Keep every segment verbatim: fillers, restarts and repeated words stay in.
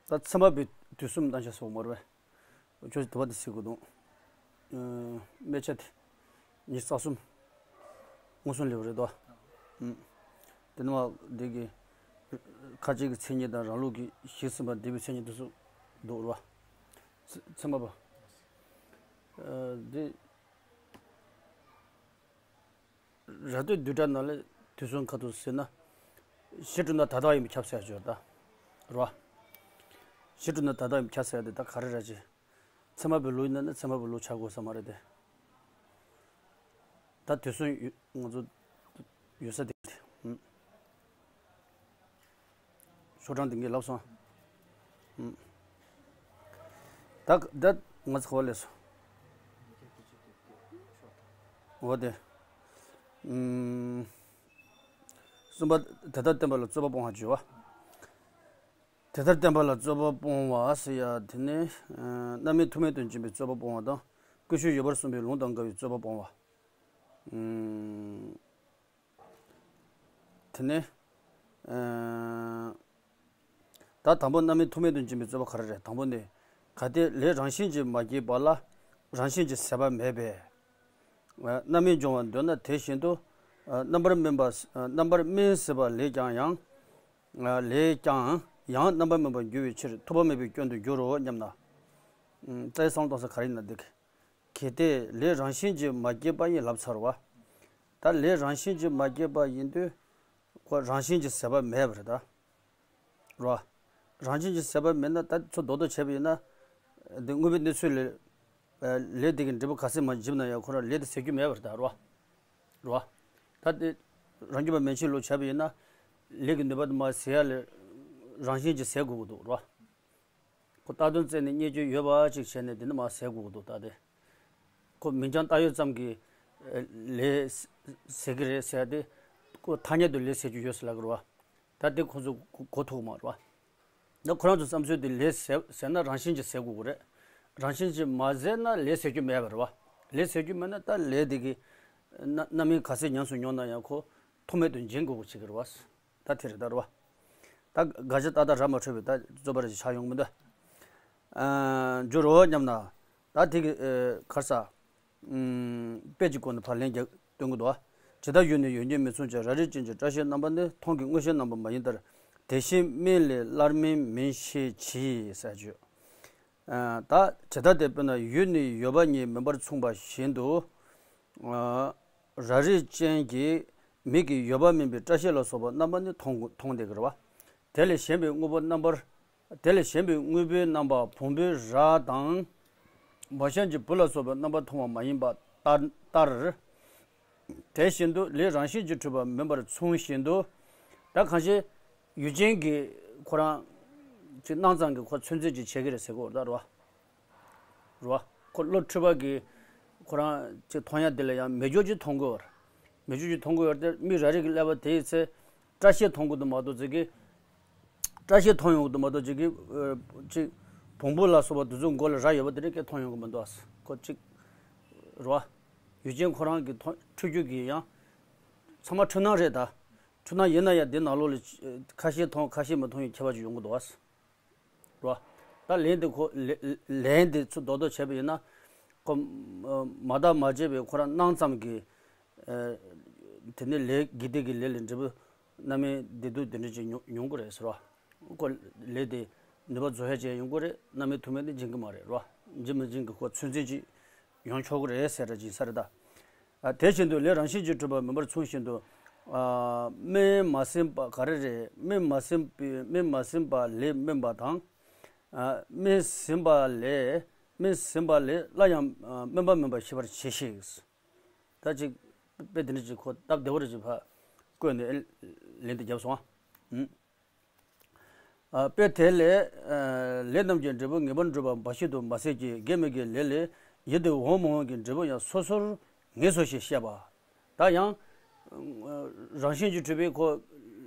ད་ཚད་མ་པའི་དུས་གསུམ་བཏང་བྱ་སོགས་མ་རེད་པས། ཁྱོད་ཀྱིས་དུ་བ་དེ་ཟེར་དགོས་འདུག་ཨ། སྨད་ཆ་དེ་ཉི་ཤུ་རྩ་གསུམ་མངོན་སུམ་ལེའུ་རེད་དོ། ཨུམ། དེ་ནི་མ་འདི་གི་ཁ་ཅིག་གི་མཚན་ཉིད་དང་རང་ལུགས་ཀྱི་གཞི་ཟིན་པ་འདས་པའི་མཚན་ཉིད་དུ་སུ་འདུག་རོ། ཚད་མ་པ། ཨ། འདི། ར་སྟོད་བསྡུས་གྲྭ་ནང་ལ་དུས་གསུམ་ཁ་ཐུག་ཟེར་ན། གཞི་གྲུབ་ན་ད་ལྟ་ཡིན་པས་ཁྱབ་ཟེར་ཡ་ཅིག་ཡོད་ད། རོ། གཞི་གྲུབ་ན་ད་ལྟ་ཡིན་པས་ཁྱབ་ཟེར་ཡ་དེ་ད་ག་རེ་རེད་ཅེ། ཚད་མ་པའི་ལུགས་ཡིན་ན་ནི་ཚད་མ་པའི་ལུགས་ཆགས་དགོས་ས་མ་རེད་དེ། ད་དུས་གསུམ་ཡོད་ང་ཚོ་ཡོད་ས་དེ་རེད། ཨུམ། ཤོག་གྲངས་དེ་ངས་ལབ་སོང་། ཨུམ། ད་ད་ང་ཚོ་ག་པར་སླེབས་སོང་། འོ་དེ། ཨུམ། གསུམ་པ། དེ་ལྟར་བསྟན་པ་ལ་རྩོད་པ་སྤོང་བ་བརྗོད་པ། དེ་ལྟར་བསྟན་པ་ལ་རྩོད་པ་སྤོང་བ་ཟེར་ཡ་དེ་ནི། ཨ། རྣམ་སྨིན་ཐུག་མེད་དུ་འབྱིན་པའི་རྩོད་པ་སྤོང་བ་དང་། ཀུན་ཤེས་ཡོད་པར་གསུངས་པའི་ལུང་དང་འགལ་བའི་རྩོད་པ་སྤོང་བ། ཨུམ། དེ་ནས། ཨ། ད་དང་པོ་རྣམ་སྨིན་ཐུག་མེད་དུ་འབྱིན་པའི་རྩོད་པ་ག་རེ་རེད། དང་པོ་ནི། གལ་ཏེ་ལས་རང་བཞིན་གྱིས་མ་སྐྱེས་པ་ལ་རང་བཞིན་གྱིས་ཟད་པ་མེད་པས། ཨ། རྣམ་སྨིན་སྦྱོང་བར་འདོད་ན་དེ་བཞིན་དུ། ཨ། རྣམ་པར་སྨིན་པ། ཨ། རྣམ་པར་སྨིན་ཟད་པ་ལས་ཀྱང་ཡང་། ཨ། ལས་ཀྱང་ཡང་རྣམ་པར་སྨིན་པར་འགྱུར་བའི་ཕྱིར་ཐུབ་པ་མེད་པའི་སྐྱོན་དུ་འགྱུར་རོ་སྙམ་ན། ཨུམ། རྩ་བའི་བསམ་བློ་གཏོང་ས་ག་རེ་ཡིན་ན་འདི་གི། གལ་ཏེ་ལས་རང་བཞིན་གྱིས་མ་སྐྱེས་པ་ཡིན་ལབ་ཚར་བ། ད་ལས་རང་བཞིན་གྱིས་མ་སྐྱེས་པ་ཡིན་དུས། ཁོ་རང་བཞིན་གྱིས་ཟད་པ་མེད་པ་རེད་ད། རོ། རང་བཞིན་གྱིས་ཟད་པ་མེད་ན་ད་ཚུར་རྡོག་རྡོག་བྱས་པ་ཡིན་ན། འདི་དངོས་པོའི་གནས་ཚུལ་ལས། ལས་དེ་གི་འབྲས་བུ་ག་ཚད་མ་འཇིབ་ན་ཡང་ཁོ་རང་ལས་དེ་ཟད་རྒྱུ་མེད་པ་རེད་ད་རོ། རོ། ད་དེ་རང་རྒྱུད་པ་མན་ཆད་ལུགས་བྱས་པ་ཡིན་ན། ལས་ཀྱི་ནུས་པ་དེ་མར་ཟད་ཡ་ལས་རང་བཞིན་གྱིས་ཟད་དགོས་ཀྱི་འདུག་རོ། ཁོ་བཏགས་དོན་བཙལ་ནས་རྙེད་རྒྱུ་ཡོད་པ་ཅིག་བྱས་ནས་དེ་ནི་མར་ཟད་དགོས་ཀྱི་འདུག་ད་དེ། ཁོ་མིང་རྐྱང་བཏགས་ཡོད་ཙམ་གྱིས། ཨ། ལས་ཟད་ཀྱི་རེད་ཟེར་ཏེ། ཁོ་ཐ་སྙད་དུ་ལས་ཟད་རྒྱུ་ཡོད་ཟེར་ལབ་ཀྱི་རེད་བ། ད་དེ་ཁོ་ཚོ་གོ་གོ་ཐུབ་མ་རེད་བ། ད་ཁོ་རང་ཚོ་བསམ་ཚུལ་དེ་ལས་ཟད་ཟད་ན་རང་བཞིན་གྱིས་ཟད་དགོས་ཀྱི་རེད། རང་བཞིན་གྱིས་མ་ཟད་ན་ལས་ཟད་རྒྱུ་མེད་པ་རེད་བ། ལས་ཟད་རྒྱུ་མེད་ན་ད་ལས་དེ་གི་རྣམ་རྣམ་སྨིན་ག་ཚད་ཉམས་སུ་མྱོང་ན་ཡང་ཁོ་ཐུག་མེད་དུ་འབྱིན་དགོས་ཀྱི་བྱེད་ཀྱི་རེད་བ། ད་དེ་རེད་ད་རེད་བ། ད་དགག་བྱ་ཏག་ཏག་ར་མ་འཕྲོད་པའི་ད་རྩོད་པ་རེ་ཆགས་ཡོང་གི་མི་འདུག་ཨ། འགྱུར་རོ་སྙམ་ན། ད་དེ་གི། ཨ། ག་རེ་ཟ། ཨུམ། དཔེ་གཅིག་བཀོད་ནས་ཕར་ལན་རྒྱག་སྟོན་གྱི་འདུག་ཨ། ཇི་ལྟར་ཡུལ་ནི་ཡུལ་ཉིད་མི་མཚུངས་ཀྱང་། ར་རི་ཅན་གྱི་སྐྲ་ཤད་རྣམ་པ་ནི། མཐོང་གི་མངོན་ཤེས་རྣམ་པ་མ་ཡིན་ལྟར། དེ་བཞིན་སྨིན་ལས་སླར་སྨིན་མིན་ཤེས་གྱིས་ཟེར་བརྗོད། ཨ། ད་ཇི་ལྟར་དེ་དཔེར་ན་ཡུལ་ནི་ཡོད་པ་ཉིད་མིན་པར་མཚུངས་པ་བཞིན་དུ། ཨ། ར་རི་ཅན་གྱི་མིག་གིས་ཡོད་པ་མིན་པའི་སྐྲ་ཤད་ལ་སོགས་པ་རྣམ་པ་ནི་མཐོང་མཐོང་བསྡད་ཀྱི་རེད་བ། དེ་ལས་གཞན་པའི་དངོས་པོ་རྣམ་པར། དེ་ལས་གཞན་པའི་དངོས་པོའི་རྣམ་པ་བོང་བུའི་རྭ་དང་། མོ་གཤམ་གྱི་བུ་ལ་སོགས་པའི་རྣམ་པར་མཐོང་བ་མ་ཡིན་པ་ལྟར་ལྟར། དེ་བཞིན་དུ་ལས་རང་བཞིན་གྱིས་གྲུབ་པ་མིན་པར་མཚུངས་བཞིན་དུ། ད་གང་ཞིག་ཡུལ་ཅན་གྱི་ཁོ་རང་ཅིག་སྣང་ཙམ་གྱིས་ཁོ་ཚོད་འཛིན་ཅིག་བྱེད་ཀྱི་རེད་ཟེར་གོ་རེད་ད་རོ། རོ། ཁོ་བློ་འཁྲུལ་པ་གིས་ཁོ་རང་ཅིག་མཐོང་ཡ་དེ་ལ་ཡང་མེ་སྒྱོགས་ཅིག་མཐོང་གི་ཡོད་རེད། མེ་སྒྱོགས་ཅིག་མཐོང་གི་ཡོད་རེད་དེ་མི་ར་རི་གི་ཀླད་པ་དེ་ཡི་ཚེ་སྐྲ་ཤད་མཐོང་གི་འདུག་མ་གཏོགས་ཅིག་གིས། སྐྲ་ཤད་མཐོང་ཡོང་གི་འདུག་མ་གཏོགས་ཅིག་གིས། ཨ། ཅིག་བོང་བུ་ལ་སོགས་པ་དེ་ཚོའི་མགོ་ལ་རྭ་ཡོད་པ་དེ་འདྲ་སྐད་མཐོང་ཡོང་གི་མི་འདུག་ཨ། ཁོ་ཅིག་རོ། ཡུལ་ཅན་ཁོ་རང་གི་མཐོང་འཁྲུལ་རྒྱུ་གི་ཡང་། ཚང་མ་འཁྲུལ་སྣང་རེད་ད། འཁྲུལ་སྣང་ཡིན་ན་ཡང་དེ་ནང་ལོགས་ལ་ཁ་ཤས་མཐོང་ཁ་ཤས་མ་མཐོང་ཡང་ཁྱད་པར་ཅིག་ཡོང་གི་འདུག་ཨ། རོ། ད་ལན་དེ་ཁོ་ལན་ལན་དེ་ཚུར་རྡོག་རྡོག་བྱས་པ་ཡིན་ན། ཁོ་མ་བརྟགས་མ་དཔྱད་པའི་ཁོ་རང་སྣང་ཙམ་གྱིས། ཨ། དེ་ནས་ལས་དགེ་སྡིག་གི་ལས་ལས་འབྲས་བུ་རྣམ་སྨིན་བདེ་སྡུག་དེ་འདྲ་ཅིག་མྱོང་མྱོང་གི་རེད་ཟེར་བ། ཁོ་ལས་དེ་ནུས་པ་རྫོགས་ཡ་ཅིག་ཡོང་གི་རེད། རྣམ་སྨིན་ཐུག་མེད་དེ་འབྱིན་གི་མ་རེད་རོ། འབྱིན་མི་འབྱིན་གི་ཁོ་ཚོད་འཛིན་ཅིག་ཡོང་ཆོག་གི་རེད་ཟེར་ར་ཅིག་ས་རེད་ད། ཨ། དེ་བཞིན་དུ་ལས་རང་བཞིན་གྱིས་གྲུབ་པ་མིན་པར་མཚུངས་བཞིན་དུ། ཨ། སྨིན་མ་ཟིན་པ་ག་རེ་རེད། སྨིན་མ་ཟིན་པའི་སྨིན་མ་ཟིན་པ་ལས་སྨིན་པ་དང་། ཨ། སྨིན་ཟིན་པ་ལས་སྨིན་ཟིན་པ་ལས་སླར་ཡང་། ཨ། སྨིན་པ་མིན་པར་ཤེས་པར་གྱིས་ཤིག་ད་ཅིག་དཔེ་དེ་འདྲ་ཅིག་ཁོ་སྟབས་བདེ་བོ་རེ་ཅིག་ཕར་བཀོད་ནས་ལན་དེ་བརྒྱབ་སོང་ཨ། ཨ། དཔེ་དེ་ལས། ཨ། ལས་རྣམས་ཀྱི་འབྲས་བུ་ངེས་པར་འགྲུབ་པ་འབའ་ཞིག་ཏུ་མ་ཟད་ཀྱི་དགེ་མི་དགེའི་ལས་ལས་ཡིད་དུ་འོང་མི་འོང་གི་འབྲས་བུ་ཡང་སོ་སོར་ངེས་སོ་ཞེས་བཤད་པ། ད་ཡང་། ཨ། རང་བཞིན་གྱིས་གྲུབ་པའི་ཁོ་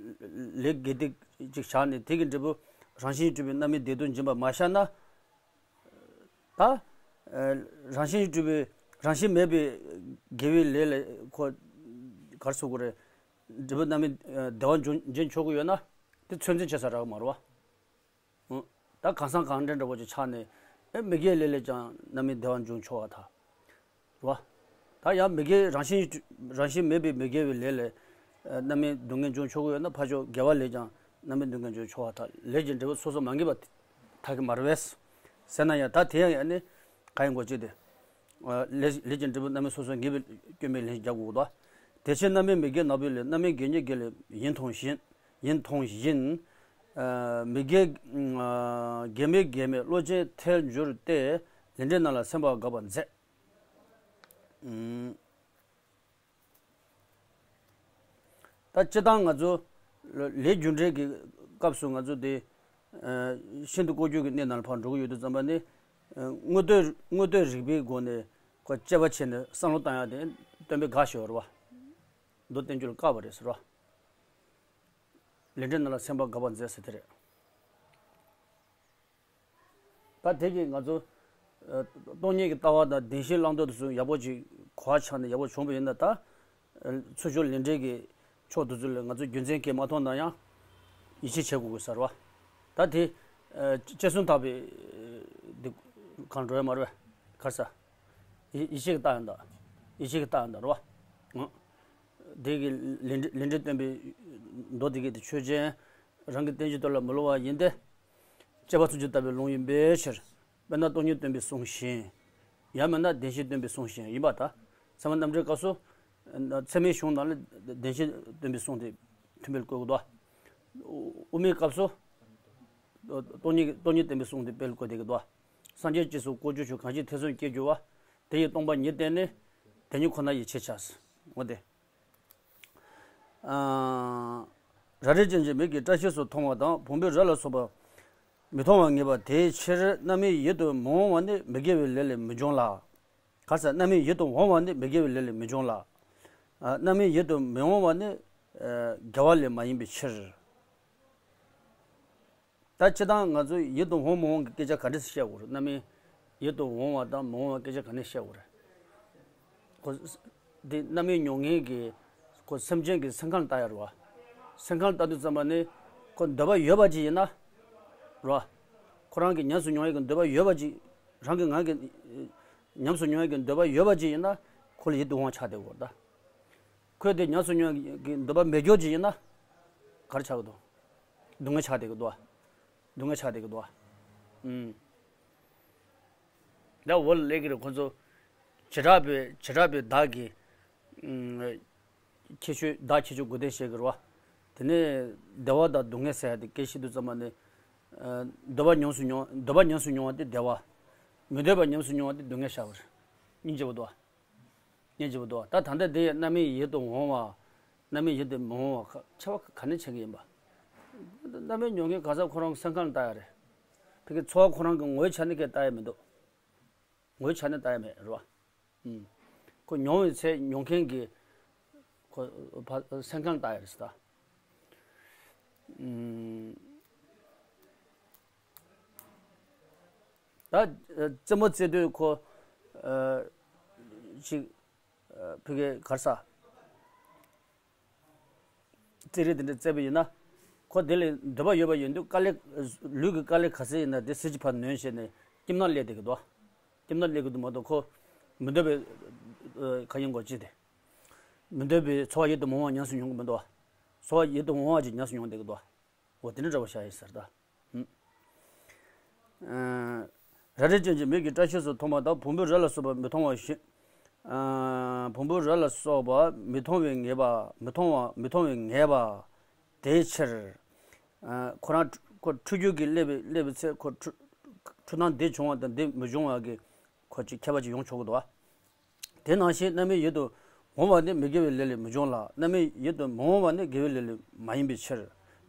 ལས་དགེ་སྡིག་ཅིག་བཞག་ནས་དེ་གི་འབྲས་བུ་རང་བཞིན་གྱིས་གྲུབ་པའི་རྣམ་སྨིན་བདེ་སྡུག་འབྱིན་པ་མ་བཞག་ན། ད། ཨ། རང་བཞིན་གྱིས་གྲུབ་པའི་རང་བཞིན་མེད་པའི་དགེ་བའི་ལས་ལ་ཁོ་ག་རེ་ཟེར་དགོས་རེད། འབྲས་བུ་རྣམ་སྨིན་བདེ་བ་འབྱུང་འབྱིན་ཆོག་གི་ཡོད་ན་དེ་ཚོད་འཛིན་བྱེད་ས་རག་མ་རེད་བ། ཨང་། ད་གང་ཟག་གང་འདྲ་འདྲ་བོ་ཅིག་ཆགས་ནས་ཨེ་མི་དགེ་ལས་ལས་ཀྱང་རྣམ་སྨིན་བདེ་བ་འབྱུང་ཆོག་པ་དང་། རེད་བ། ད་ཡང་མི་དགེ་རང་བཞིན་རང་བཞིན་མེད་པའི་མི་དགེ་བའི་ལས་ལས་རྣམ་སྨིན་སྡུག་བསྔལ་འབྱུང་ཆོག་གི་ཡོད་ན། ཕར་ཕྱོགས་དགེ་བ་ལས་ཀྱང་རྣམ་སྨིན་སྡུག་བསྔལ་འབྱུང་ཆོག་པ་དང་། ལས་ཀྱི་འབྲས་བུ་སོ་སོ་མ་ངེས་པ་དག་གི་མ་རེད་པས་ཟེར་ན་ཡང་། ད་དེ་ཡང་ཡང་ནི་ག་ཡིན་གོ་ཅི་དེ། ལས་ལས་ཀྱི་འབྲས་བུ་རྣམ་སྨིན་སོ་སོ་ངེས་པའི་སྐྱོན་མེད་ལན་རྒྱག་དགོས་དོ། དེ་ཕྱིར་རྣམ་སྨིན་མི་དགེ་ནག་པོའི་ལས། རྣམ་སྨིན་དགེ་བསྙེན་དགེ་ལས་ཡིན་མཐོང་བཞིན། ཡིན་མཐོང་བཞིན། མི་དགེ་དགེ་མེད་དགེ་མེད་བློ་ཅན་ཐལ་འགྱུར་ཏེ། ལས་འབྲས་རྣམས་ལ་སེམས་པ་དགག་པར་མཛད། ད་སྤྱིར་བཏང་ང་ཚོ་ལས་རྒྱུ་འབྲས་ཀྱི་སྐབས་སུ་ང་ཚོ་དེ་ཤིན་ཏུ་ལྐོག་གྱུར་གྱི་གནས་ནང་ལ་ཕར་འགྲོ་གི་ཡོད་དུས་ཙམ་པ་ནི། དངོས་དོན་དངོས་དོན་རིག་པའི་སྒོ་ནས་ཁོ་དཔྱད་པ་བྱས་ནས་བསམ་བློ་བཏང་ཡག་དེ་སྟོན་པས་དགག་བཞག་པ་རེད་བ། མདོ་བསྟན་འགྱུར་ལ་བཀག་པ་རེད་ཟེར་བ། ལས་འབྲས་རྣམས་ལ་སེམས་པ་དགག་པར་མཛད་ཟེར་དེ་རེད། ད་དེ་གིས་ང་ཚོ་སྟོང་ཉིད་ཀྱི་ལྟ་བ་དང་བདེན་བཞིའི་བླང་དོར་དེ་ཚོ་ཡག་པོ་ཅིག་གོ་བ་ཆགས་ནས་ཡག་པོ་བྱུང་བ་ཡིན་ན། ད་ཚུལ་འཆོས་ལས་འབྲས་ཀྱི་ཕྱོགས་དེ་ཚོ་ལ་ང་ཚོ་རྒྱུ་མཚན་གྱིས་མ་མཐོང་ན་ཡང་ཡིད་ཆེས་བྱེད་དགོས་དགོས་ཟེར་བ། ད་དེ་དཔྱད་གསུམ་དག་པའི་འདི་གང་འགྲོ་ཡ་མ་རེད་པས། ག་རེ་ཟ། ཡིད་ཡིད་ཆེས་ཀྱི་རྟགས་ཡིན་ད། ཡིད་ཆེས་ཀྱི་རྟགས་ཡིན་ད་རེད་བ། དེ་གི་ལས་འབྲས་ལས་འབྲས་སྟོན་པའི་མདོ་དེ་གི་དེ་ཆོས་ཅན། རང་གི་བསྟན་བཅོས་དེ་ལ་མི་སླུ་བ་ཡིན་ཏེ། དཔྱད་པ་ཚུལ་འཆོས་ལྟ་བུའི་ལུང་ཡིན་པའི་ཕྱིར། དཔེར་ན་སྟོང་ཉིད་སྟོན་པའི་གསུང་བཞིན། ཡང་མིན་ན་བདེན་བཞི་སྟོན་པའི་གསུང་བཞིན་ཡིན་པར་ཐལ། ཚད་མ་རྣམ་འགྲེལ་སྐབས་སུ། ཚད་མའི་གཞུང་ནང་ལ་བདེན་བཞི་སྟོན་པའི་གསུང་དེ་མཐུན་དཔེ་བཀོད་ཀྱི་འདུག། དབུ་མའི་སྐབས་སུ། སྟོང་ཉིད་སྟོང་ཉིད་སྟོན་པའི་གསུང་དེ་དཔེ་བཀོད་བསྡད་ཀྱི་འདུག། སངས་རྒྱས་སྤྱི་གསུམ་ཀུན་བྱེད་ཕྱོགས། གང་ཞིག་ཐེག་གསུམ་སྐྱེ་འགྱུར་བ། དེ་ཡི་སྟོང་པ་ཉིད་བསྟན་ནས། དེ་ཉིད་ཁོ་ན་ཡིད་ཆེས་བྱ། འོ་དེ། ར་རི་ཅན་གྱི་མིག་གིས་བཀྲ་ཤིས་སུ་མཐོང་བ་དང་། བོང་བུའི་རྭ་ལ་སོགས་པ་མི་མཐོང་བ་ངེས་པ་དེའི་ཕྱིར། རྣམ་སྨིན་ཡིད་དུ་མི་འོང་བ་ནི་མི་དགེ་བའི་ལས་ལས་མི་འབྱུང་ལ། ག་རེ་ཟ། རྣམ་སྨིན་ཡིད་དུ་འོང་བ་ནི་མི་དགེ་བའི་ལས་ལས་མི་འབྱུང་ལ། རྣམ་སྨིན་ཡིད་དུ་མི་འོང་བ་ནི་དགེ་བ་ལས་མ་ཡིན་པའི་ཕྱིར། ད་སྤྱིར་བཏང་ང་ཚོ་ཡིད་དུ་འོང་མི་འོང་གི་སྐད་ཆ་ག་འདྲ་བཤད་དགོས་རེད། རྣམ་སྨིན་ཡིད་དུ་འོང་བ་དང་མི་འོང་བའི་སྐད་ཆ་ག་འདྲ་བཤད་དགོས་རེད། ཁོ་འདི་རྣམ་སྨིན་མྱོང་མཁན་གྱི་ཁོ་སེམས་ཅན་གྱི་སེམས་ཁམས་ལྟ་ཡ་རེད་བ། སེམས་ཁམས་ལྟ་དུས་ཙམ་པ་ནི་ཁོ་འདོད་པ་ཡོད་པ་ཅིག་ཡིན་ན་རེད་བ། ཁོ་རང་གི་ཉམས་སུ་མྱོང་ཡ་གི་འདོད་པ་ཡོད་པ་ཅིག། རང་གི་ངང་གིས་ཉམས་སུ་མྱོང་ཡ་གི་འདོད་པ་ཡོད་པ་ཅིག་ཡིན་ན་ཁོ་ལ་ཡིད་དུ་འོང་བ་ཆགས་བསྡད་དགོས་རེད་ད། ཁོས་དེ་ཉམས་སུ་མྱོང་གི་འདོད་པ་མེད་རྒྱུ་ཅིག་ཡིན་ན། ག་རེ་ཆགས་ཀྱི་འདུག། སྡུག་བསྔལ་ཆགས་བསྡད་ཀྱི་འདུག། སྡུག་བསྔལ་ཆགས་བསྡད་ཀྱི་འདུག། ཨུམ། ད་འོ་ལ་སླེབས་ཀྱི་རེད། ཁོ་ཚོ་བྱེ་བྲག་པའི་བྱེ་བྲག་པའི་བདག་གི་ཨུམ། ཁྱད་ཆོས། བདག་ཁྱད་ཆོས་དགུ་ལྡན་བཤད་ཀྱི་རེད་བ། དེ་ནས་བདེ་བ་དང་སྡུག་བསྔལ་ཟེར་ཡ་དེ་སྐད་བཤད་དུས་ཙམ་པ་ནི། ཨ། འདོད་པ་ཉམས་སུ་མྱོང་། འདོད་པ་ཉམས་སུ་མྱོང་བ་དེ་བདེ་བ། མི་འདོད་པ་ཉམས་སུ་མྱོང་བ་དེ་སྡུག་བསྔལ་ཆགས་པ་རེད། སྙིང་རྗེ་པོ་འདུག་བ། སྙིང་རྗེ་པོ་འདུག་བ། ད་ད་ལྟ་དེ་རྣམ་སྨིན་ཡིད་དུ་འོང་བ། རྣམ་སྨིན་ཡིད་དུ་མི་འོང་བ་ཁ་ཁྱད་པར་ག་ནས་ཕྱེ་གི་ཡིན་པ། རྣམ་སྨིན་མྱོང་མཁན་གང་ཟག་ཁོ་རང་སེམས་ཁམས་ལ་ལྟ་ཡ་རེད། ཕ་གི་ཚོར་བ་ཁོ་རང་གི་ངོ་བོའི་ཆ་ནས་སྐད་ལྟ་ཡ་མི་འདུག། ངོ་བོའི་ཆ་ནས་ལྟ་ཡ་མེད་རེད་བ། ཨུམ། ཁོ་མྱོང་བའི་ཚེ་མྱོང་མཁན་གྱི་ཁོ་ཕ་སེམས་ཁམས་ལ་ལྟ་ཡ་རེད་ཟེར་ད། ཨུམ། ད་རྩེད་མོ་རྩེ་དུས་ཁོ་ཨ་ཅིག་ཨ་ཕ་གི་ག་རེ་ཟ། རྩེད་རིགས་དེ་འདྲ་རྩེ་བ་ཡིན་ན། ཁོ་དེ་ལ་འདོད་པ་ཡོད་པ་ཡིན་དུས་དཀའ་ལས། ལུས་ཀྱི་དཀའ་ལས་ག་ཚད་ཡིན་ན་དེ་ཟིལ་གྱིས་ཕར་ནོན་བྱས་ནས་སྐྱིད་མནམ་སླེབས་བསྡད་ཀྱི་འདུག། སྐྱིད་མནམ་སླེབས་ཀྱི་འདུག་མ་གཏོགས་ཁོ་མི་འདོད་པའི་ཨ་ག་ཡིན་གོ་ཅི་དེ། མི་འདོད་པའི་ཚོར་བ་ཡིད་དུ་མི་འོང་བ་ཉམས་སུ་མྱོང་གི་མི་འདུག། ཚོར་བ་ཡིད་དུ་འོང་བ་ཅིག་ཉམས་སུ་མྱོང་བསྡད་ཀྱི་འདུག། འོ་དེ་འདྲ་འདྲ་བོ་བཞག་ཡིན་ཟེར་ད། ཧུམ། ཨ། ར་རི་ཅན་གྱི་མིག་གིས་བཀྲ་ཤིས་སུ་མཐོང་བ་དང་། བོང་བུའི་རྭ་ལ་སོགས་པ་མི་མཐོང་བ་བཞིན། ཨ། བོང་བུའི་རྭ་ལ་སོགས་པ་མི་མཐོང་བའི་ངེས་པ། མི་མཐོང་བ་མི་མཐོང་བའི་ངེས་པ། དེའི་ཕྱིར། ཨ། ཁོ་རང་ཁོ་འཁྲུལ་རྒྱུ་གི་སླེབས་པའི་སླེབས་པའི་ཚེ་ཁོ་འཁྲུལ་འཁྲུལ་སྣང་འདི་བྱུང་བ་དང་འདི་མི་བྱུང་བ་གི་ཁོ་ཅིག་ཁྱད་པར་ཅིག་ཡོང་ཆོག་གི་འདུག་བ། དེ་ནང་བཞིན་རྣམ་སྨིན་ཡིད་དུ་འོང་བ་ནི་མི་དགེ་བའི་ལས་ལས་མི་འབྱུང་ལ། རྣམ་སྨིན་ཡིད་དུ་མི་འོང་བ་ནི་དགེ་བའི་ལས་ལས་མ་ཡིན་པའི་ཕྱིར།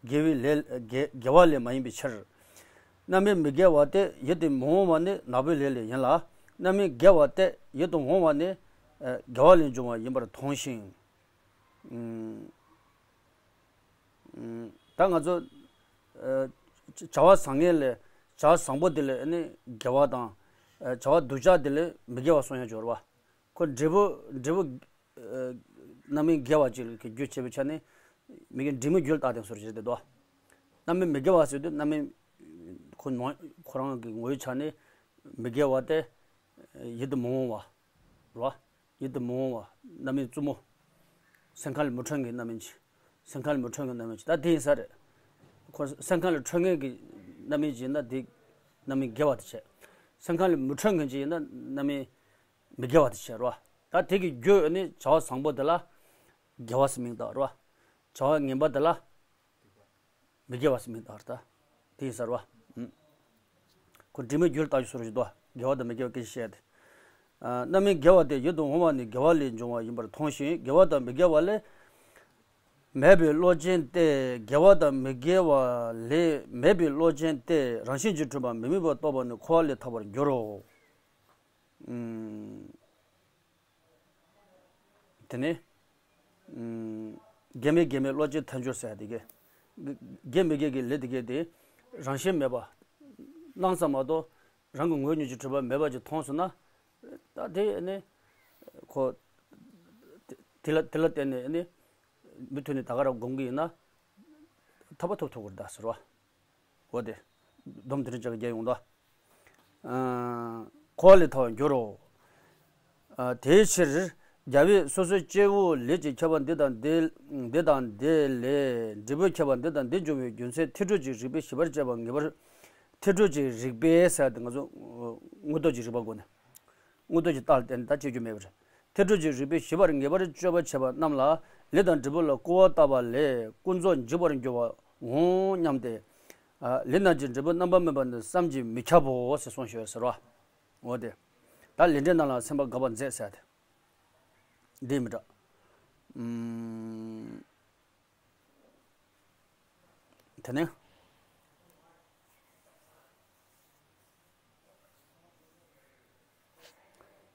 དགེ་བའི་ལས་དགེ་དགེ་བ་ལས་མ་ཡིན་པའི་ཕྱིར། རྣམ་སྨིན་མི་དགེ་བ་སྟེ་ཡིད་དུ་མི་འོང་བ་ནི་ནག་པོའི་ལས་ལས་ཡིན་ལ། རྣམ་སྨིན་དགེ་བ་སྟེ་ཡིད་དུ་འོང་བ་ནི་ཨ་དགེ་བ་ལས་འབྱུང་བ་ཡིན་པར་མཐོང་ཞིང་། ཨུམ། ཨུམ། ད་ང་ཚོ་ཨ་བྱ་བ་བཟང་ངན་ལས། བྱ་བ་བཟང་པོ་དེ་ལས་ནི་དགེ་བ་དང་། ཨ་བྱ་བ་སྡུག་ཅག་དེ་ལས་མི་དགེ་བ་གསུང་ཡ་སྦྱོར་བ། ཁོ་འབྲས་བུ་འབྲས་བུ་ཨ་རྣམ་སྨིན་དགེ་བ་ཅིག་གི་རྒྱུ་བྱེད་པའི་ཆ་ནས་མི་དགེ་འབྲས་མི་རྒྱུ་ལ་བཏགས་ཏེ་སོར་བྱེད་དེ་དོ། རྣམ་སྨིན་མི་དགེ་བ་ཟེར་དུས་རྣམ་སྨིན་ཁོ་ ཁོ་ནོ་ཁོ་རང་གི་ངོ་བོའི་ཆ་ནས་མི་དགེ་བ་སྟེ། ཡིད་དུ་མི་འོང་བ། རོ། ཡིད་དུ་མི་འོང་བ་རྣམ་སྨིན་རྩུབ་མོ། སེམས་ཁ་ལ་མི་འཕྲོད་མཁན་རྣམ་སྨིན་ཅིག་སེམས་ཁ་ལ་མི་འཕྲོད་མཁན་རྣམ་སྨིན་ཅིག་ད་དེ་ཡིན་ས་རེད། ཁོ་སེམས་ཁ་ལ་འཕྲོད་མཁན་གྱི་རྣམ་སྨིན་ཅིག་ཡིན་ན་དེ་རྣམ་སྨིན་དགེ་བ་དེ་བྱས། སེམས་ཁ་ལ་མི་འཕྲོད་མཁན་ཅིག་ཡིན་ན་རྣམ་སྨིན་མི་དགེ་བ་དེ་བྱས་རོ། ད་དེ་གི་རྒྱུ་ནི་བྱ་བ་བཟང་པོ་དེ་ལ་དགེ་བ་ཟེར་མིང་བཏགས་རོ། བྱ་བ་ངན་པ་དེ་ལ་མི་དགེ་བ་ཟེར་མིང་བཏགས་རེད་ད། དེ་ཡིན་ས་རེད་བ། ཁོ་འབྲིང་མོའི་རྒྱུད་ལ་བལྟ་རྒྱུ་སོ་རུ་ཞིག་འདུག་དགེ་བ་དང་མི་དགེ་བ་སྐད་ཆ་བཤད་དེ། རྣམ་སྨིན་དགེ་བ་དེ་ཡིད་དུ་འོང་བ་ནི་དགེ་བ་ལས་འབྱུང་བ་ཡིན་པར་མཐོང་ཞིང་། དགེ་བ་དང་མི་དགེ་བ་ལས་མེད་པའི་བློ་ཅན་ཏེ། དགེ་བ་དང་མི་དགེ་བ་ལས་མེད་པའི་བློ་ཅན་ཏེ། རང་བཞིན་གྱིས་གྲུབ་པ་མི་དམིགས་པར་རྟོགས་པ་ནི་འཁོར་བ་ལས་ཐར་བར་འགྱུར་རོ། དེ་ནས་དགེ་མི་དགེ་མེད་བློ་ཅན་ཐལ་འགྱུར་ཟེར་ཡ་དེ་གས། དགེ་མི་དགེ་གི་ལས་དེ་གས་དེ་རང་བཞིན་མེད་པ། སྣང་ཙམ་མ་གཏོགས་རང་གི་ངོས་ཉིད་ཀྱིས་གྲུབ་པ་མེད་པ་ཅིག་མཐོང་སོང་ན། ད་དེ་ནི་ཁོ་དེ་ལ་དེ་ལ་བརྟེན་ནས་ནི་མུ་མཐུད་ནས་ད་ག་རང་སྒོམ་གི་ཡིན་ན་ཐར་པ་ཐོབ་ཐུབ་ཀྱི་རེད་ད་ཟེར་བ། འོ་དེ། སྡོམ་དེ་འདྲ་ཅིག་རྒྱག་ཡོང་ད། འཁོར་བ་ལས་ཐར་བར་འགྱུར་རོ། དེའི་ཕྱིར། རྒྱལ་བས་སོ་སོའི་སྐྱེ་བོའི་ལས་ཀྱི་ཁྱད་པར་འདི་དང་འདི། འདི་དང་འདི་ལས་འབྲས་བུའི་ཁྱད་པར་འདི་དང་འདི་འབྱུང་བའི་རྒྱུ་མཚན་ཐེར་འགྲོས་ཀྱི་རིགས་པས་ཞིབ་པར་དཔྱད་པ་ངེས་པར། ཐེར་འགྲོས་ཀྱི་རིགས་པས་ཟེར་ཏེ་ང་ཚོ་དངོས་སྟོབས་ཀྱི་རིགས་པ་སྒོ་ནས། དངོས་སྟོབས་ཀྱི་རྟགས་ལ་བརྟེན་ནས་ད་བྱེད་རྒྱུ་མེད་པ་རེད། ཐེར་འགྲོས་ཀྱི་རིགས་པས་ཞིབ་པར་ངེས་པར་དཔྱོད་པ་བྱས་པ་རྣམས་ལ་ལས་དང་འབྲས་བུ་ལ་སྐུར་བ་བཏབ་པ་ལས་ཀུན་རྫོབ་འཇིག་པར་འགྱུར་བར་འོང་སྙམ་སྟེ། ལས་རྣམས་ཀྱི་འབྲས་བུ་རྣམ་པར་སྨིན་པ་ནི་བསམ་གྱིས་མི་ཁྱབ་བོ་ཞེས་གསུངས་ཞེས་ཟེར་བ། འོ་དེ། ད་ལས་འབྲས་རྣམས་ལ་སེམས་པ་དགའ་བར་མཛད་ཟེར་ཏེ། འདི་མི་འདྲ། ཨུམ། དེ་ནས།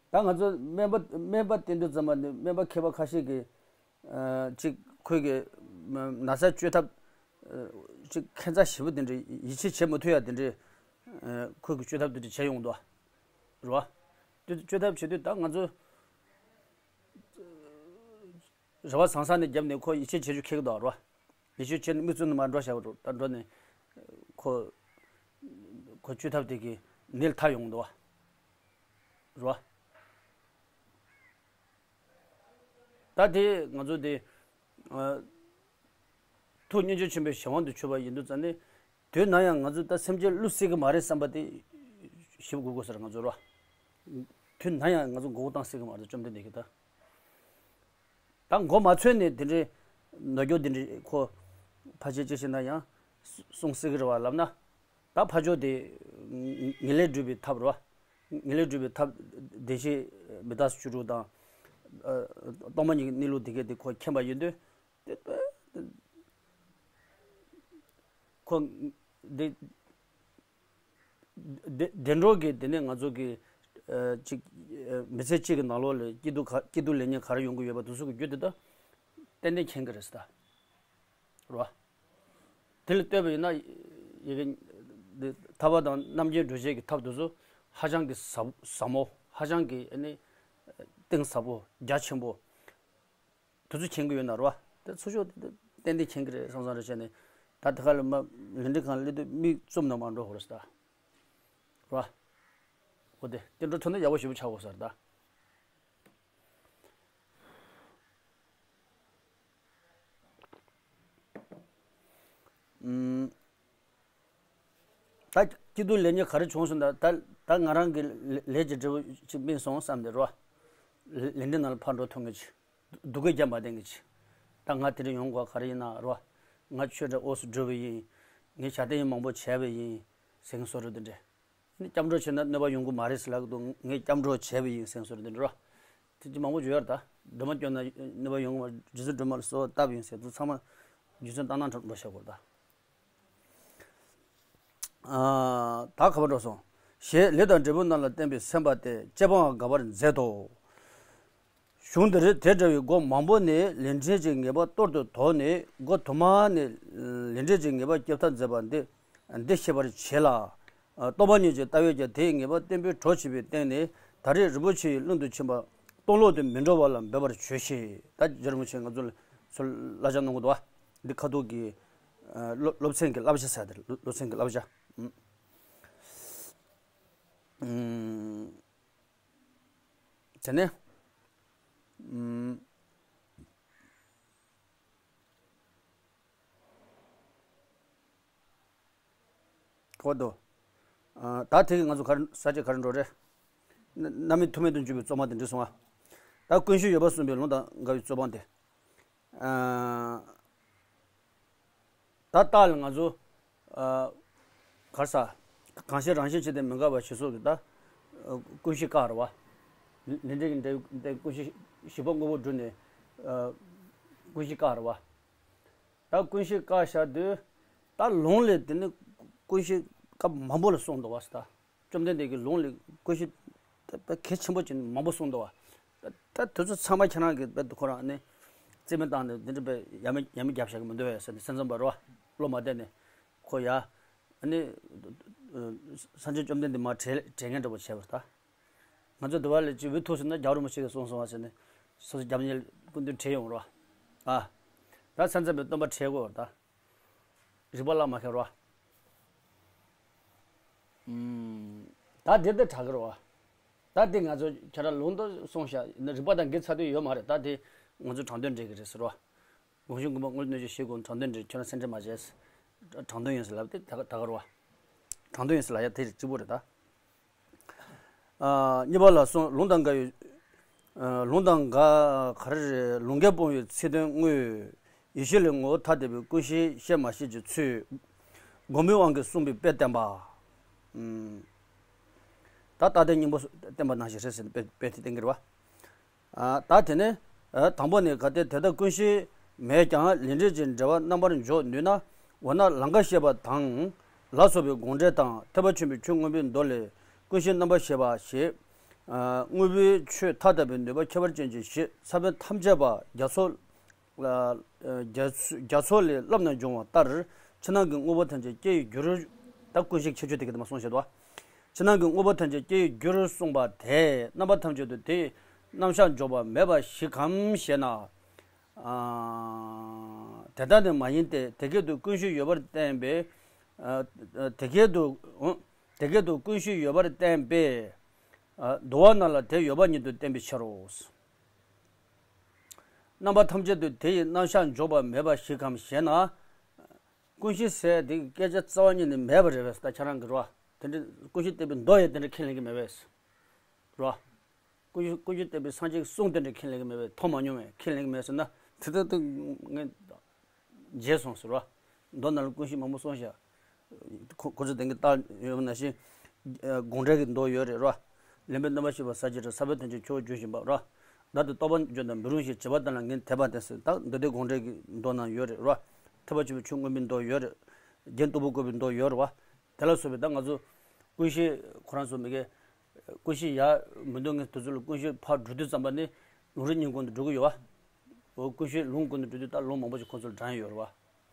ད་ང་ཚོ་སྨན་པ་སྨན་པ་བསྟེན་དུས་ཙམ་པ་ནི་སྨན་པ་མཁས་པ་ཁ་ཤས་ཀྱིས་ཨ་ཅིག་ཁོས་ཀྱི་ན་ཚ་བཅོས་ཐབས་ཨ་ཅིག་ཁྱད་མཚར་ཞེ་པོ་དེ་འདྲ་ཡིད་ཆེས་བྱེད་མི་ཐུབ་ཡ་དེ་འདྲ་ཨ་ཁོས་ཀྱི་བཅོས་ཐབས་དེ་འདྲ་བྱས་ཡོང་འདུག་རེད་བ། བཅོས་ཐབས་བྱེད་དུས་ད་ང་ཚོ། རེ་བ་བཟང་ས་ནས་བརྒྱབ་ནས་ཁོ་ཡིད་ཆེས་བྱེད་རྒྱུ་ཁེལ་གི་འདུག་རོ། ཡིད་ཆེས་བྱས་ནས་མིག་བཙུམ་ནས་མར་འགྲོ་བྱ་བ་རོ། ད་འགྲོ་ནས་ཁོ་ཁོ་བཅོས་ཐབས་དེ་གི་ནད་ཐར་ཡོང་འདུག་རོ། ད་དེ་ང་ཚོ་དེ་ཨ་ཐུགས་སྙིང་རྗེ་ཆེན་པོའི་གཞན་དབང་དུ་གྱུར་པ་ཡིན་དུས་ཙང་ནས། དུས་ན་ཡང་ང་ཚོ་ད་སེམས་ཅན་བསླུ་སྲིད་ཀྱི་མ་རེད་བསམ་པ་དེ་ཞིབ་དགོས་དགོས་ཟེར་ང་ཚོ་རོ། དུས་ན་ཡང་ང་ཚོ་མགོ་སྐོར་བཏང་སྲིད་ཀྱི་མ་རེད་བཅོམ་ལྡན་འདས་ཀྱིས་ད། ད་མགོ་མ་ཚོས་ནས་དེ་འདྲའི་ནོར་འགྱོ་དེ་འདྲའི་ཁོ་ཕལ་ཆེར་ཅི་ཞིག་ན་ཡང་གསུང་སྲིད་ཀྱི་རེད་བ་ལབ་ན། ད་ཕ་ཇོ་དེ་ངེས་ལེགས་སྒྲུབ་པའི་ཐབས་རོ། ངེས་ལེགས་སྒྲུབ་པའི་ཐབས་བདེན་བཞི་མི་རྟག་སོགས་བཅུ་དྲུག་དང་། སྟོང་པ་ཉིད་ཀྱི་གནས་ལུགས་དེ་གས་དེ་ཁོ་མཁྱེན་པ་ཡིན་དུས། དེ་ཁོ་འདི་བདེ་བདེ་འགྲོ་གི་དེ་ནས་ང་ཚོ་གི་ཅིག་མི་ཚེ་གཅིག་གི་ནང་ལོགས་ལ་སྐྱིད་སྡུག་ག་སྐྱིད་སྡུག་ལེགས་ཉེས་ག་རེ་ཡོང་གི་ཡོད་པ་དེ་ཚོ་གི་རྒྱུ་དེ་ད་ཏན་ཏན་མཁྱེན་གི་རེད་ཟེར་ད། རེད་བ། དེ་ལ་ལྟོས་པ་ཡིན་ན་ཡི་གེ་འདི་ཐར་པ་དང་རྣམ་མཁྱེན་སྒྲུབ་བྱེད་ཀྱི་ཐབས་དེ་ཚོ་ཧ་ཅང་གི་ཟབ་ཟབ་མོ། ཧ་ཅང་གི་ཨ་ནི་གཏིང་ཟབ་པོ་རྒྱ་ཆེན་པོ། དེ་ཚོ་མཁྱེན་གྱི་ཡོད་ན་རེད་བ། དེ་ཚོ་ཤོག་དེ་ཏན་ཏན་མཁྱེན་གྱི་རེད་བསམ་བསམ་རེ་བྱས་ནས། ད་དེ་ག་ལ་མ་ལས་འབྲས་གང་སླེབས་དུས་མིག་བཙུམ་ན་མ་འགྲོ་ཧོར་ཟེར་ད། རེད་བ། འོ་དེ་དེ་འགྲོ་ཐུབ་ན་ཡག་པོ་ཞེ་པོ་ཆགས་དགོས་ཟེར་ད། ཨུམ། ད་སྐྱིད་སྡུག་ལེགས་ཉེས་ག་རེ་བྱུང་སོང་ད། ད་ད་ང་རང་གི་ལས་ལས་ཀྱི་འབྲས་བུ་ཅིག་སྨིན་སོང་བསམ་སྟེ་རོ། ལས་ལས་འབྲས་ནང་ལ་ཕར་འགྲོ་ཐུབ་ངེས་ཀྱི། སྡུག་སྐད་རྒྱབ་མ་བསྡད་ངེས་ཀྱི། ད་ང་དེ་འདྲ་ཡོང་དགོས་ག་རེ་ཡིན་ན་རོ། ང་ཆོས་འབྲེལ་འོས་སུ་འགྲོ་བ་ཡིན། ངས་བྱ་དེ་ཡིན་མང་པོ་བྱས་པ་ཡིན། ཟེར་མཁན་བཟོ་འདྲ་དེ་འདྲ། ནི་སྐྱབས་འགྲོ་བྱས་ན་གནོད་པ་ཡོང་གི་མ་རེད་ཟེར་ལབ་ཀྱི་འདུག་ངས་སྐྱབས་འགྲོ་བྱས་པ་ཡིན་ཟེར་མཁན་བཟོ་འདྲ་དེ་འདྲ་རོ། དེ་ཅི་མང་པོ་བརྗོད་ཡོད་རེད་ད། སྒྲོལ་མ་སྐྱོན་ན་གནོད་པ་ཡོང་གི་མ་རེད། རྗེ་བཙུན་སྒྲོལ་མ་ལ་གསོལ་བ་བཏབ་ཡིན་ཟེར་དུས་ཚང་མ་རྗེ་བཙུན་བཏང་སྟངས་འགྲོ་བྱ་དགོས་རེད་ད། ཨ། ད་ག་པར་འགྲོ་སོང་། ཞེས་ལས་དང་འབྲས་བུ་རྣམས་ལ་བརྟེན་པའི་སེམས་པ་སྟེ་དཔྱད་པའང་དགའ་བར་མཛད་དོ། གཞུང་འདིར་དེ་འདྲ་བའི་སྒོ་མང་པོ་ནས་ལས་འབྲས་ཀྱི་ངེས་པ་གཏོར་དུ་དོགས་ནས་སྒོ་དུ་མ་ནས་ལས་འབྲས་ཀྱི་ངེས་པ་སྐྱེ་ཐབས་མཛད་པ་འདི་འདི་ཤེས་པར་བྱེད་ལ། སྟོང་པ་ཉིད་ཀྱི་ལྟ་བས་ཀྱང་དེའི་ངེས་པ་བརྟན་པོའི་གྲོགས་བྱེད་པའི་སྟེང་ནས་ད་རེས་རིན་པོ་ཆེའི་གླིང་དུ་ཕྱིན་པ་སྟོང་ལོག་ཏུ་མི་འགྲོ་བ་ལ་འབད་པར་བྱོས་ཤིག་ད་རྗེ་རིན་པོ་ཆེས་ང་ཚོ་ལ་ཚུར་བསླབ་བྱ་གནང་གི་འདུག་བ། འདི་ཁ་ཐུག་གི་སློབ་སློབ་ཚན་གྱི་བསླབ་བྱ་ཟེར་དེ་སློབ་ཚན་གྱི་བསླབ་བྱ། ཨུམ། དེ་ནས། ཨུམ། གོ་དོ། ཨ། ད་དེ་གི་ང་ཚོ་ག་རེ་ས་བཅད་ག་རེ་འགྲོ་རེད། རྣམ་སྨིན་ཐུག་མེད་དུ་འཇུག་པའི་རྩོད་མ་དེ་འདྲ་སོང་ཨ། ད་ཀུན་ཤེས་ཡོད་པར་གསུངས་པའི་ལུང་དང་འགལ་བའི་རྩོད་སྤོང་དེ། ཨ། ད་རྟགས་ལ་ང་ཚོ། ཨ། གར་ས། གང་ཞིག་རང་བཞིན་ཕྱེ་སྟེ་མི་འགལ་བ་ཞེས་སོགས་ཀྱི་ད། ཀུན་ཤེས་བཀག་རེད་བ། ལས་འབྲས་ཀྱི་འབྲས་བུ་ཀུན་ཤེས་བཞི་པོ་དངོས་པོར་བསྒྲུབས་ནས། ཀུན་ཤེས་བཀག་རེད་བ། ད་ཀུན་ཤེས་བཀག་བཞག་དུས། ད་ལུང་ལས་དེ་ནི་ཀུན་ཤེས་སྐབས་མང་པོ་ལ་གསུངས་འདུག་བ་ཟེར་ད། བཅོམ་ལྡན་འདས་ཀྱིས་ལུང་ལས་ཀུན་ཤེས་ད་གལ་ཆེན་པོ་ཅན་མང་པོ་གསུངས་འདུག་བ། ད་ད་དེ་ཚོ་ཚང་མ་ཁྱེད་རང་གིས་རྦད་དེ་ཁོ་རང་ནི་རྩིས་མེད་བཏང་ནས་འདི་འདྲ་རྦད་ཡ་མེད་ཡ་མེད་རྒྱབ་བཞག་གི་མི་འདུག་བས་ཟེར་ནས་སེམས་ཙམ་པ་རེད་བ། བློ་མ་གཏད་ནས་ཁོ་ཡ། ཨ་ནི། སངས་རྒྱས་བཅོམ་ལྡན་འདས་མར་བྲལ་བྲལ་མཁན་འདྲ་པོ་བྱས་པ་རེད་ད། ང་ཚོ་འདི་བ་ལས་ཅིག་འུ་ཐུག་ཟེར་ན་རྒྱལ་བ་རིན་པོ་ཆེ་གིས་གསུངས་སོང་བ་ཟེར་ནས་སོ་སོ་རྒྱབ་གཉེར་སྐུ་མདུན་བྲལ་ཡོང་རོགས། ཨ། ད་སེམས་ཙམ་པའི་སྟོན་པ་བྲལ་དགོས་རེད་ད། རིགས་པ་བརླག་མ་ཁེལ་རོགས། ཨུམ། ད་འདི་ལྟར་དྲག་གི་རོགས། ད་འདི་ང་ཚོ་ཁྱེད་རང་ལུང་དུ་གསུངས་ཤག་ན་རིགས་པ་དང་འགལ་ཚར་དུས་ཡོད་མ་རེད་ད་དེ་ང་ཚོ་དྲང་དོན་འགྲིག་གི་རེད་ཟེར་རོགས། དགོངས་ཞུ་མགོན་པོ་དངོས་གནས་ཆོས་ཞིག་དགོངས་དྲང་དོན་འགྲིག་ཁྱོད་རང་སེམས་ཁྲལ་མ་བྱེད། དྲང་དོན་ཡིན་ཟེར་ལབ་དེ་ད་ག་ད་ག་རོགས། དྲང་དོན་ཡིན་ཟེར་ལབ་ཡ་དེ་གཅིག་པོ་རེད་ད། ཨ། གཉིས་པ་ལ་སོང་ལུང་དང་འགལ་བའི། ཨ། ལུང་དང་འགལ་ག་རེ་རེད། ལུང་འགལ་སྤོང་བའི་ཚིག་དོན་དངོས། ཡེ་ཤེས་ལས་ངོ་བོ་ཐ་དད་པའི་ཀུན་ཤེས་བཤད་མ་བཤད་ཀྱི་ཚུལ། དགོངས་པའི་དབང་གིས་གསུངས་པའི་དཔེ་བསྟན་པ། ཨུམ། ད་རྟག་བདེན་སྙིང་པོ་བསྟན་པ་ནང་བཞིན་རེད་ཟེར་ནས་དཔེ་དཔེ་དེ་བསྟན་གྱི་རེད་བ། ཨ། ད་དེ་ནས། ཨ། དང་པོ་ནི་གལ་ཏེ་དེ་ལྟར་ཀུན་ཤེས་མེད་ཀྱང་ལས་འབྲས་ཀྱི་འབྲེལ་བ་རྣམ་པར་འཇོག་ནུས་ན། འོ་ན་ལང་ཀ་བཤད་པ་དང་ལ་སོགས་པའི་དགོངས་འགྲེལ་དང་ཐེག་པ་ཆེན་པོའི་ཆོས་མངོན་པའི་མདོ་ལས་ཀུན་ཤེས་རྣམ་པར་ཤེས་པ་ཞེས། ཨ། དངོས་པོའི་ཆོས་ཐ་དད་པའི་ནུས་པ་ཁྱད་པར་ཅན་གྱི་ཞེས་ས་བོན་ཐམས་ཅད་པ་རྒྱ་མཚོ། ཨ། རྒྱ་མཚོ་རྒྱ་མཚོ་ལས་བསླབས་ནས་འབྱུང་བ་ལྟར་ཕྱི་ནང་གི་དངོས་པོ་ཐམས་ཅད་སྐྱེ་ཡི་རྒྱུར། ད་ཀུན་ཤེས་ཁྱད་ཆོས་དེ་ག་དེ་མ་གསུངས་བཞག་འདུག་བ། ཕྱི་ནང་གི་དངོས་པོ་ཐམས་ཅད་སྐྱེ་ཡི་རྒྱུར་གསུངས་པ་དེས་རྣམ་པ་ཐམས་ཅད་དུ་དེའི་རྣམ་གཞག་འཇོག་པ་མེད་པ་ཞིག་གམ་ཞེ་ན། ཨ། དེ་ལྟ་ནི་མ་ཡིན་ཏེ། དེ་སྐད་དུ་ཀུན་ཤེས་ཡོད་པར་བསྟན་པས། ཨ། དེ་སྐད་དུ། དེ་སྐད་དུ་ཀུན་ཤེས་ཡོད་པར་བསྟན་པས། ཨ། འདུལ་བ་རྣམས་ལ་དེ་ཡོད་པ་ཉིད་དུ་བསྟན་པའི་ཕྱིར་རོ། རྣམ་པ་ཐམས་ཅད་དུ་དེ་ཡི་རྣམ་གཞག་འཇོག་པ་མེད་པ་ཞིག་གམ་ཞེ་ན། ཀུན་ཤེས་ཟེར་དེ་སྐད་ཆ་རྩ་བ་ཉིད་ནས་མེད་པ་རེད་པས་ད་ཁྱེད་རང་གི་རོ། དེ་འདྲ་ཀུན་ཤེས་བསྟན་པའི་མདོ་ཡང་དེ་འདྲ་ཁས་ལེན་གྱི་མེད་པས། རོ། ཀུན་ཤེས་ཀུན་ཤེས་བསྟན་པའི་སངས་རྒྱས་ཀྱི་གསུང་དེ་འདྲ་ཁས་ལེན་གྱི་མེད་པས་མཐོང་མ་མྱོང་བས་ཁས་ལེན་གྱི་མེད་ཟེར་ན་དེ་ལྟར་དུ་ངས་བརྗེད་སོང་ཟེར་རོ། མདོ་ནང་ལ་ཀུན་ཤེས་མང་པོ་གསུངས་ཤག་ཁོ་ཁོ་ཚོ་དེང་གི་རྟགས་ཡོད་པ་ནང་བཞིན། ཨ། དགོངས་འགྲེལ་གྱི་མདོ་ཡོད་རེད་རོ། ལེགས་པའི་རྣམ་པར་ཤེས་པ་ཟག་བཅས་རེད། ས་བོན་ཐམས་ཅད་ཁྱོད་འཇུག་བཞིན་པ་རོ། བདག་ཏུ་རྟོག་པ་འཇོག་དང་མི་རུང་ཞིང་བྱིས་པ་ལྟར་ན་ངས་དད་པ་དེ་ཟེར་ད་མདོ་སྡེ་དགོངས་འགྲེལ་གྱི་མདོ་ནང་ཡོད་རེད་རོ། ཐེག་པ་ཆེན་པོའི་ཆོས་མངོན་པའི་མདོ་ཡོད་རེད། རྒྱན་སྟུག་པོ་བཀོད་པའི་མདོ་ཡོད་རེད་བ། དེ་ལ་སོགས་པའི་ད་ང་ཚོ་ཀུན་ཤེས་ཁོ་རང་ཚོ་མི་དགེ། ཀུན་ཤེས་ཡག་མི་འདུག་ངས་དུས་ཚོད་ལ་ཀུན་ཤེས་ཕར་འགྲོ་དུས་ཙམ་པ་ནི་ལུང་རིགས་གཉིས་ཀུན་ཏུ་འགྲོ་གི་ཡོད་བ། འོ་ཀུན་ཤེས་ལུང་ཀུན་ཏུ་འགྲོ་དུས་ད་ལུང་མང་པོ་ཞིག་ཁོ་ཚོར་དྲངས་ཡོད་རེད་བ།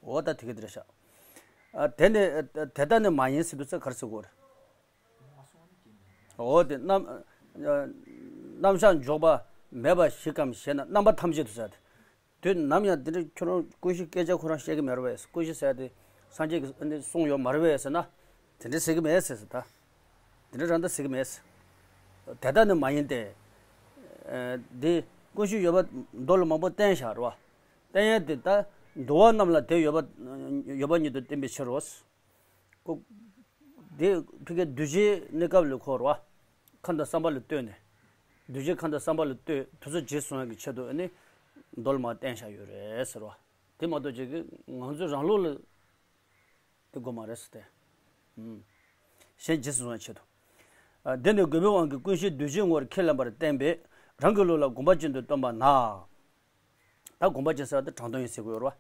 འོ་ད་དེ་ག་དེ་རེད་ཤག་ཨ། དེ་ནི་དེ་ལྟ་ནི་མ་ཡིན་ཟེར་དུས་ཚོད་ག་རེ་ཟེར་དགོས་རེད། འོ་དེ་རྣམ་རྣམ་གཞག་འཇོག་པ་མེད་པ་ཞིག་གམ་ཞེ་ན་རྣམ་པ་ཐམས་ཅད་དུ་ཟེར་ཏེ། དུས་ནམ་ཡང་དེ་འདྲ་ཁྱོད་རང་ཀུན་ཤེས་སྐད་ཆ་ཁོ་རང་བཤད་ཀྱི་མེད་རེད་པས། ཀུན་ཤེས་ཟེར་དེ་སངས་རྒྱས་ཀྱིས་གསུངས་ཡོད་མ་རེད་པས་ཟེར་ན། དེ་འདྲ་ཟེར་གྱི་མེད་ཟེར་ཟེར་ད། དེ་འདྲ་རང་ད་ཟེར་གྱི་མེད་ཟེར། དེ་ལྟ་ནི་མ་ཡིན་ཏེ། འདི་ཀུན་ཤེས་ཡོད་པ་མདོ་ལ་མང་པོ་བསྟན་བཞག་རེད་བ། བསྟན་ཡས་དེ་ད་འདུལ་བ་རྣམས་ལ་དེ་ཡོད་པ་ཡོད་པ་ཉིད་དུ་བསྟན་པའི་ཕྱིར་རོ། ཁོ། དེ་ཕ་གིའི་གདུལ་བྱའི་གནས་སྐབས་ལ་འཁོར་བ། ཁམས་དང་བསམ་པ་ལ་ལྟོས་ནས། གདུལ་བྱའི་ཁམས་དང་བསམ་པ་ལ་ལྟོས་དུས་ཚོད་རྗེས་སུ་བཟུང་ཡག་གི་ཆེད་དུ་ནི། མདོ་ལ་མར་བསྟན་བཞག་ཡོད་རེད་ཟེར་བ། དེ་མ་གཏོགས་ཅིག་གིས་ང་ཚོའི་རང་ལུགས་ལ། དེ་དགོས་མ་རེད་ཟེར་ཏེ། ཨུམ། གཞན་རྗེས་སུ་བཟུང་བའི་ཆེད་དུ། ཨ། འདི་ནི་དགོས་པའི་དབང་གིས་ཀུན་ཤེས་གདུལ་བྱའི་ངོར་ཁས་ལེན་པར་བསྟན་པས་རང་གི་ལུགས་ལ་དགོངས་པ་ཅན་དུ་སྟོན་པ་ན། ད་དགོངས་པ་ཅན་ཟེར་བ་དེ་དྲང་དོན་ཡིན་ཟེར་དགོས་རེད་བ།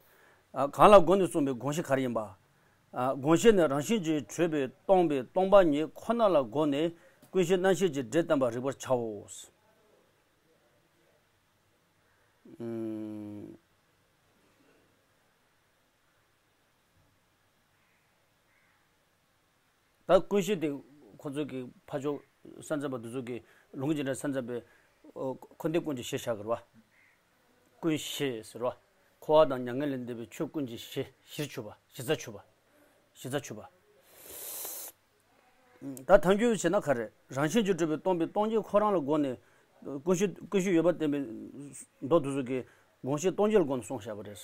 ཨ། གང་ལ་དགོངས་ནས་གསུངས་པའི་དགོངས་གཞི་ག་རེ་ཡིན་པ། ཨ། དགོངས་གཞི་ནི་རང་བཞིན་གྱིས་གྲུབ་པའི་སྟོང་པའི་སྟོང་པ་ཉིད་ཁོ་ན་ལ་དགོངས་ནས་ཀུན་ཤེས་རྣམ་ཤེས་ཀྱི་སྒྲས་བསྟན་པ་རིག་པར་བྱའོ། ཨུམ། ད་ཀུན་ཤེས་དེ་ཁོ་ཚོ་གི་ཕ་ཕྱོགས་སེམས་ཙམ་པ་དེ་ཚོ་གི་ལུང་གི་འདྲ་སེམས་ཙམ་པའི་འཁོར་འདས་ཀུན་གྱི་གཞི་བཞག་གི་རེད་བ། ཀུན་ཤེས་ཟེར་བ། འཁོར་བ་དང་མྱ་ངན་ལས་འདས་པའི་ཆོས་ཀུན་གྱི་གཞི་གཞིར་གྱུར་པ་གཞི་རྩར་གྱུར་པ་གཞི་རྩར་གྱུར་པ། ད་ཐལ་འགྱུར་བྱས་ན་ག་རེ། རང་བཞིན་གྱིས་གྲུབ་པའི་སྟོང་པའི་སྟོང་ཉིད་ཁོ་རང་ལ་དགོངས་ནས། ཀུན་གཞི་ཀུན་གཞི་ཡོད་པར་བསྟན་པའི་མདོ་དེ་ཚོ་གི་དགོངས་གཞི་སྟོང་ཉིད་ལ་དགོངས་ནས་གསུངས་བཞག་པ་རེད།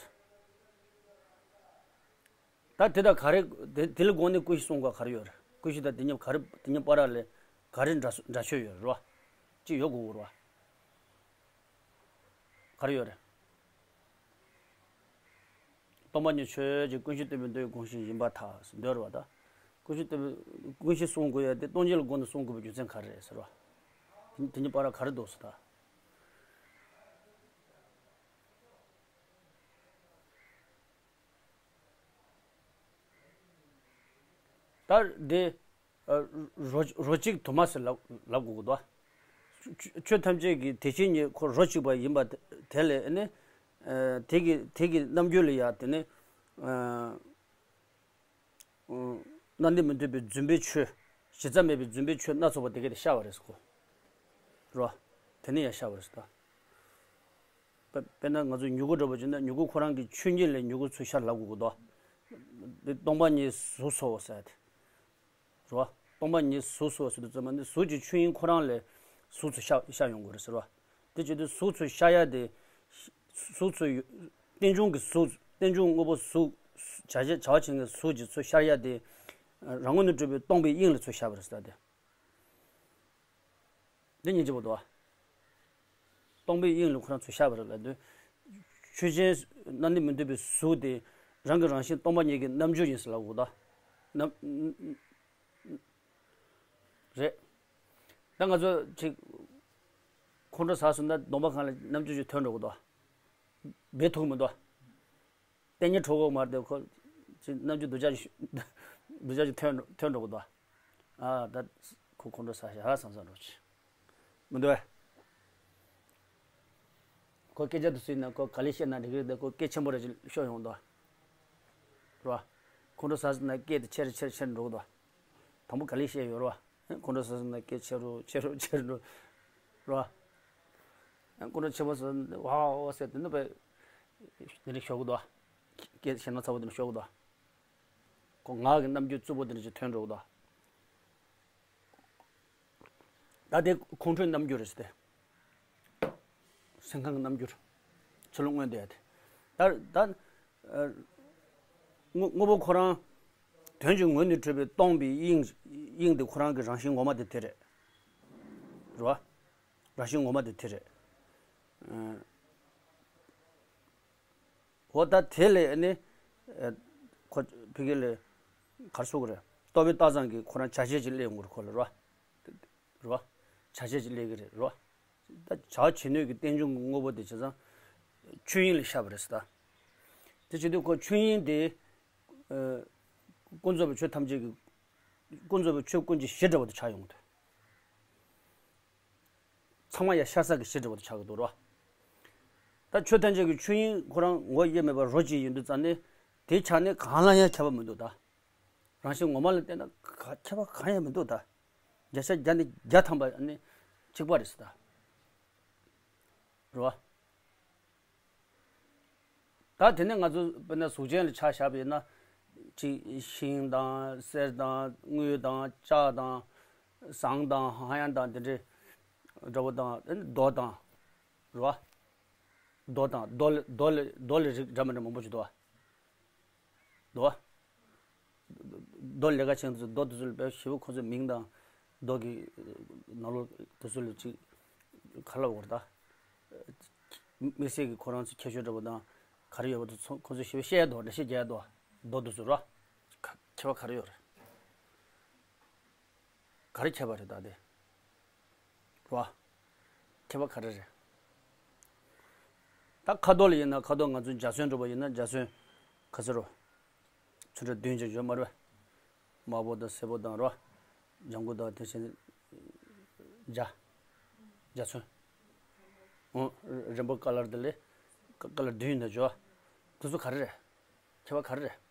ད་དེ་དང་ག་རེ། དེ་དེ་ལ་དགོངས་ནས་ཀུན་གཞི་གསུང་དགོས་ག་རེ་ཡོད་རེད། ཀུན་གཞི་དང་དེ་གཉིས་ག་རེ། དེ་གཉིས་བར་ལ་ག་རེ་འདྲ་འདྲ་ཆོས་ཡོད་རེད་བ། ཅི་ཡོད་དགོས་རེད་བ། ག་རེ་ཡོད་རེད། སྟོང་པ་ཉིད་ཆོས་ཅན། ཀུན་གཞི་སྟོང་པའི་མདོའི་དགོངས་གཞི་ཡིན་པར་ཐལ། འདོད་རེད་བ་ད། ཀུན་གཞི་སྟོང་པའི་ཀུན་གཞི་གསུང་དགོས་ཡ་དེ་སྟོང་ཉིད་ལ་དགོངས་ནས་གསུང་དགོས་པའི་རྒྱུ་མཚན་ག་རེ་རེད་ཟེར་བ། དེ་དེ་གཉིས་བར་ལ་ག་རེ་འདུག་ཟེར་ད། ད་དེ། ཨ། རོ་རོ་གཅིག་དུ་མ་ཟེར་ལབ་ལབ་དགོས་ཀྱི་འདུག་ཆོས་ཆོས་ཐམས་ཅད་ཀྱི་དེ་བཞིན་ཉིད་ཁོ་རོ་གཅིག་པ་ཡིན་པ་དེ་དེ་ལས་ནི། ཨ། དེ་གི་དེ་གི་རྣམ་འགྱུར་ལ་ཡ་དེ་ནི། ཨ། གནད་དོན་མི་མཐུན་པའི་རྫུན་པའི་ཆོས། གཞི་རྩ་མེད་པའི་རྫུན་པའི་ཆོས་སྣ་ཚོགས་པ་དེ་ག་དེ་ཤར་བ་རེད་ཟེར་གོ། རོ། དེ་ནི་ཡང་ཤར་བ་རེད་ཟེར་ད། དཔེ་དཔེར་ན་ང་ཚོ་མྱུ་གུ་འདྲ་པོ་བྱས་ན་མྱུ་གུ་ཁོ་རང་གི་ཆོས་ཉིད་ལས་མྱུ་གུ་ཚུར་ཤར་ལབ་དགོས་ཀྱི་འདུག་འདི་སྟོང་པ་ཉིད་གཟུགས་སོ་ཟེར་ཏེ། རོ། སྟོང་པ་ཉིད་གཟུགས་སོ་ཟེར་དུས་ཙམ་པ་ནི་གཟུགས་ཀྱི་ཆོས་དབྱིངས་ཁོ་རང་ལས་གཟུགས་ཚུར་ཤར་ཤར་ཡོང་དགོས་རེད་ཟེར་བ། དེ་བྱེད་དུས་གཟུགས་ཚུར་ཤར་ཡ་དེ། གཟུགས་ཚུར་ཡོ་རྟེན་འབྱུང་གི་གཟུགས། རྟེན་འབྱུང་དངོས་པོ་གཟུགས། བྱ་བྱ་བྱ་བ་ཅན་གྱི་གཟུགས་ཀྱི་ཚུར་ཤར་ཡ་དེ། རང་ངོས་ནས་གྲུབ་པའི་སྟོང་པའི་དབྱིངས་ལ་ཚུར་ཤར་བ་རེད་ཟེར་ད་དེ། འདི་སྙིང་རྗེ་པོ་འདུག་བ། སྟོང་པའི་དབྱིངས་ལ་ཁོ་རང་ཚུར་ཤར་བ་རེད་ལབ་དུས། ཆོས་ཅན། གནད་དོན་མི་མཐུན་པའི་གཟུགས་དེ་རང་གི་རང་བཞིན་སྟོང་པ་ཉིད་ཀྱི་རྣམ་འགྱུར་ཡིན་ཟེར་ལབ་དགོས་ད། རྣམ། རེད། ད་ང་ཚོ་ཅིག་ཁོང་ཁྲོ་ཟ་སོང་ན་གདོང་པ་སྒང་ལ་རྣམ་འགྱུར་ཞིག་ཐོན་འགྲོ་གི་འདུག་བ། སྦས་ཐུག་མི་འདུག་བ། ལྟས་ངན་ཁྲོ་གོ་མར་དེ་ཁོ་ཅིག་རྣམ་འགྱུར་སྡུག་ཅག་ཅིག་སྡུག་ཅག་ཅིག་ཐོན་ཐོན་འགྲོ་གི་འདུག་ཨ་ད་ཁོ་ཁོང་ཁྲོ་ཟ་ཤག་བསམ་བསམ་འགྲོ་ཅིག་མི་འདུག་ཨེ། ཁོ་སྐད་ཆ་དེ་ཚོ་ཡིན་ན་ཁོ་ག་ལེ་བཤད་ན་འགྲིག་གི་རེད་དེ་ཁོ་སྐད་ཆེན་པོ་རེ་ཅིག་ཤོར་ཡོང་འདུག་རོ། ཁོང་ཁྲོ་ཟ་ཟ་ན་སྐད་དེ་ཆེར་ཆེར་ཆེར་འགྲོ་གི་འདུག་དང་པོ་ག་ལེ་བཤད་ཡོད་རོ། ཁོང་ཁྲོ་ཟ་ཟ་ན་སྐད་ཆེ་རུ་ཆེ་རུ་ཆེ་རུ་འགྲོ། རོ། ཁོང་ཁྲོ་ཆེ་བ་ཟ་ན་ཝ་ཝ་ཟེར་དེ་ནི་བས། དེ་ནི་ཤོར་གི་འདུག་སྐད་ཞེ་ན་ཚ་བོ་དེ་ནི་ཤོར་གི་འདུག་ཁོ་ངག་གི་རྣམ་འགྱུར་རྩུབ་པོ་དེ་འདྲ་ཅིག་ཐོན་འགྲོ་གི་འདུག་ད་དེ་ཁོང་ཁྲོའི་རྣམ་འགྱུར་རེད་ཟེར་ཏེ། སེམས་ཁམས་ཀྱི་རྣམ་འགྱུར། ཚུར་ལ་མངོན་བསྡད་ཡ་དེ། ད་ད། ཨ། དངོས་དངོས་པོ་ཁོ་རང་། དོན་གྱི་ངོས་ནས་གྲུབ་པའི་སྟོང་པའི་དབྱིངས། དབྱིངས་དེ་ཁོ་རང་གི་རང་བཞིན་ངོ་མ་དེ་དེ་རེད། རེད་བ། རང་བཞིན་ངོ་མ་དེ་དེ་རེད། ཨ། འོ་ད་དེ་ལས་ནི། ཨ། ཁོ་ཕ་གི་ལ་ག་རེ་ཟེར་དགོས་རེད། རྟོག་པའི་རྟགས་ཙམ་གྱིས་ཁོ་རང་བྱ་བྱེད་ཅིག་སླེབས་ཡོང་གི་རེད་ཁོ་ལ་རོ། རོ། བྱ་བྱེད་ཅིག་སླེབས་ཀྱི་རེད་རོ། ད་བྱ་བྱེད་ནུས་ཀྱི་རྟེན་འབྱུང་གི་དངོས་པོ་དེ་བྱས་ཙང་། ཆོས་དབྱིངས་ལ་ཤར་བ་རེད་ཟེར་ད། དེ་བྱེད་དུས་ཁོ་ཆོས་དབྱིངས་དེ། ཨ། ཀུན་རྫོབ་པའི་ཆོས་ཐམས་ཅད་ཀྱི། ཀུན་རྫོབ་པའི་ཆོས་ཀུན་གྱི་གཞི་འདྲ་བོ་དེ་ཆགས་ཡོང་གི་འདུག་ཚང་མ་ཡར་ཤར་ས་གི་གཞི་འདྲ་བོ་དེ་ཆགས་ཀྱི་འདུག་རོ། ད་ཆོས་ཐམས་ཅད་ཀྱི་ཆོས་དབྱིངས་ཁོ་རང་ངོ་དབྱེར་མེད་པ་རོ་གཅིག་ཡིན་དུས་ཙང་ནས་དེའི་ཆ་ནས་གང་ལ་ཡང་ཁྱད་པར་མི་འདུག་ད། རང་བཞིན་ངོ་མ་ལ་བལྟས་ན་ག་ཁྱད་པར་གང་ཡང་མི་འདུག་ད། བརྒྱ་ཆ་བརྒྱ་ནས་བརྒྱ་ཐམ་པ་ནི་གཅིག་པ་རེད་ཟེར་ད། རེད་བ། ད་དེ་ནས་ང་ཚོ་དཔེར་ན་གཟུགས་ཅན་ལ་ཆ་བཞག་པ་ཡིན་ན། ཅིག་ཤིང་དང་གསེར་དང་དངུལ་དང་ལྕགས་དང་ཟངས་དང་ཧ་ཡང་དང་དེ་འདྲའི་འདྲ་བོ་དང་རྡོ་དང་། རེད་བ། རྡོ་དང་རྡོ་ལ་རྡོ་ལ་རྡོ་ལ་རིགས་འདྲ་མི་འདྲ་མང་པོ་ཞིག་འདུག་བ། འདུག་བ། རྡོ་ལས་ཀ་བྱེད་མཁན་ཚོ་རྡོ་དེ་ཚོ་ལ་དཔེ་ཞེ་པོ་ཁོ་ཚོའི་མིང་དང་རྡོ་གི་ནང་ལོགས་དེ་ཚོ་ལ་ཅིག་ག་རེ་ལབ་དགོས་རེད་ད། དམིགས་བསལ་གྱི་ཁོ་རང་ཚོ་ཁྱད་ཆོས་འདྲ་པོ་དང་ག་རེ་ཡོད་པ་དེ་ཚོ་ཁོ་ཚོས་ཞེ་པོ་བཤད་ཡ་འདུག་འགྲེལ་བཤད་རྒྱག་ཡ་འདུག་རྡོ་དེ་ཚོ་ར། ཁྱད་པར་ག་རེ་ཡོད་རེད། ག་རེ་ཁྱད་པར་རེད་ད་དེ། རེད་བ། ཁྱད་པར་ག་རེ་རེད། ད་ཁ་དོག་ལ་ཡིན་ན་ཁ་དོག་ང་ཚོ་འཇའ་ཚོན་འདྲ་པོ་ཡིན་ན་འཇའ་ཚོན་ག་ཚོད་རོ། ཚོན་ཁྲ་བདུན་ཅན་ཡོད་མ་རེད། དམར་པོ་དང་སེར་པོ་དང་རོ། ལྗང་གུ་དང་དེ་བཞིན་འཇའ། འཇའ་ཚོན། འོ། རེན་བོ་ཀ་ལར་དེ་ལས་ཀ་ལར་བདུན་ཡིན་ན་འཇོ། དེ་ཚོ་ག་རེ་རེད། ཁྱད་པར་ག་རེ་རེད།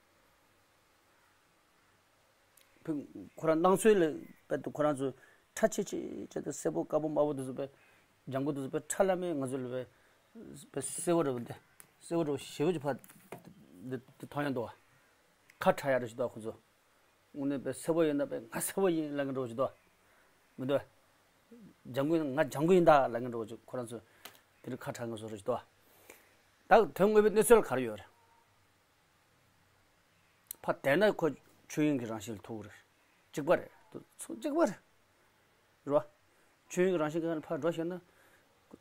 ཁོ་རང་སྣང་ཚུལ་ལ་དཔེ་དེ་ཁོ་རང་ཚོ་ཁྲ་ཆེ་ཆེ་ཆེ་དང་སེར་པོ་དཀར་པོ་དམར་པོ་དེ་ཚོ་དཔེ། ལྗང་གུ་དེ་ཚོ་དཔེ་ཁྲ་ལམ་མེ་ང་ཚོ་ལ་དཔེ། དཔེ་སེར་པོ་རེད་པ་འདི། སེར་པོ་རེད་པ་ཞེ་པོ་ཅིག་ཕར། འདི་འདི་མཐོང་ཡ་འདུག་བ། ཁ་ཁྲ་ཡ་རེ་ཞིག་འདུག་ཁོ་ཚོ། དངོས་གནས་དཔེ་སེར་པོ་ཡིན་ན་དཔེ་ང་སེར་པོ་ཡིན་ལབ་མཁན་འདྲ་བོ་ཅིག་འདུག་མི་འདུག་ལྗང་གུ་ཡིན་ན་ང་ལྗང་གུ་ཡིན་ད་ལབ་མཁན་འདྲ་བོ་ཅིག་ཁོ་རང་ཚོ་དེ་འདྲ་ཁ་གྲག་མཁན་བཟོ་འདྲ་ཅིག་འདུག་ད་དོན་དངོས་པོའི་གནས་ཚུལ་ག་རེ་ཡོད་རེད། ཕར་བལྟས་ན་ཁོ་ཆོས་དབྱིངས་ཀྱི་རང་བཞིན་ལ་ཐུག་གི་རེད། གཅིག་པ་རེད། དུ་ཚོ་གཅིག་པ་རེད། རེད་བ། ཆོས་དབྱིངས་ཀྱི་རང་བཞིན་གང་ལ་ཕར་འགྲོ་ཤེས་ན།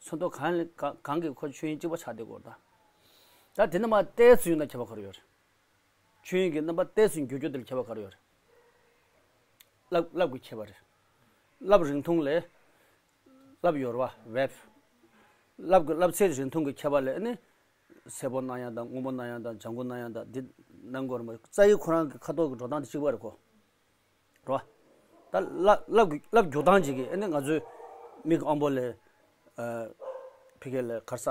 ཚོན་མདོག་གང་ལ་གང་གང་གིས་ཁོ་ཆོས་དབྱིངས་གཅིག་པ་ཆགས་བསྡད་ཀྱི་ཡོད་རེད་ད། ད་དེ་རྣམ་པ་ཏོག་ཙམ་ཡོད་ན་ཁྱད་པར་ག་རེ་ཡོད་རེད། ཆོས་དབྱིངས་ཀྱི་རྣམ་པ་ཏོག་ཙམ་འགྱུར་རྒྱུ་དེ་ལ་ཁྱད་པར་ག་རེ་ཡོད་རེད། རླབས་རླབས་ཀྱི་ཁྱད་པར་རེད། རླབས་རིང་ཐུང་ལས། རླབས་ཡོད་རེད་བ། ཝེབ། རླབས་ཀྱི་རླབས་ཚད་རིང་ཐུང་གི་ཁྱད་པར་ལས་ནི། སེར་པོ་སྣང་ཡག་དང་སྔོན་པོ་སྣང་ཡག་དང་ལྗང་གུ་སྣང་ཡག་དང་འདི་སྣང་གི་ཡོད་རེད་མ། རྩ་བའི་ཁོ་རང་གི་ཁ་དོག་གི་འགྲོ་སྟངས་དེ་གཅིག་པ་རེད་ཁོ། རེད་བ། ད་རླབས་རླབས་ཀྱི་རླབས་རྒྱུག་སྟངས་ཅིག་གིས་ཨ་ནི་ང་ཚོའི་མིག་གི་ཨམ་པོ་ལས། ཨ། ཕ་གི་ལས་ག་རེ་ཟ།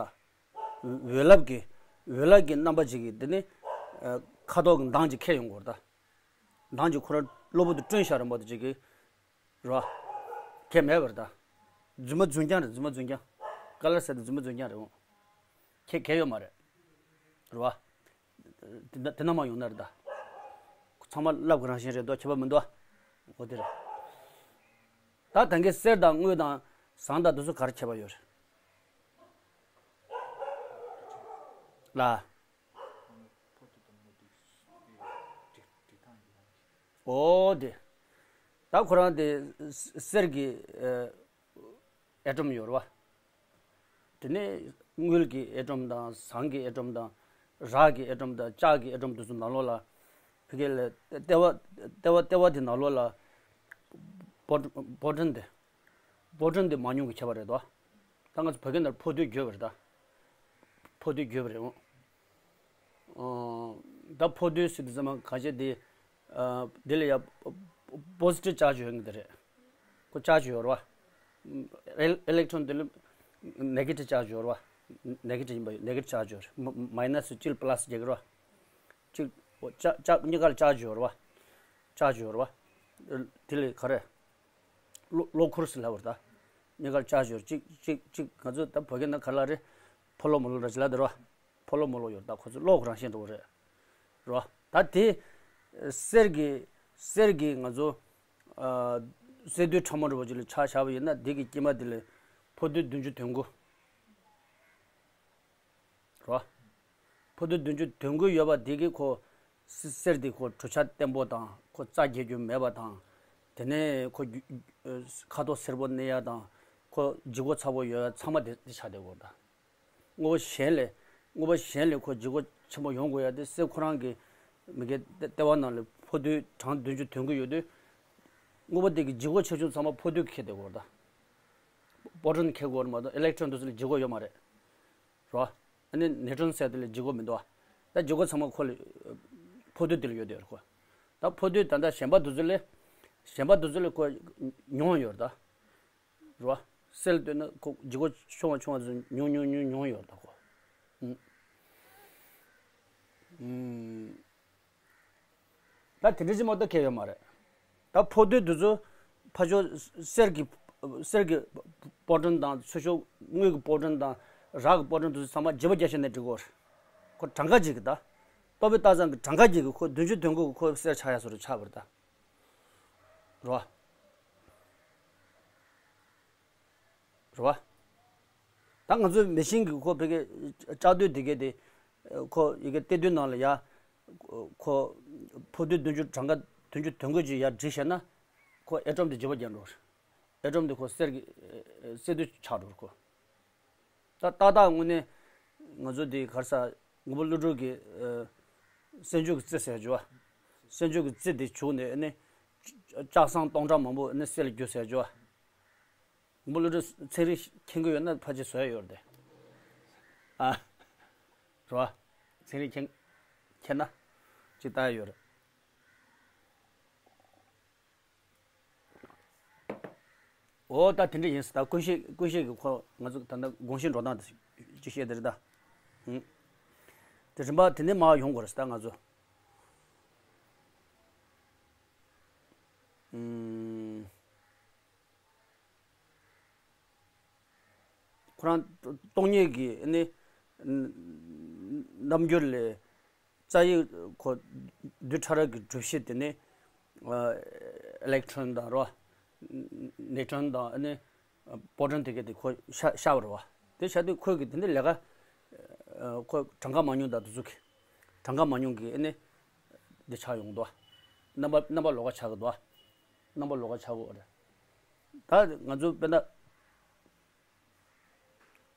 འོད་རླབས་ཀྱི་འོད་རླབས་ཀྱི་རྣམ་པ་ཅིག་གིས་དེ་ནི། ཨ། ཁ་དོག་གི་མདངས་ཅིག་ཁྱེར་ཡོང་གི་ཡོད་རེད་ད། མདངས་ཅིག་ཁོ་རང་གློ་བུར་དུ་བསྐྲུན་བཞག་རེད་མ་གཏོགས་ཅིག་གིས། རེད་བ། ཁྱད་མེད་པ་རེད་ད། རྫུན་མ་རྫུན་རྐྱང་རེད། རྫུན་མ་རྫུན་རྐྱང་། ཀ་ལར་ཟེར་དེ་རྫུན་མ་རྫུན་རྐྱང་རེད་འོང་། ཁྱད་ཁྱད་ཡོད་མ་རེད། རེད་བ། དེ་འདྲ་དེ་འདྲ་མ་ཡོང་ན་རེད་ད། ཚང་མ་རླབས་ཀྱི་རང་བཞིན་རེད་དོ། ཁྱད་པར་མི་འདུག་འོ་དེ་རེད། ད་ད་གིན་གསེར་དང་དངུལ་དང་ཟངས་དང་དེ་ཚོ་ག་རེ་ཁྱད་པར་ཡོད་རེད། ལ། འོ་དེ། ད་ཁོ་རང་དེ་གསེར་གྱི་ཨེ་ཊོམ་ཡོད་རེད་བ། དེ་ནས་དངུལ་གྱི་ཨེ་ཊོམ་དང་ཟངས་ཀྱི་ཨེ་ཊོམ་དང་། རག་གི་ཨེ་ཊོམ་དང་ལྕགས་ཀྱི་ཨེ་ཊོམ་དེ་ཚོ་ནང་ལོགས་ལ། ཕ་གི་ལ་ལྟེ་བ་ལྟེ་བ་ལྟེ་བ་དེ་ནང་ལོགས་ལ། པོ་པོ་ཊོན་དེ། པོ་ཊོན་དེ་མང་ཉུང་གི་ཁྱད་པར་རེད་དོ། ད་ང་ཚོ་བོད་སྐད་ནང་ཕོ་རྡུལ་བརྗོད་པ་རེད་ད། ཕོ་རྡུལ་བརྗོད་པ་རེད་འོང་། ཨ། ད་ཕོ་རྡུལ་ཟེར་དུས་ཙམ་པ་གང་བྱས་དེ། ཨ། དེ་ལ་ཡ་པོ་སི་ཊིབ་ཅར་ཇི་ཡོད་ངེས་དེ་རེད། ཁོ་ཅར་ཇི་ཡོད་རེད་བ། ཨེ་ལེག་ཊོན་དེ་ལ་ནེ་གེ་ཊིབ་ཅར་ཇི་ཡོད་རེད་བ། ནེ་གེ་ཊིབ་ཡིན་པ་ཡོད། ནེ་གེ་ཊིབ་ཅར་ཇི་ཡོད་རེད། མ་མའི་ནས་སུ་གཅིག་པ་ལ་སི་རྒྱག་གི་རེད་བ། གཅིག་ཅར་ཅར་གཉིས་ཀ་ལ་ཅར་ཇི་ཡོད་རེད་བ། ཅར་ཇི་ཡོད་རེད་བ། དེ་ལ་ག་རེ། གློ་གློ་ཁུར་ཟེར་ལབ་པ་རེད་ད། གཉིས་ཀ་ལ་ཅར་ཇི་ཡོད་རེད། གཅིག་གཅིག་གཅིག་ང་ཚོ་ད་བོད་སྐད་ནང་ག་རེ་ལབ་རེད། ཕོ་གློག་མོ་གློག་འདྲ་ཅིག་ལབ་དེ་རེད་བ། ཕོ་གློག་མོ་གློག་ཡོད་རེད་ད། ཁོ་ཚོ་གློག་གི་རང་བཞིན་འདྲ་བོ་རེད། རེད་བ། ད་དེ་གསེར་གྱི་གསེར་གྱི་ང་ཚོ་ཨ་གསེར་རྡུལ་ཕྲ་མོ་འདྲ་བོ་ཅིག་ལ་ཆ་བཞག་པ་ཡིན་ན། དེ་གི་དཀྱིལ་མ་དེ་ལ་ཕོ་རྡུལ་བདུན་ཅུ་དོན་དགུ། རེད་བ། ཕོ་རྡུལ་བདུན་ཅུ་དོན་དགུ་ཡོད་པ་དེ་གིས་ཁོ་གསེར་དེ་ཁོ་གྲུབ་ཆ་བརྟན་པོ་དང་། ཁོ་རྩ་རྒྱས་རྒྱུ་མེད་པ་དང་། དེ་ནས་ཁོ་རྒྱུ་ཁ་དོག་སེར་པོ་གནས་ཡ་དང་། ཁོ་ལྗིད་ཁོག་ཚ་པོ་ཡོད་ཡ་ཚང་མ་དེ་དེ་ཆགས་བསྡད་ཡོད་ད། དངོས་པོ་གཞན་ལས་དངོས་པོ་གཞན་ལས་ཁོ་ལྗིད་ཁོག་ཆེན་པོ་ཡོང་དགོས་ཡ་དེ་གསེར་ཁོ་རང་གི་མི་གའི་ལྟེ་བ་ནང་ལ་ཕོ་རྡུལ་གྲངས་བདུན་ཅུ་དོན་དགུ་ཡོད་དུས། དངོས་པོ་དེ་གི་ལྗིད་ཁོག་ཆེ་ཆུང་ཚང་མ་ཕོ་རྡུལ་གྱིས་ཁྱེར་བསྡད་ཡོད་ད། པོ་ཊོན་ཁྱེར་དགོས་རེད་མ་གཏོགས་ཨི་ལེག་ཊོན་དེ་ཚོ་ལ་ལྗིད་ཁོག་ཡོད་མ་རེད། རེད་བ། ཨ་ནི་ནིའུ་ཊོན་ཟེར་དེ་ལ་ལྗིད་ཁོག་མི་འདུག་བ། ད་ལྗིད་ཁོག་ཚང་མ་ཁོ་ལ་ཕོ་རྡུལ་དེ་ལ་ཡོད་དེ་ཡོད་རེད་ཁོ། ད་ཕོ་རྡུལ་ད་ལྟ་གཞན་པ་དེ་ཚོ་ལས་གཞན་པ་དེ་ཚོ་ལས་ཁོ་ཉུང་ཡོད་རེད་ད། རེད་བ། གསེར་ལ་ལྟོས་ན་ཁོ་ལྗིད་ཁོག་ཆུང་བ་ཆུང་བ་ཚོ་ཉུང་ཉུང་ཉུང་ཉུང་ཡོད་རེད་ད་ཁོ། ཨུམ། ཨུམ། ད་དེ་འདྲ་ཅིག་མ་གཏོགས་གང་ཡང་ཡོད་མ་རེད། ད་ཕོ་རྡུལ་དེ་ཚོ་ཕར་ཕྱོགས་གསེར་གྱི་གསེར་གྱི་པོ་ཊོན་དང་། ཚུར་ཕྱོགས་དངུལ་གྱི་པོ་ཊོན་དང་། རག་གི་པོ་ཊོན་དེ་ཚོ་ཚང་མ་བརྗེ་པོ་བརྒྱབ་བྱས་ནས་སྒྲིག་གི་ཡོད་རེད། ཁོ་གྲངས་ཀ་གཅིག་གི་ད། ལྟོ་ཕད་སྟག་ཚང་གི་གྲངས་ཀ་གཅིག་གི་ཁོ་བདུན་ཅུ་དོན་དགུ་གི་ཁོ་གསེར་ཆགས་ཡ་བཟོ་འདྲ་ཆགས་པ་རེད་ད། རེད་བ། རེད་བ། ད་ང་ཚོའི་མེ་ཤིན་གྱི་ཁོ་ཕ་གི་ལྕགས་རྡོའི་དེ་གའི་དེ། ཁོ་ཡི་གེ་གཏེར་རྡོའི་ནང་ལ་ཡ། ཁོ་ཕོ་རྡུལ་བདུན་ཅུ་གྲངས་ཀ་བདུན་ཅུ་དོན་དགུ་ཅིག་ཡར་བསྒྲིགས་བྱས་ན། ཁོ་ཨེ་ཊོམ་དེ་བརྗེ་པོ་བརྒྱབ་འགྲོ་གི་རེད། ཨེ་ཊོམ་དེ་ཁོ་གསེར་གྱི་གསེར་རྡུལ་ཆགས་འགྲོ་གི་རེད་ཁོ། ད་ཏག་ཏག་དངོས་གནས་ང་ཚོ་དེ་ག་རེ་ཟ། མགོན་པོ་ཀླུ་སྒྲུབ་ཀྱི་ཨ་སེམས་ཆོས་ཀྱི་རྩི་ཟེར་རྒྱུ་བ། སེམས་ཆོས་ཀྱི་རྩི་དེ་བྱུགས་ནས་ཨ་ནི་ལྕགས་ཟངས་སྟོང་ཕྲག་མང་པོ་ཨ་ནི་གསེར་ལ་བསྒྱུར་ཟེར་རྒྱུ་བ། མགོན་པོ་ཀླུ་སྒྲུབ་ཚན་རིག་མཁྱེན་གྱི་ཡོད་ན་ཕལ་ཆེར་བཟོ་ཡ་ཡོད་རེད་དེ། ཨ། རེད་བ། ཚན་རིག་མཁྱེན་མཁྱེན་ན་ཅིག་ལྟ་ཡ་ཡོད་རེད། འོ་ད་དེ་འདྲ་ཡིན་ཟེར། ད་ཀུན་ཤེས་ཀུན་ཤེས་ཀྱི་ཁོ་ང་ཚོ་ད་ལྟ་དགོངས་གཞི་འགྲོ་སྟངས་དེ་ཅིག་བཤད་དེ་རེད་ད། ཨང་། དེ་རིམ་པ་དེ་ནས་མར་ཡོང་དགོས་རེད་ཟེར་ད་ང་ཚོ། ཨང་། ཁོ་རང་སྟོང་ཉིད་ཀྱི་ནི་རྣམ་འགྱུར་ལས། རྩ་ཡི་ཁོ་རྡུལ་ཕྲ་རབ་ཀྱི་གྲུབ་གཞི་དེ་ནི་ ཨ་ཨི་ལེག་ཊོན་དང་རོ། ནིའུ་ཊོན་དང་ཨ་ནི་པོ་རོན་དེ་གས་དེ་ཁོ་ཤ་ཤར་བ་རེད་བ། དེ་ཤར་དུས་ཁོས་གི་དེ་འདྲ་ལས་ཀ་ཨ་ཁོ་གྲངས་ཀ་མང་ཉུང་དང་དེ་ཚོ་གི་གྲངས་ཀ་མང་ཉུང་གི་ཨ་ནི་འདི་ཆགས་ཡོང་གི་འདུག་བ། རྣམ་པ་རྣམ་པ་ལོགས་ཀ་ཆགས་གི་འདུག་བ། རྣམ་པ་ལོགས་ཀ་ཆགས་གི་ཡོད་རེད། ད་ང་ཚོ་དཔེར་ན་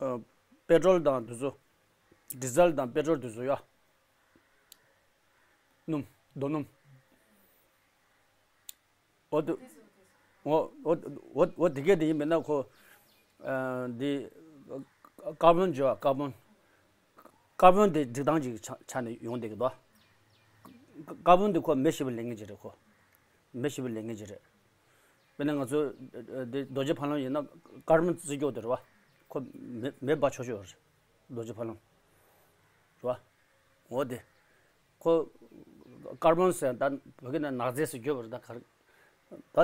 ཨ་པེ་ཊྲོལ་དང་དེ་ཚོ། ཌི་ཟལ་དང་པེ་ཊྲོལ་དེ་ཚོ་ཡ། སྣུམ། རྡོ་སྣུམ། འོ་དེ། འོ་འོ་འོ་འོ་དེ་གས་དེ་ཡིན་མིན་ན་ཁོ། ཨ་འདི། ཀར་བོན་བརྗོད་པ་ཀར་བོན། ཀར་བོན་དེ་སྒྲིག་སྟངས་ཅིག་ཆ་ཆ་ནས་ཡོང་བསྡད་ཀྱི་འདུག་ཀར་བོན་དེ་ཁོ་མེ་ཤི་བའི་ལས་ངན་ཅིག་རེད་ཁོ། མེ་ཤི་བའི་ལས་ངན་ཅིག་རེད། དཔེར་ན་ང་ཚོ་འདི་རྡོ་རྗེ་ཕ་ལམ་ཡིན་ན་ཀར་བོན་རྩི་སྐྱོག་དེ་རེད་བ། ཁོ་མེ་མེ་འབར་ཆོག་ཆོག་རེད། རྡོ་རྗེ་ཕ་ལམ། རེད་བ། འོ་དེ། ཁོ། ཀར་བོན་ཟེར་ད་བོད་སྐད་ནང་ནག་རྫས་ཟེར་རྒྱུ་བ་རེད་ད་ག་རེ། ད་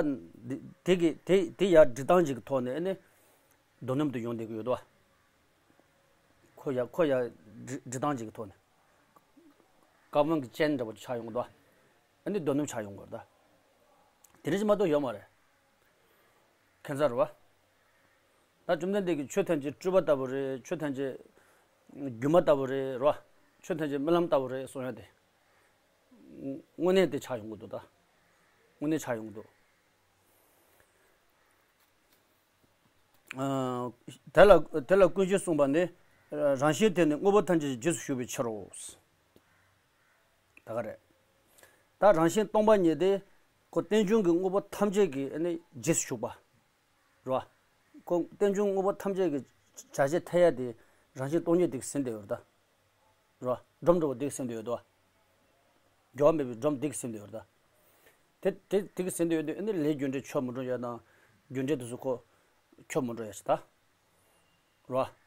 འདི་དེ་གི་དེ་དེ་ཡར་སྒྲིག་སྟངས་ཅིག་གི་ཐོག་ནས་ཨ་ནི། རྡོ་སྣུམ་དུ་ཡོང་བསྡད་ཀྱི་ཡོད་དོ། ཁོ་ཡར་ཁོ་ཡར་སྒྲིག་སྒྲིག་སྟངས་ཅིག་གི་ཐོག་ནས། ཀར་བོན་གྱི་ཅན་འདྲ་པོ་ཆགས་ཡོང་གི་འདུག་ཨ་ནི་རྡོ་སྣུམ་ཆགས་ཡོང་གི་རེད་ད། དེ་འདྲ་ཅིག་མ་གཏོགས་ཡོད་མ་རེད། ཁྱད་མཚར་རེད་བ། ད་བཅོམ་ལྡན་འདས་ཀྱིས་ཆོས་ཐམས་ཅད་སྤྲུལ་པ་ལྟ་བུ་རེད། ཆོས་ཐམས་ཅད་སྒྱུ་མ་ལྟ་བུ་རེད་རོ། ཆོས་ཐམས་ཅད་རྨི་ལམ་ལྟ་བུ་རེད་གསུང་ཡ་དེ། དངོས་གནས་དེ་ཆགས་ཡོང་གི་འདུག་ད། དངོས་གནས་ཆགས་ཡོང་གི་འདུག་ཨ་དེ་ལ་དེ་ལ་ཀུན་གཞི་གསུངས་པ་ནི། རང་བཞིན་དེ་ནི་དངོས་པོ་ཐམས་ཅད་ཀྱི་རྗེས་སུ་ཞུགས་པའི་ཕྱིར་རོ། ད་ག་རེད། ད་རང་བཞིན་སྟོང་པ་ཉིད་དེ། ཁོ་རྟེན་འབྱུང་གི་དངོས་པོ་ཐམས་ཅད་ཀྱི་ཨ་ནི་རྗེས་སུ་ཞུགས་པ། རེད་བ། ཁོ་རྟེན་འབྱུང་དངོས་པོ་ཐམས་ཅད་ཀྱི་བྱ་བྱེད་མཐའ་ཡས་དེ་རང་བཞིན་སྟོང་ཉིད་དེ་གིས་ཟིན་བསྡད་ཡོད་རེད་ད། རེད་བ། སྒྲོམ་འདྲ་བོ་དེ་གིས་ཟིན་བསྡད་ཡོད་དོ། འགྱུར་བ་མེད་པའི་སྒྲོམ་དེ་གིས་ཟིན་བསྡད་ཡོད་རེད་ད། དེ་དེ་དེ་གིས་ཟིན་བསྡད་ཡོད་དུས་ཨ་ནི་ལས་རྒྱུ་འབྲས་ཆོས་མི་འགྲོ་ཡ་དང་། རྒྱུ་འབྲས་དེ་ཚོ་ཁོ་ཆོས་མི་འགྲོ་ཡ་ཞིག་ད། རེད་བ།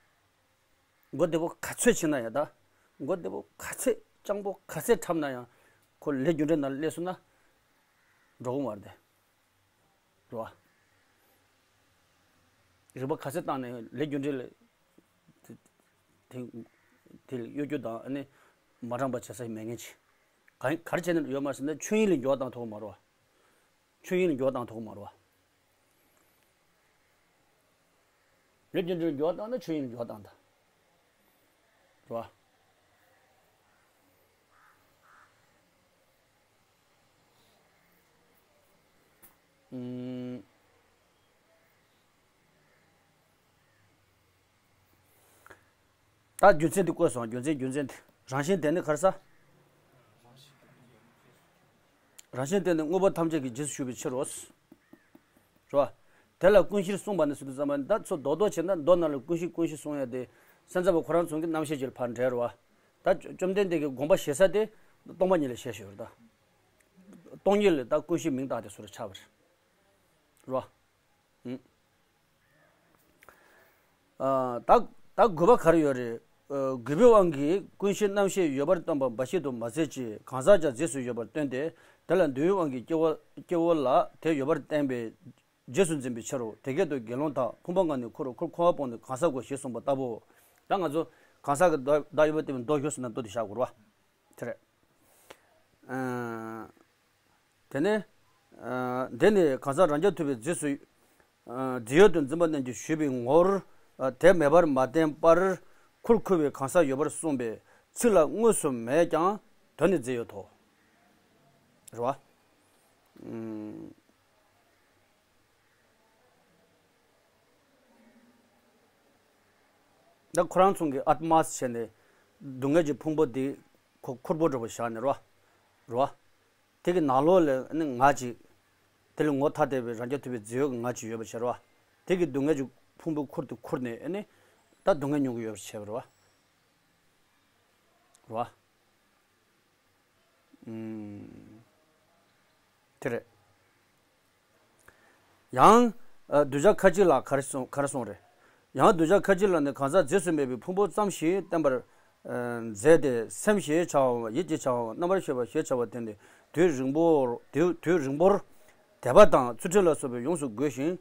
མགོ་བདེ་པོ་ག་ཚོད་ཕྱིན་ན་ཡང་ད། མགོ་བདེ་པོ་ག་ཚོད་སྤྱང་པོ་ག་ཚོད་འཁྲབ་ན་ཡང་། ཁོ་ལས་རྒྱུ་འབྲས་ནང་སླེབས་སོང་ན། འགྲོ་གི་མ་རེད་དེ། རེད་བ། རིག་པ་ག་ཚོད་བཏང་ནས་ལས་རྒྱུ་འབྲས་ལ། དེ་དེ་དེ་གཡོ་སྒྱུ་དང་ཨ་ནི། མ་དྲང་པ་བྱེད་ས་མེད་མཁན་ཅིག་ག་ག་རེ་བྱས་ནས་ཡོད་མ་རེད་ཟེར་ན་ཆོས་དབྱིངས་ལ་འགྱུར་བ་བཏང་ཐུབ་ཀྱི་མ་རེད་བ། ཆོས་དབྱིངས་ལ་འགྱུར་བ་བཏང་ཐུབ་ཀྱི་མ་རེད་བ། ལས་རྒྱུ་འབྲས་འགྱུར་བ་བཏང་ན་ཆོས་དབྱིངས་ལ་འགྱུར་བ་བཏང་ད། རེད་བ། ཨུམ། ད་རྒྱུ་མཚན་འདི་བཀོད་སོང་། རྒྱུ་མཚན་རྒྱུ་མཚན་འདི་རང་བཞིན་དེ་ནི་ག་རེ་ཟེར། རང་བཞིན་དེ་ནི་དངོས་པོ་ཐམས་ཅད་ཀྱི་རྗེས་སུ་ཞུགས་པའི་ཕྱིར་རོ། རེད་བ། དེ་ལ་ཀུན་གཞིར་གསུངས་པ་ནི་ཟེར་དུས་ཙམ་པ་ད་ཚོ་རྡོག་རྡོག་བྱས་ན་མདོ་ནང་ལ་ཀུན་གཞི་ཀུན་གཞི་གསུང་ཡ་དེ། སེམས་ཙམ་པ་ཁོ་རང་ཚོ་གི་རྣམ་བཤད་ཅིག་ལ་ཕར་འགྲེལ་རེད་བ། ད་བཅོམ་ལྡན་འདས་ཀྱི་དགོངས་པ་བཞེས་ས་དེ་སྟོང་པ་ཉིད་ལ་བཞེས་བཞག་ཡོད་རེད་ད། སྟོང་ཉིད་ལ་ད་ཀུན་གཞི་མིང་བཏགས་ཏེ་ཟེར་བ་ཆགས་པ་རེད། རེད་བ། ཨུམ། ཨ། ད་ད་དགོས་པ་ག་རེ་ཡོད་རེད། ཨ། དགོས་པའི་དབང་གིས་ཀུན་གཞིའི་རྣམ་ཤེས་ཡོད་པར་སྟོན་པ་འབའ་ཞིག་ཏུ་མ་ཟད་ཅིང་གང་ཟག་ཀྱང་རྗེས་སུ་ཡོད་པར་སྟོན་ཏེ། དེ་ལ་འདུལ་བའི་དབང་གིས་སྐྱེ་བོ་སྐྱེ་བོ་ལ་དེ་ཡོད་པར་བསྟན་པས་རྗེས་སུ་འཛིན་པའི་ཕྱིར་རོ། དེ་སྐད་དུ་དགེ་སློང་དག་ཕུང་པོ་ལྔ་ནི་ཁུར། ཁུར་ཁུ་བ་སྤངས་ནས་གང་ཟག་གོ་ཞེས་གསུངས་པ་ལྟ་བུའོ། ད་ང་ཚོ་གང་ཟག་གི་བརྡ་བརྡ་ཡོད་པ་དེ་མདོ་ཞོར་སུ་ན་མདོ་དེ་བཞག་དགོས་རེད་བ། དེ་རེད། ཨ། དེ་ནས། ཨ། འདི་ནི་གང་ཟག་རང་རྐྱ་ཐུབ་པའི་རྗེས་སུ། ཨ། རྗེས་ཡོད་དུ་འཛིན་པ་རྣམས་ཀྱིས་ཞུས་པའི་ངོར། ཨ། དེ་མེད་པར་མ་བསྟན་པར། ཁུར་ཁུ་བའི་གང་ཟག་ཡོད་པར་གསུངས་པའི་ཚིག་ལ་དངོས་སུ་མེད་ཀྱང་དོན་ནི་རྫས་ཡོད་དོ། རེད་བ། ཨུམ། ད་ཁོ་རང་ཚོ་གིས་ཨཏྨ་ཟེར་ནས་སྡུག་བསྔལ་གྱི་ཕུང་པོ་འདི་ཁོ་ཁུར་པོ་འདྲ་པོ་བཞག་ནས་རོ། རོ། དེ་གི་ནང་ལོགས་ལ་ནི་ངག་ཅིག་དེ་ལ་ངོ་ཐ་དད་པའི་རང་རྐྱ་ཐུབ་པའི་རྫས་ཡོད་ཀྱི་ངག་ཅིག་ཡོད་པ་བྱས་རོ། དེ་གི་སྡུག་བསྔལ་གྱི་ཕུང་པོའི་ཁུར་དེ་ཁུར་ནས་ནི་ད་སྡུག་བསྔལ་མྱོང་གི་ཡོད་པ་བྱས་པ་རོ། རོ། ཨུམ། དེ་རེད། ཡང་། ཨ། གདུལ་བྱ་ཁ་ཅིག་ལ་ག་རེ་གསུངས་ག་རེ་གསུངས་རེད། ཡང་གདུལ་བྱ་ཁ་ཅིག་ལ་ནི་གང་ཟག་རྫས་སུ་མེད་པའི་ཕུང་པོ་ཙམ་ཞིག་བསྟན་པར། ཨ། མཛད་དེ་སེམས་ཞེས་བྱ་བའམ་ཡིད་ཀྱི་བྱ་བའམ་རྣམ་པར་ཤེས་པ་ཞེས་བྱ་བ་དེ་ནི་དུས་རིང་པོར་དུས་དུས་རིང་པོར་དད་པ་དང་ཚུལ་ཁྲིམས་ལ་སོགས་པས་ཡོངས་སུ་བསྒོས་ཤིང་།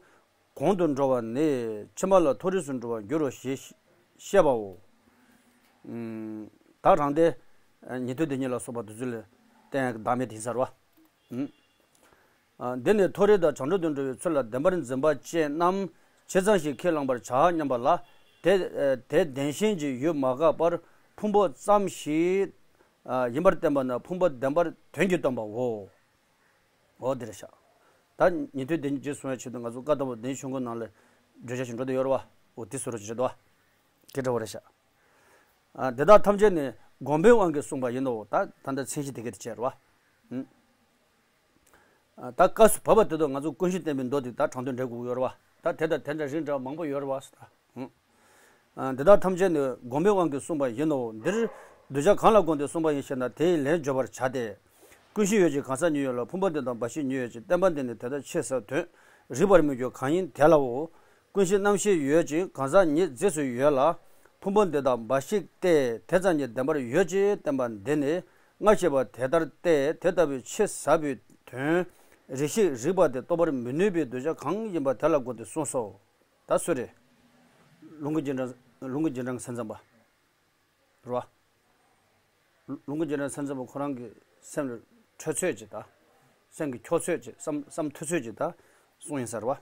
གོང་དུ་འགྲོ་བ་ནི་ཕྱི་མ་ལ་མཐོ་རིས་སུ་འགྲོ་བར་འགྱུར་རོ་ཞེས་བཤད་པའོ། ཨུམ། ད་རང་སྡེ། ཉན་ཐོས་སྡེ་གཉིས་ལ་སོགས་པ་དེ་ཚོ་ལ་བསྟན་ཡག་གི་བདག་མེད་དེ་ཡིན་ས་རེད་བ། ཨུམ། འདི་ནི་མཐོ་རིས་དང་བྱང་ཆུབ་ཏུ་འགྲོ་བའི་ཚུལ་ལ་བདེན་པར་འཛིན་པ་ཅན་རྣམས་ཇི་ཙམ་ཞིག་ཁས་བླངས་པར་བྱ་སྙམ་པ་ལ། དེ་དེ་བདེན་ཞེན་གྱི་ཡུལ་མ་འགགས་པར་ཕུང་པོ་ཙམ་ཞིག་ཡིན་པར་བསྟན་པ་ན་ཕུང་པོ་བདེན་པར་དོན་གྱིས་སྟོན་པའོ། འོ་འདིར་བཞག་ད་ཉན་ཐོས་བདེན་བཞི་གསུང་བའི་ཆེད་དུ་ང་ཚོ་བཀའ་དང་པོ་བདེན་ཆོས་མགོན་ནང་ལ་བརྗོད་བྱ་ཞིག་འགྲོ་དུ་ཡོད་རེད་བ། འོ་དེ་སོ་རུ་བྱེད་དོ། དེ་འདྲ་བ་རེད་བཞག་འདི་དག་ཐམས་ཅད་ནི་སྒོམ་པའི་དབང་གིས་གསུངས་པ་ཡིན་ནོ། ད་ད་ལྟ་མཚན་གཞི་དེ་ག་དེ་བྱས་རེད་བ། ད་སྐབས་སུ་བབ་པ་དེ་དག་ང་ཚོ་ཀུན་གཞི་བསྟན་པའི་མདོ་དེ་ད་དྲང་དོན་འགྲེལ་དགོས་ཀྱི་ཡོད་རེད་བ། ད་དེ་དང་དེ་འདྲ་རིགས་འདྲ་མང་པོ་ཡོད་རེད་བ། འདི་དག་ཐམས་ཅད་ནི་སྒོམ་པའི་དབང་གིས་གསུངས་པ་ཡིན་ནོ། འདིར་གདུལ་བྱ་གང་ལ་དགོངས་ཏེ་གསུངས་པ་ཡིན་ཞེ་ན། དེ་ཡི་ལན་བརྗོད་པར་བྱ་སྟེ། ཀུན་གཞི་ཡོད་ཅིང་གང་ཟག་ཉིད་ཡོད་ལ། ཕུང་པོ་འདི་དག་འབའ་ཞིག་ཉིད་ཡོད་ཅིང་། བརྟེན་པ་འདི་ནི་དེ་ལྟར་ཕྱེ་ས་དོན་རིག་པར་མི་འགྱུར་གང་ཡིན་དེ་ལའོ། ཀུན་གཞི་རྣམ་ཤེས་ཡོད་ཅིང་གང་ཟག་ཉིད་རྫས་སུ་ཡོད་ལ། ཕུང་པོ་འདི་དག་འབའ་ཞིག་སྟེ་དེ་ཙམ་གྱིས་བདེན་པར་ཡོད་ཅེས་བསྟན་པ་འདི་ནི་སྔར་བཤད་པ་དེ་ལྟར་ཏེ། དེ་ལྟ་བུའི་ཕྱེ་ས་པའི་དོན་རིགས་ཤེས་རིག་པ་དེ་རྟོགས་པར་མི་ནུས་པའི་གདུལ་བྱ་གང་ཡིན་པ་དེ་ལ་དགོངས་ཏེ་གསུངས་སོ། ད་སུ་རེད། ལུང་གི་རྗེས་འབྲང་། ལུང་གི་རྗེས་འབྲང་གི་ས་མཚམས་པ། རེད་བ། ལུང་གི་རྗེས་འབྲང་ས་མཚམས་པ་ཁོ་རང་གི་སེམས་ལ་འཕྲོད་ཚོད་ཅིག་དང་། སེམས་ཀྱི་འཁྱོག་ཚོད་ཅིག་བསམ་བསམ་ཐུབ་ཚོད་ཅིག་དང་གསུངས་ཡིན་ས་རེད་བ།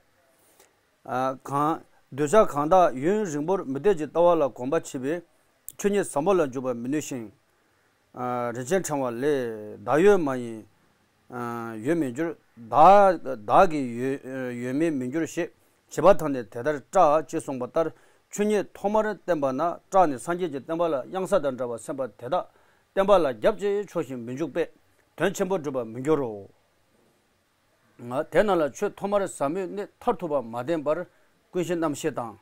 ཨ། གང་། གདུལ་བྱ་གང་དག་ཡུན་རིང་པོར་མུ་སྟེགས་ཀྱི་ལྟ་བ་ལ་གོམས་པ་མཆིས་པས་ཆོས་ཉིད་ཟབ་མོ་ལ་འཇུག་པར་མི་ནུས་ཤིང་། ཨ། རིན་ཆེན་ཕྲེང་བ་ལས། བདག་ཡོད་མ་ཡིན། ཨ། ཡོད་མི་འགྱུར། བདག་བདག་གི་ཡོད་ཡོད་མིན་མི་འགྱུར་ཞེས་བྱིས་པ་ཐ་ནས་དེ་ལྟར་སྐྲག་ཅེས་གསུངས་པ་ལྟར། ཆོས་ཉིད་ཐོག་མར་བརྟེན་པ་ན་སྐྲག་ནས་སངས་རྒྱས་ཀྱི་བསྟན་པ་ལ་གཡང་ས་དང་འདྲ་བར་སེམས་པ་དེ་དག་བསྟན་པ་ལ་རྒྱབ་ཅེས་ཕྱོགས་ཤིང་མི་འཇུག་པས་དོན་ཆེན་པོ་འགྲུབ་པར་མི་འགྱུར་རོ། དེ་རྣམས་ལ་ཆོས་ཐོག་མར་ཟབ་མོའི་གནད་མཐར་ཐུག་པ་མ་བསྟན་པར་ཀུན་གཞི་རྣམ་ཤེས་དང་།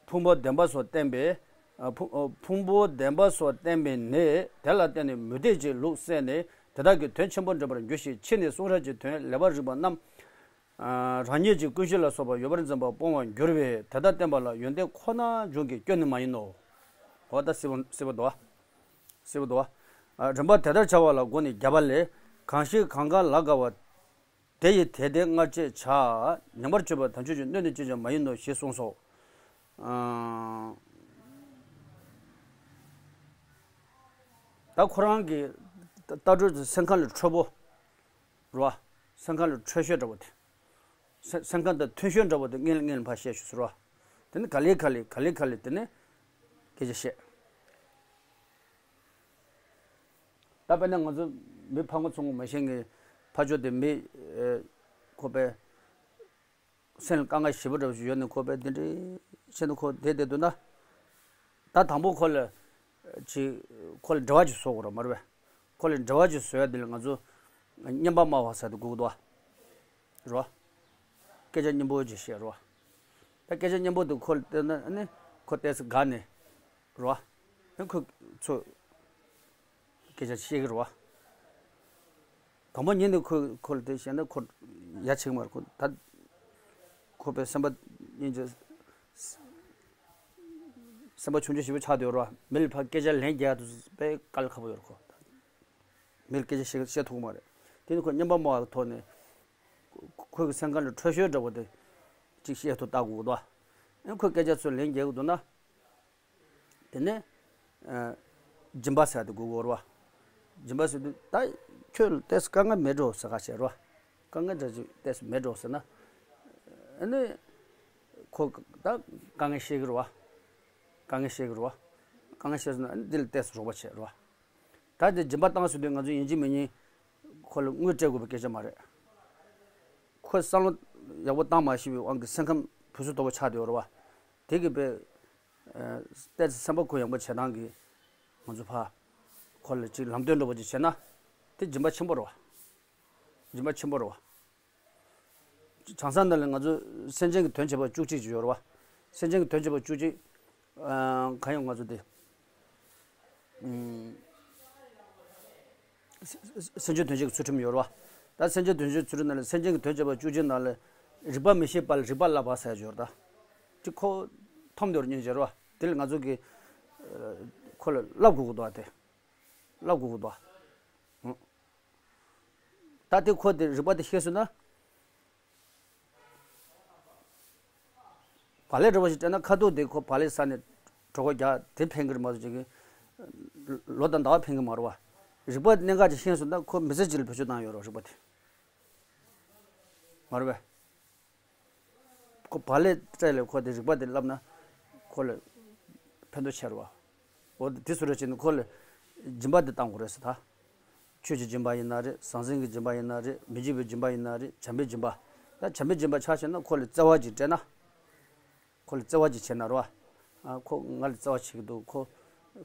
ཕུང་པོ་བདེན་པ་སོགས་བསྟན་པས། ཕུང་ཕུང་པོ་བདེན་པ་སོགས་བསྟན་པས་ནི་དེ་ལ་བརྟེན་ནས་མུ་སྟེགས་ཀྱི་ལུགས་གསལ་ནས་དེ་དག་གི་དོན་ཆེན་པོ་འགྲུབ་པར་འགྱུར་ཞིང་ཕྱིས་ནས་གསུང་རབ་ཀྱི་དོན་ལེགས་པར་རིག་པ་རྣམས། རང་ཉིད་ཀྱི་ཀུན་གཞི་ལ་སོགས་པ་ཡོད་པར་འཛིན་པ་སྤོང་བར་འགྱུར་བས་དེ་དག་བསྟན་པ་ལ་ཡོན་ཏན་ཁོ་ན་འབྱུང་གི་སྐྱོན་ནི་མ་ཡིན་ནོ། འོ་ད་སྲིད་པ་སྲིད་པ་འདུག་བ། སྲིད་པ་འདུག་བ། རིམ་པ་དེ་ལྟར་བྱ་བ་ལ་དགོངས་ནས་བརྒྱབ་པ་ལས། གང་ཞིག་གང་ག་ལ་དགའ་བ། དེ་ཡི་དེ་དེ་སྔར་བྱས་བྱ། ཉམས་པར་སྤྱོད་པ་དམ་ཆོས་ཀྱི་སྣོད་ནི་ཅི་ཡང་མ་ཡིན་ནོ་ཞེས་གསུངས་སོ། ཨང་། ད་ཁོ་རང་གི་ལྟ་གྲུབ་སེམས་ཁམས་ལ་འཕྲོད་པོ། རེད་བ། སེམས་ཁམས་ལ་འཕྲོད་ཤོས་འདྲ་བོ་དེ། སེམས་སེམས་ཁམས་དང་མཐུན་ཤོས་འདྲ་བོ་དེ་སྔོན་ལ་སྔོན་ལ་ཕར་བཤད་ཞུ་ཟེར་བ། དེ་ནི་ག་ལེ་ག་ལེ་ག་ལེ་ག་ལེ་དེ་ནི་སྐད་ཆ་བཤད། ད་དཔེར་ན་ང་ཚོ་མི་ཕར་ངོ་ཚུར་ངོ་མ་ཤེས་མཁན་ཕར་ཕྱོགས་དེ་མི་ཁོ་པས་སེམས་ལ་དཀའ་ངལ་ཞེ་པོ་འདྲ་བོ་ཞིག་ཡོད་ནས་ཁོ་པས་དེ་འདྲའི་བཤད་ན་ཁོ་བསྡད་བསྡད་འདུག་ན། ད་དང་པོ་ཁོ་ལ་ཅིག་ཁོ་ལ་འབྲེལ་བ་ཅིག་བཟོ་དགོས་རེད་མ་རེད་པས། ཁོ་ལ་འབྲེལ་བ་ཅིག་བཟོ་ཡ་དེ་ལ་ང་ཚོ་སྙན་པ་སྨྲ་བ་ཟེར་དེ་དགོས་ཀྱི་འདུག་བ། རེད་བ། སྐད་ཆ་སྙན་པོ་ཅིག་བཤད་རེད་བ། ད་སྐད་ཆ་སྙན་པོ་དེ་ཁོ་ལ་བསྟན་ན་ཨ་ནི་ཁོ་ཏོག་ཙམ་དགའ་ནས་རེད་བ། ཨ་ཁོ་ཚོ་སྐད་ཆ་བཤད་ཀྱི་རེད་བ། དང་པོ་ཉིད་ནས་ཁོ་ཁོ་ལ་དེ་བཤད་ན་ཁོ་ཡ་ཆེ་གི་མ་རེད། ཁོ་ད་ཁོ་པའི་སེམས་པ་སྙིང་རྗེ། སེམས་པ་ཆུང་ཆུང་ཞེ་པོ་ཆགས་བསྡད་ཡོད་རེད་བ། མི་ལ་ཕར་སྐད་ཆ་ལན་རྒྱག་ཡ་དེ་ཚོ་དཔེ་དཀའ་ལས་ཁག་པོ་ཡོད་རེད་ཁོ། མི་ལ་སྐད་ཆ་བཤད་བཤད་ཐུབ་ཀྱི་མ་རེད། དེ་ནི་ཁོ་སྙན་པ་སྨྲ་བ་གི་ཐོག་ནས་ཁོ་གི་སེམས་ཁམས་ལ་འཕྲོད་ཤོས་འདྲ་བོ་དེ་ཅིག་བཤད་ཐུབ་ལྟ་དགོས་ཀྱི་འདུག་བ། ཨ་ཁོས་སྐད་ཆ་ཚོ་ལན་རྒྱག་གི་འདུག་ན། དེ་ནས་ཨ་སྦྱིན་པ་ཟེར་དེ་དགོས་ཀྱི་ཡོད་རེད་བ། སྦྱིན་པ་ཟེར་དུས་ད་ཁྱོད་ལ་ཏོག་ཙམ་དཀའ་ངལ་མེད་འགྲོ་ཟེར་ག་བྱས་རེད་བ། དཀའ་ངལ་འདྲ་ཅིག་ཏོག་ཙམ་མེད་འགྲོ་ཟེར་ན། ཨ་ནི་ཁོ་ད་དཀའ་ངལ་བཤད་ཀྱི་རེད་བ། དཀའ་ངལ་བཤད་ཀྱི་རེད་བ། དཀའ་ངལ་བཤད་ཟེར་ན་ཨ་ནི་འདི་ལ་ཏོག་ཙམ་རོགས་པ་བྱས་རེད་བ། ད་དེ་སྦྱིན་པ་བཏང་ཟེར་དུས་ང་ཚོ་ཡིན་གཅིག་མིན་གཉིས་ཁོ་ལ་དངུལ་སྤྲད་དགོས་པའི་སྐད་ཆ་མ་རེད། ཁོས་བསམ་བློ་ཡག་པོ་བཏང་མ་ཤེས་པའི་དབང་གིས་སེམས་ཁམས་ཕུན་སུམ་ཚོགས་པོ་ཆགས་བསྡད་ཡོད་རེད་བ། དེ་གིས་དཔེ། ཨ་ཏོག་ཙམ་སེམས་པ་ཁོ་ཡངས་པོ་བྱེད་སྟངས་ཀྱིས་ང་ཚོ་ཕར་ཁོ་ལ་ཅིག་ལམ་སྟོན་འདྲ་པོ་ཅིག་བྱས་ན་དེ་སྦྱིན་པ་ཆེན་པོ་རེད་བ། སྦྱིན་པ་ཆེན་པོ་རེད་བ། བྱང་ས་ནང་ལ་ང་ཚོ་སེམས་ཅན་གྱི་དོན་བྱེད་པ་བཅུ་གཅིག་ཅིག་ཡོད་རེད་བ། སེམས་ཅན་གྱི་དོན་བྱེད་པ་བཅུ་གཅིག་ཨ་གང་ཡོད་ང་ཚོ་དེ། ཨུམ། སེམས་ཅན་དོན་བྱེད་ཀྱི་ཚུལ་ཁྲིམས་ཡོད་རེད་བ། ད་སེམས་ཅན་དོན་བྱེད་ཀྱི་ཚུལ་ཁྲིམས་ནང་ལ་སེམས་ཅན་གྱི་དོན་བྱེད་པ་བཅུ་གཅིག་ནང་ལ་རིག་པ་མི་ཤེས་པ་ལ་རིག་པ་བསླབ་པ་ཟེར་ཡ་ཡོད་རེད་ད། དེ་ཁོ་མཐོང་འདོད་སྙིང་རྗེ་རེད་བ། དེ་ལ་ང་ཚོ་གི་ཁོ་ལ་བསླབ་དགོས་ཀྱི་འདུག་བ་དེ། བསླབ་དགོས་ཀྱི་འདུག་བ། ད་དེ་ཁོ་དེ་རིག་པ་དེ་ཤེས་སོང་ན། བག་ལེབ་འདྲ་བོ་ཞིག་སྤྲད་ན་ཁ་ཐུག་དེ་ཁོ་བག་ལེབ་ཟ་ནས་གྲོད་ཁོག་རྒྱགས་དེ་ཕན་གི་རེད་མ་གཏོགས་ཅིག་གི་ལོ་དང་ཟླ་བ་ཕན་གི་མ་རེད་བ། རིག་པ་གནད་འགག་ཅིག་ཤེས་སོང་ན་ཁོ་མི་ཚེ་གཅིག་ལ་བེད་སྤྱོད་བཏང་ཡོད་རེད། རིག་པ་དེ། མ་རེད་པས། ཁོ་བག་ལེབ་སྤྲད་ལས་ཁོ་དེ་རིག་པ་དེ་བསླབ་ན་ཁོ་ལ་ཕན་ཐོགས་ཆེ་རེད་པ། འོ་དེ་སུ་རེད་ཅེ་ན་ཁོ་ལ་སྦྱིན་པ་དེ་བཏང་དགོས་རེད་ཟེར་ད། ཆོས་ཀྱི་སྦྱིན་པ་ཡིན་ན་རེད། ཟང་ཟིང་གི་སྦྱིན་པ་ཡིན་ན་རེད། མི་འཇིགས་པའི་སྦྱིན་པ་ཡིན་ན་རེད། བྱམས་པའི་སྦྱིན་པ། ད་བྱམས་པའི་སྦྱིན་པ་ཆ་བཞག་ན་ཁོ་ལ་བརྩེ་བ་ཅིག་སྤྲད་ན། ཁོ་ལ་བརྩེ་བ་ཅིག་བྱས་ན་རེད་པ། ཨ་ཁོ་ང་ལ་བརྩེ་བ་བྱེད་ཀྱི་འདུག་ཁོ་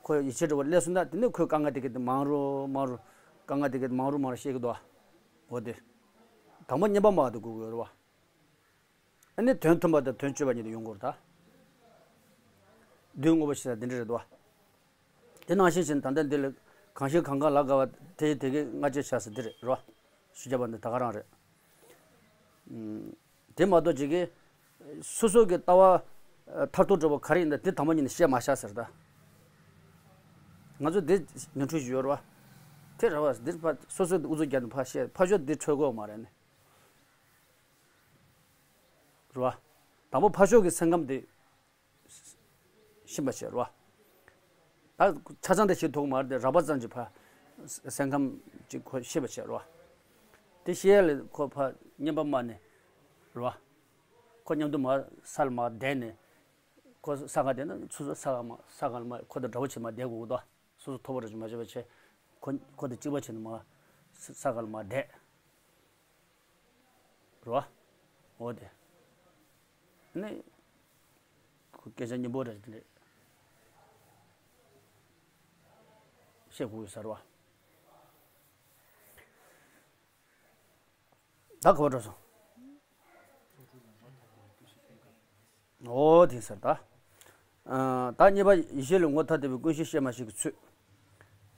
ཁོ་ཡིད་ཆེས་འདྲ་བོ་སླེབས་སོང་ན་དེ་ནས་ཁོའི་དཀའ་ངལ་དེ་ག་དེ་མང་རུ་མང་རུ། དཀའ་ངལ་དེ་ག་དེ་མང་རུ་མང་རུ་བཤད་ཀྱི་འདུག་འོ་དེ། དང་པོ་སྙན་པ་སྨྲ་བ་དེ་དགོས་ཀྱི་ཡོད་རེད་པ། ཨ་ནི་དོན་མཐུན་པ་དང་དོན་སྤྱོད་པ་གཉིས་དེ་ཡོང་དགོས་རེད་ད། བདུད་དངོས་པོ་ཞེས་པ་འདི་འདྲ་རེད་འདུག་དེ་ནང་བཞིན་བྱས་ནས་ད་ལྟ་འདི་ལ་གང་ཤེས་གང་གང་ལ་དགའ་བ་དེ་དེ་གའི་སྔ་རྗེས་བྱ་ཟེར་འདི་རེད་རོ། ཞུ་རྒྱ་པ་འདི་ད་ག་རང་རེད། ཨུམ། དེ་མ་གཏོགས་ཅིག་གིས་སོ་སོ་གི་ལྟ་བ་མཐར་ཐུག་འགྲོ་བ་ག་རེ་ཡིན་ན་དེ་དང་པོ་ཉིད་ནས་བཤད་མ་བཞག་ཟེར་ད། ང་ཚོ་དེ་ནོར་འཁྲུལ་ཞིག་ཡོད་རེད་པ། དེ་རེད་པ། འདིར་ཕ་སོ་སོ་དེ་ཨུ་ཚུགས་རྒྱག་ནས་ཕ་བཤད་ཕ་ཤོག་འདི་འཕྲོད་དགོས་མ་རེད་ནི། རེད་པ། དང་པོ་ཕ་ཤོག་གི་སེམས་ཁམས་དེ། ཤེས་པ་བྱས་རོ། ད་ཆ་ཚང་དེ་ཤེས་ཐུབ་མ་རེད་དེ་རགས་པ་ཙམ་གྱིས་ཕ་སེམས་ཁམས་ཅིག་ཁོ་ཤེས་པ་བྱས་རོ། དེ་ཤེས་ཡ་ལས་ཁོ་ཕ་སྙན་པ་སྨྲ་ནས་རོ། ཁོ་མཉམ་དུ་མ་ས་ལ་མ་བསྡད་ནས་ཁོ་ས་ག་བསྡད་ན་ཚོ་ས་ས་ག་མ་ས་ག་ལ་མ་ཁོ་དང་འདྲ་བོ་བྱས་མ་བསྡད་དགོས་ཀྱི་འདུག་སོ་སོ་མཐོ་པོ་རེ་ཅིག་མ་བྱས་པ་བྱས་ཁོ་ཁོ་དང་གཅིག་པ་བྱས་ནས་མ་ས་ས་ག་ལ་མ་བསྡད། རོ། འོ་དེ། ནི། ཁོ་སྐད་ཆ་སྙན་པོ་རེད་དེ་འདྲས། བཤད་དགོས་ཡོད་ས་རེད་པ། ད་ག་པར་འགྲོ་སོང་། འོ་དེ་ཟེར་ད། ཨ། ད་གཉིས་པ་ཡེ་ཤེས་ལས་ངོ་ཐ་དད་པའི་ཀུན་ཤེས་བཤད་མ་བཤད་ཀྱི་ཚུལ།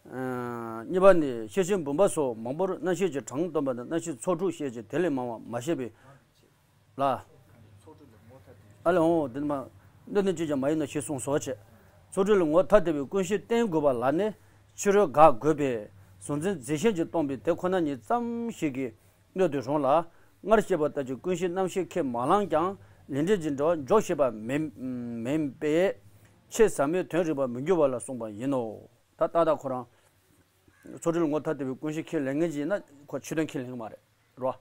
ཨ། གཉིས་པ་ནི་ཤེར་ཕྱིན་བུམ་པ་སོགས་མང་པོར་རྣམ་ཤེས་ཀྱི་གྲངས་སྟོན་པ་དང་རྣམ་ཤེས་ཚོགས་དྲུག་བཤད་ཅིང་དེ་ལས་མང་བ་མ་བཤད་པའི། ལ། ཨ་ལས་འོང་དེ་མ། སྣོད་ནི་གཅིག་ཀྱང་མ་ཡིན་ནོ་ཞེས་གསུངས་སོ་བྱས། ཚོགས་དྲུག་ལས་ངོ་ཐ་དད་པའི་ཀུན་ཤེས་བསྟན་དགོས་པ་ལ་ནི་ཕྱི་རོལ་དགག་དགོས་པས་གཟུང་འཛིན་རྫས་གཞན་གྱིས་སྟོང་པའི་དེ་ཁོ་ན་ཉིད་ཙམ་ཞིག་གི་སྣོད་དུ་རུང་ལ། སྔར་བཤད་པ་ལྟར་གྱི་ཀུན་ཤེས་རྣམ་ཤེས་ཁས་མ་བླངས་ཀྱང་ལས་འབྲས་ཀྱི་འབྲེལ་བ་འཇོག་ཤེས་པ་མིན་མིན་པས། ཆེས་ཟབ་མོའི་དོན་རིག་པར་མི་འགྱུར་བ་ལ་གསུངས་པ་ཡིན་ནོ། ད་ཏག་ཏག་ཁོ་རང་ཚོགས་དྲུག་ལས་ངོ་ཐ་དད་པའི་ཀུན་ཤེས་ཁས་ལེན་མཁན་ཅིག་ཡིན་ན་ཁོ་ཕྱི་དོན་ཁས་ལེན་གྱི་མ་རེད་རོ།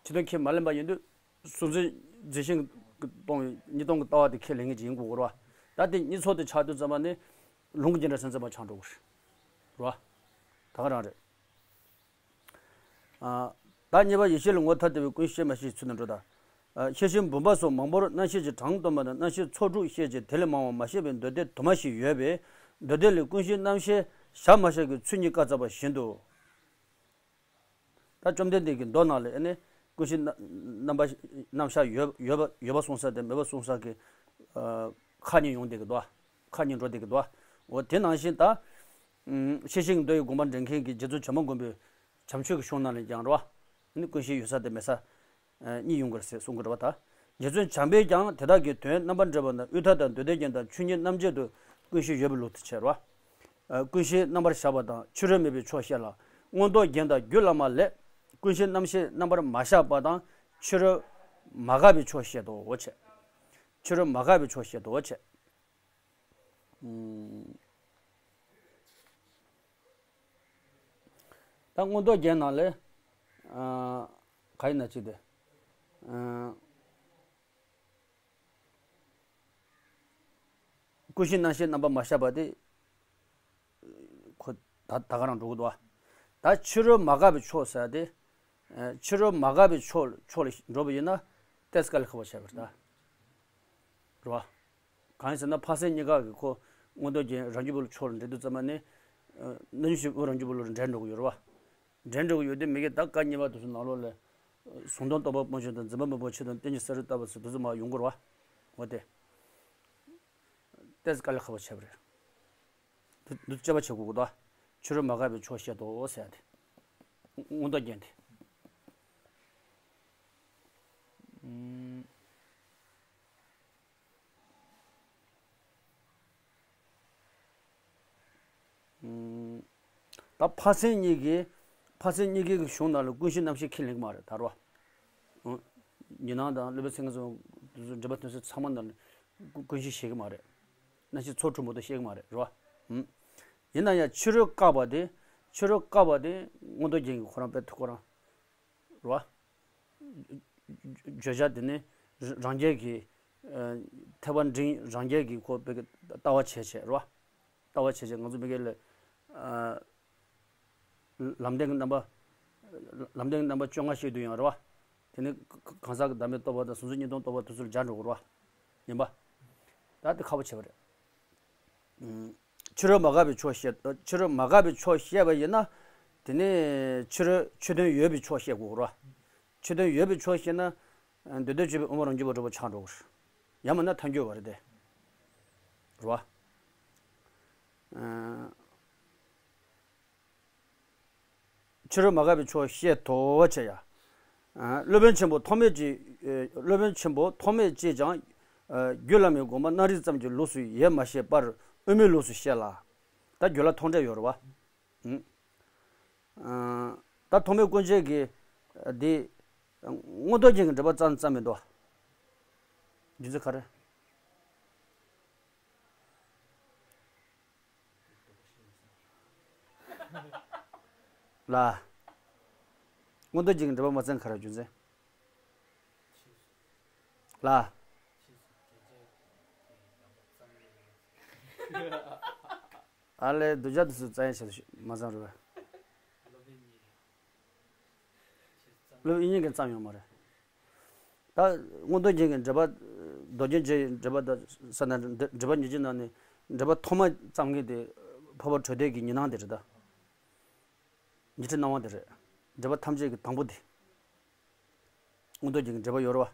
ཕྱི་དོན་ཁས་མ་ལེན་པ་ཡིན་དུས་གཟུང་འཛིན་རྫས་གཞན་གྱིས་སྟོང་བའི་གཉིས་སྟོང་གི་ལྟ་བ་དེ་ཁས་ལེན་མཁན་ཅིག་ཡིན་དགོས་རོ། ད་དེ་གཉིས་ཚོགས་དེ་ཆགས་དུས་ཙམ་པ་ནི་ལུང་གི་རྒྱན་འདྲ་སེམས་ཙམ་པ་ཆགས་འགྲོ་གི་རེད་རོ། ད་ག་རང་རེད། ཨ། ད་གཉིས་པ་ཡེ་ཤེས་ལས་ངོ་ཐ་དད་པའི་ཀུན་ཤེས་མ་ཤེས་ཚུལ་ནི་འགྲོ་ད། ཨ། ཤེར་ཕྱིན་བུམ་པ་སོགས་མང་པོར་རྣམ་ཤེས་ཀྱི་གྲངས་སྟོན་པ་དང་རྣམ་ཤེས་ཚོགས་དྲུག་བཤད་ཅིང་དེ་ལས་མང་བ་མ་བཤད་པའི་མདོ་སྡེ་དུ་མ་ཞིག་ཡོད་པས་མདོ་སྡེ་ལས་ཀུན་ཤེས་རྣམ་ཤེས་བཞག་མ་བཞག་གི་ཚུལ་གཉིས་བཀའ་སྩལ་བ་བཞིན་དུ། ད་བཅོམ་ལྡན་འདས་ཀྱིས་མདོ་ནང་ལ་ཨ་ནི་ཀུན་ཤེས་རྣམ་རྣམ་པ་རྣམ་གཞག་ཡོད་ཡོད་པ་ཡོད་པ་གསུངས་ས་དེ་མེད་པ་གསུངས་ས་གི་ཨ་ཁག་གཉིས་ཡོང་བསྡད་ཀྱི་འདུག་ཁག་གཉིས་འགྲོ་བསྡད་ཀྱི་འདུག་འོ་དེ་ནང་བཞིན་ད། ཤེར་ཕྱིན་གྱི་མདོ་ཡི་དགོངས་པ་འགྲེལ་མཁན་གྱི་རྗེ་བཙུན་བྱམས་པ་མགོན་པོའི་བྱམས་ཆོས་ཀྱི་གཞུང་ནང་ལ་ཀྱང་རེད་པ། ནི་ཀུན་ཤེས་ཡོད་ས་དང་མེད་ས་གཉིས་ཡོང་གི་རེད་ཟེར་གསུང་གི་རེད་པ་ད། རྗེ་བཙུན་བྱམས་པས་ཀྱང་དེ་དག་གི་དོན་རྣམ་པར་འགྲེལ་བ་དང་དབུས་མཐའ་དང་མདོ་སྡེ་རྒྱན་དང་ཆོས་ཉིད་རྣམ་འབྱེད་དུ་ཀུན་ཤེས་ཡོད་པའི་ལུགས་དེ་བྱས་རེད་པ། ཀུན་ཤེས་རྣམ་པར་བཞག་པ་དང་ཕྱི་རོལ་མེད་པའི་ཕྱོགས་བཤད་ལ། མངོན་རྟོགས་རྒྱན་དང་རྒྱུད་བླ་མ་ལས། ཀུན་ཤེས་རྣམ་ཤེས་རྣམ་པར་མ་བཞག་པ་དང་ཕྱི་རོལ་མ་དགག་པའི་ཕྱོགས་བཤད་དོ་བྱས། ཕྱི་རོལ་མ་དགག་པའི་ཕྱོགས་བཤད་དོ་བྱས། ད་མངོན་རྟོགས་རྒྱན་ནང་ལས། ཨ། ག་ཡིན་ན་ཅི་སྟེ། ཨ། ཀུན་ཤེས་རྣམ་ཤེས་རྣམ་པར་མ་བཞག་པ་དེ། ཁོ་ད་ད་ག་རང་འགྲོ་གི་འདུག་བ། ད་ཕྱི་རོལ་མ་དགག་པའི་ཕྱོགས་ཟེར་ཏེ། ཨ། ཕྱི་རོལ་མ་དགག་པའི་ཕྱོགས་ཕྱོགས་ལ་འགྲོ་བ་ཡིན་ན། ཏོག་ཙམ་དཀའ་ལས་ཁག་པོ་ཆགས་པ་རེད་ད། རེད་བ། གང་ཡིན་ཟེར་ན་འཕགས་སེང་གཉིས་ཀ་གི་ཁོ་མངོན་རྟོགས་རྒྱན་རང་རྒྱུད་པོ་ལ་ཕྱོགས་ལ་འགྲེལ་དུས་ཙམ་པ་ནི། རྣམ་བསྒྱུར་ཆེན་པོ་རང་རྒྱུད་པོ་ལ་འགྲེལ་འགྲོ་གི་ཡོད་རེད་བ། འགྲེལ་འགྲོ་གི་ཡོད་དུས་མི་དགེ་ད་བཀའ་གཉིས་པ་དེ་ཚོ་ནང་ལོགས་ལ། གཟུང་དོན་རྟོག་པ་སྤོང་བྱེད་དང་འཛིན་པ་མི་སྤོང་བྱེད་དང་རྟེན་ཅིང་བསལ་བའི་ལྟ་བ་ཚོ་དེ་ཚོ་མར་ཡོང་གི་རེད་བ། འོ་དེ། ཏོག་ཙམ་དཀའ་ལས་ཁག་པོ་ཆགས་པ་རེད། འདི་འདི་དཔྱད་པ་བྱེད་དགོས་ཀྱི་འདུག་ཕྱི་རོལ་མ་དགག་པའི་ཕྱོགས་བཤད་དོ་ཟེར་ཡ་དེ། མངོན་རྟོགས་རྒྱན་དེ། ཨུམ། ཨུམ། ད་འཕགས་སེང་གཉིས་ཀྱིས། འཕགས་སེང་གཉིས་ཀའི་གཞུང་ནང་ལ་ཀུན་ཤེས་རྣམ་ཤེས་ཁས་ལེན་གྱི་མ་རེད་ད་རོ། ཨུམ། ཉི་སྣང་དང་སློབ་དཔོན་སེང་གེ་བཟང་དེ་ཚོ་འགྲེལ་པ་ཐུན་གསུམ་ཚང་མ་ནང་ལ་ཀུན་ཀུན་ཤེས་བཤད་ཀྱི་མ་རེད། རྣམ་ཤེས་ཚོགས་དྲུག་མ་གཏོགས་བཤད་ཀྱི་མ་རེད་རོ། ཨུམ། ཡིན་ན་ཡང་ཕྱི་རོལ་བཀག་པ་དེ། ཕྱི་རོལ་བཀག་པ་དེ་མངོན་རྟོགས་རྒྱན་གྱིས་ཁོ་རང་དཔེ་ཐུག་ཁོ་རང་རེད་བ། བརྗོད་བྱ་དེ་ནི་རང་རྒྱལ་གྱི་ཨ་ཐེག་པ་འབྲིང་རང་རྒྱལ་གྱི་ཁོ་དཔེ་ལྟ་བ་བྱས་བྱས་རེད་བ། ལྟ་བ་བྱས་བྱས་ང་ཚོ་མི་སྒེར་ལ་ཨ་ལམ་བདེན་གྱི་རྣམ་པ། ལམ་བདེན་གྱི་རྣམ་པ་བཅོ་ལྔ་བཤད་དུས་ཡང་རེད་བ། དེ་ནི་གང་ཟག་གི་བདག་མེད་རྟོགས་པ་དང་གཟུང་འཛིན་གཉིས་སྟོང་རྟོགས་པ་དེ་ཚོ་ལ་སྦྱར་འགྲོ་དགོས་རེད་བ། ཡིན་པ། ད་དེ་ཁག་པོ་བྱས་པ་རེད། ཕྱི་རོལ་མ་འགགས་པའི་ཕྱོགས་བཤད། ཕྱི་རོལ་མ་འགགས་པའི་ཕྱོགས་བཤད་པ་ཡིན་ན། དེ་ནི་ཕྱི་རོལ་ཆོས་དོན་ཡོད་པའི་ཕྱོགས་བཤད་དགོས་རེད། ཆོས་དོན་ཡོད་པའི་ཕྱོགས་བཤད་ན། འདོད་དོན་བྱེད་པའི་དབུ་མ་རང་རྒྱུད་པ་གྲུབ་པ་ཆགས་འགྲོ་གི་རེད། ཡང་མིན་ན་ཐལ་འགྱུར་བ་རེད་དེ། རེད་བ། ཕྱི་རོལ་མ་འགགས་པའི་ཕྱོགས་བཤད་དོ་བྱས་ཡ། སློབ་དཔོན་ཆེན་པོ་ཐོགས་མེད་ཀྱིས། སློབ་དཔོན་ཆེན་པོ་ཐོགས་མེད་ཀྱིས་ཀྱང་། རྒྱུད་བླ་མའི་དགོངས་པ་རྣམ་རིག་ཙམ་གྱི་ལུགས་སུ་ཡེ་མ་བཤད་པར་དབུ་མའི་ལུགས་སུ་བཤད་ལ། ད་རྒྱུད་བླ་མཐོང་གྲོལ་ཡོད་རེད་བ། ད་ཐོགས་མེད་སྐུ་མཁྱེན་གྱིས་འདི་མངོན་རྟོགས་རྒྱན་གྱི་འགྲེལ་པ་བརྩམས་བརྩམས་མི་འདུག་རྒྱུ་མཚན་ག་རེ། ལ། མངོན་རྟོགས་རྒྱན་གྱི་འགྲེལ་པ་མ་བརྩམས་ག་རེ་རྒྱུ་མཚན། ལ། ཨ་ལས་གདུལ་བྱ་དེ་ཚོ་རྩ་ཡན་ཆད་དུ་མ་བརྩམས་རེད་པས། སློབ་དཔོན་དབྱིག་གཉེན་གྱིས་བརྩམས་ཡོད་མ་རེད། ད་མངོན་རྟོགས་རྒྱན་གྱི་འགྲེལ་པ། མདོ་རྒྱན་རྗེ་ཡི་འགྲེལ་པ་དང་ས་ན་འགྲེལ་པ་ཉེར་གཅིག་ནང་ནས་འགྲེལ་པ་ཐོག་མ་བརྩམས་མཁན་དེ་འཕགས་པ་གྲོལ་སྡེ་གི་ཉི་སྣང་དེ་རེད་ད། ཉི་ཁྲི་སྣང་བ་དེ་རེད། འགྲེལ་པ་ཐམས་ཅད་ཀྱི་དང་པོ་དེ། མངོན་རྟོགས་རྒྱན་གྱི་འགྲེལ་པ་ཡོད་རེད་བ།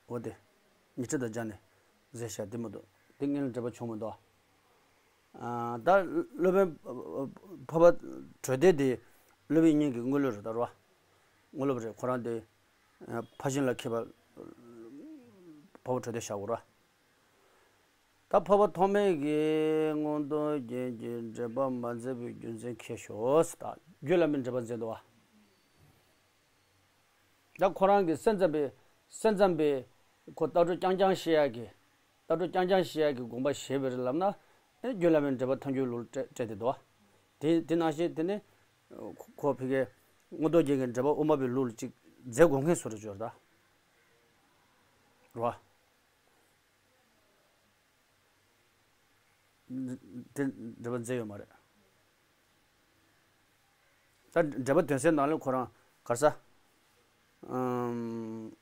འོ་དེ། ཉི་ཁྲི་དང་སྦྱར་ནས་མཛད་བཞག་དེ་མ་གཏོགས་དེ་སྔོན་ལ་འགྲེལ་པ་བྱུང་མི་འདུག་ད་སློབ་དཔོན་འཕགས་པ་གྲོལ་སྡེ་དེ་སློབ་དཔོན་དབྱིག་གཉེན་གྱི་དངོས་སློབ་རེད་ད་རེད་བ། དངོས་སློབ་རེད་ཁོ་རང་དེ། ཕར་ཕྱིན་ལ་མཁས་པ། འཕགས་པ་གྲོལ་སྡེ་བཞག་དགོས་རེད་བ། ད་འཕགས་པ་ཐོགས་མེད་ཀྱིས་མངོན་རྟོགས་རྒྱན་གྱི་འགྲེལ་པ་མ་མཛད་པའི་རྒྱུ་མཚན་མཁས་ཤོས་ཟེར་ད་རྒྱུད་བླ་མའི་འགྲེལ་པ་མཛད་འདུག་བ། ད་ཁོ་རང་གིས་སེམས་ཙམ་པའི་སེམས་ཙམ་པའི་ཁོ་ལྟ་གྲུབ་རྐྱང་རྐྱང་བཤད་ཡག་གི་ལྟ་གྲུབ་རྐྱང་རྐྱང་བཤད་ཡག་གི་དགོངས་པ་བཞེས་པ་རེད་ལབ་ན། ཨེ་རྒྱུད་བླ་མའི་འགྲེལ་པ་ཐལ་འགྱུར་ལུགས་སྤྲད་སྤྲད་དེ་འདུག་བ། དེ་དེ་ནང་བཞིན་དེ་ནི་ཁོ་ཁོ་ཕ་གིའི་མངོན་རྟོགས་རྒྱན་གྱི་འགྲེལ་པ་དབུ་མ་པའི་ལུགས་ལ་ཅིག་མཛད་དགོས་མཁན་བཟོ་འདྲ་ཅིག་ཡོད་རེད་ད། རེད་བ། དེ་འགྲེལ་པ་མཛད་ཡོད་མ་རེད། ད་འགྲེལ་པ་དོན་གསལ་ནང་ལ་ཁོ་རང་ག་རེ་ཟེར། ཨམ།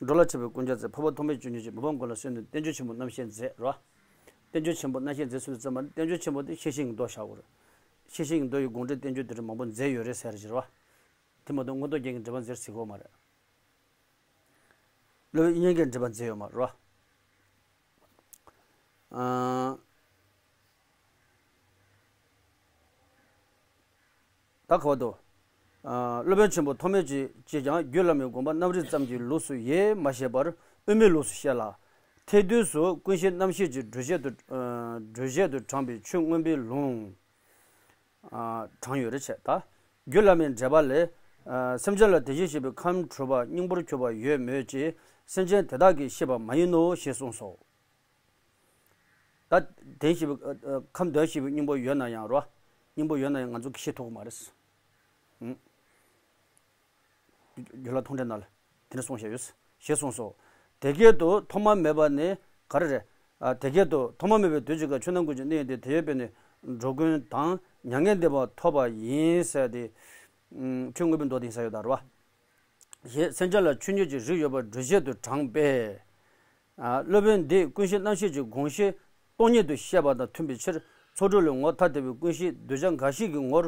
འགྲོ་ལ་ཆས་པའི་ཀུན་ཁྱབ་རྩལ་འཕགས་པ་ཐོགས་མེད་བཅུ་གཉིས་ཀྱིས་མི་ཕམ་མགོན་ལ་གསོལ་ནས་བསྟན་བཅོས་ཆེན་པོ་རྣམ་བཤད་མཛད་རོ། བསྟན་བཅོས་ཆེན་པོ་རྣམ་བཤད་མཛད་ཚུལ་ཙམ་མ་ཡིན་བསྟན་བཅོས་ཆེན་པོ་དེ་ཤེས་བཞིན་གྱི་མདོ་བཞག་དགོས་རེད། ཤེས་བཞིན་གྱི་མདོ་ཡི་དགོངས་འགྲེལ་བསྟན་བཅོས་དེ་འདྲ་མང་པོ་མཛད་ཡོད་རེད་ཟེར་གྱི་རེད་བ། དེ་མ་གཏོགས་མངོན་རྟོགས་རྒྱན་གྱི་འགྲེལ་པ་མཛད་ཟེར་གྱི་ཡོད་མ་རེད། སློབ་དཔོན་དབྱིག་གཉེན་གྱིས་འགྲེལ་པ་མཛད་ཡོད་མ་རེད་བ། ཨ། ད་ག་བར་དུ། ཨ། སློབ་དཔོན་ཆེན་པོ་ཐོགས་མེད་ཀྱིས་ཀྱིས་ཀྱང་རྒྱུད་བླ་མའི་དགོངས་པ་རྣམ་རིག་ཙམ་གྱི་ལུགས་སུ་ཡེ་མ་བཤད་པར་དབུ་མའི་ལུགས་སུ་བཤད་ལ། ཐེག་བསྡུས་སུ་ཀུན་ཤེས་རྣམ་ཤེས་ཀྱི་སྒྲོ་བཤད་དུ་ཨ། སྒྲོ་བཤད་དུ་དྲངས་པའི་ཆོས་མངོན་པའི་ལུང་ཨ། དྲངས་ཡོད་རེད་བྱས་ད། རྒྱུད་བླ་མའི་འགྲེལ་པ་ལས། ཨ། སེམས་ཅན་ལ་དེ་བཞིན་གཤེགས་པའི་ཁམས་གྲུབ་པ་སྙིང་པོར་གྱུར་པ་ཡོད་མོད་ཀྱི་སེམས་ཅན་དེ་དག་གིས་ཤེས་པ་མ་ཡིན་ནོ་ཞེས་གསུངས་སོ། ད་དེ་བཞིན་གཤེགས་པའི་ཨ། ཨ། ཁམས་དེ་བཞིན་གཤེགས་པའི་སྙིང་པོ་ཡོད་ན་ཡང་རོ། སྙིང་པོ་ཡོད་ན་ཡང་ང་ཚོ་གིས་ཤེས་ཐུབ་ཀྱི་མ་རེད། ཨང་། རྒྱུད་བླ་མཐོང་གྲོལ་ནང་ལ་དེ་འདྲ་གསུངས་བཞག་ཡོད། ཞེས་གསུངས་སོ། དེ་སྐད་དུ་ཐོག་མ་མེད་པ་ནི་ག་རེ་རེད། ཨ། དེ་སྐད་དུ་ཐོག་མ་མེད་པའི་དུས་གཅིག་ཁར་ཆོས་རྣམས་ཀུན་གྱི་གནས་ཡིན་ཏེ་དེ་ཡོད་པས་ནི་འགྲོ་ཀུན་དང་མྱ་ངན་འདས་པ་ཐོབ་པ་ཡིན་ཟེར་ཏེ། ཨང་། ཆོས་མངོན་པའི་མདོ་དེ་ཡིན་ས་ཡོད་ད་རེད་བ། ཞེས་སེམས་ཅན་ལ་ཆོས་ཉིད་ཀྱི་རིགས་ཡོད་པར་སྒྲོ་བཤད་དུ་དྲངས་པས། ཨ། སློབ་དཔོན་འདིས་ཀུན་ཤེས་རྣམ་ཤེས་ཀྱི་དགོངས་གཞི་སྟོང་ཉིད་དུ་བཤད་པ་དང་མཐུན་པའི་ཕྱིར་ཚོགས་དྲུག་ལས་ངོ་ཐ་དད་པའི་ཀུན་གཞི་གདུལ་བྱ་འགའ་ཞིག་གི་ངོར།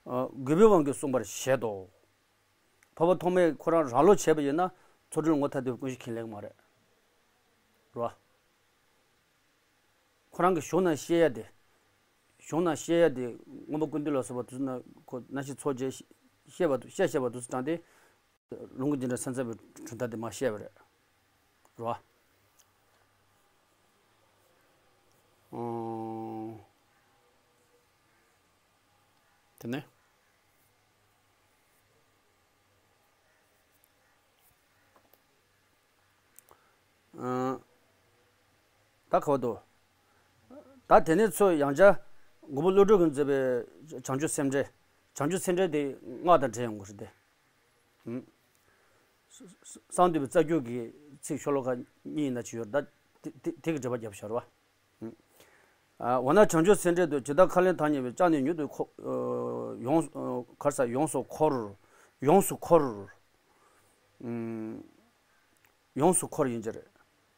ཨ། རྒོལ་པོའི་དབང་གིས་གསུངས་པར་བཞེད་དོ། འཕགས་པ་ཐོགས་མེད་ཁོ་རང་རང་བློ་བྱས་པ་ཡིན་ན་ཚོགས་དྲུག་ལས་ངོ་ཐ་དད་པའི་ཀུན་གཞི་ཁས་ལེན་གྱི་མ་རེད། རེད་བ། ཁོ་རང་གི་གཞུང་ནང་བཤད་ཡ་དེ། གཞུང་ནང་བཤད་ཡ་དེ་མངོན་པ་ཀུན་བཏུས་ལ་སོགས་པ་དེ་ཚོ་ནང་ཁོ་རྣམ་བཤད་ཚོགས་བཅས་བཤད་པ་བཤད་བཤད་པ་དེ་ཚོ་དྲངས་ཏེ། ལུང་གི་འདི་འདྲ་སེམས་ཙམ་པའི་གྲུབ་མཐའ་དེ་མ་བཤད་པ་རེད། རེད་བ། ཨང་། དེ་ནས། ཨང་། ད་ག་བར་དུ། ད་དེ་ནས་ཚུར་ཡང་བསྐྱར། མགོན་པོ་ཀླུ་སྒྲུབ་ཀྱིས་མཛད་པའི་བྱང་ཆུབ་སེམས་འགྲེལ། བྱང་ཆུབ་སེམས་འགྲེལ་དེ་སྔགས་དང་འབྲེལ་ཡོང་གི་རེད་དེ། ཨུམ། གསང་འདུས་པའི་རྩ་རྒྱུད་ཀྱི་ཚིག་ཤོ་ལོ་ཀ་གཉིས་ཡིན་ན་ཅི་ཡོད་ད། དེ་དེ་དེ་གི་འགྲེལ་པ་རྒྱབ་བཞག་རེད་བ། ཨུམ། ཨ། འོ་ན་བྱང་ཆུབ་སེམས་འགྲེལ་དུ། ཇི་ལྟར་ཁ་ལེན་ཐ་སྙད་པའི་ལྕགས་ནི་མྱུར་དུ་ཁོ། ཨ། ཡོངས། ཨ། ག་རེ་ཟ། ཡོངས་སུ་འཁོར། ཡོངས་སུ་འཁོར། ཨུམ། ཡོངས་སུ་འཁོར་ཡིན་གྱི་རེད།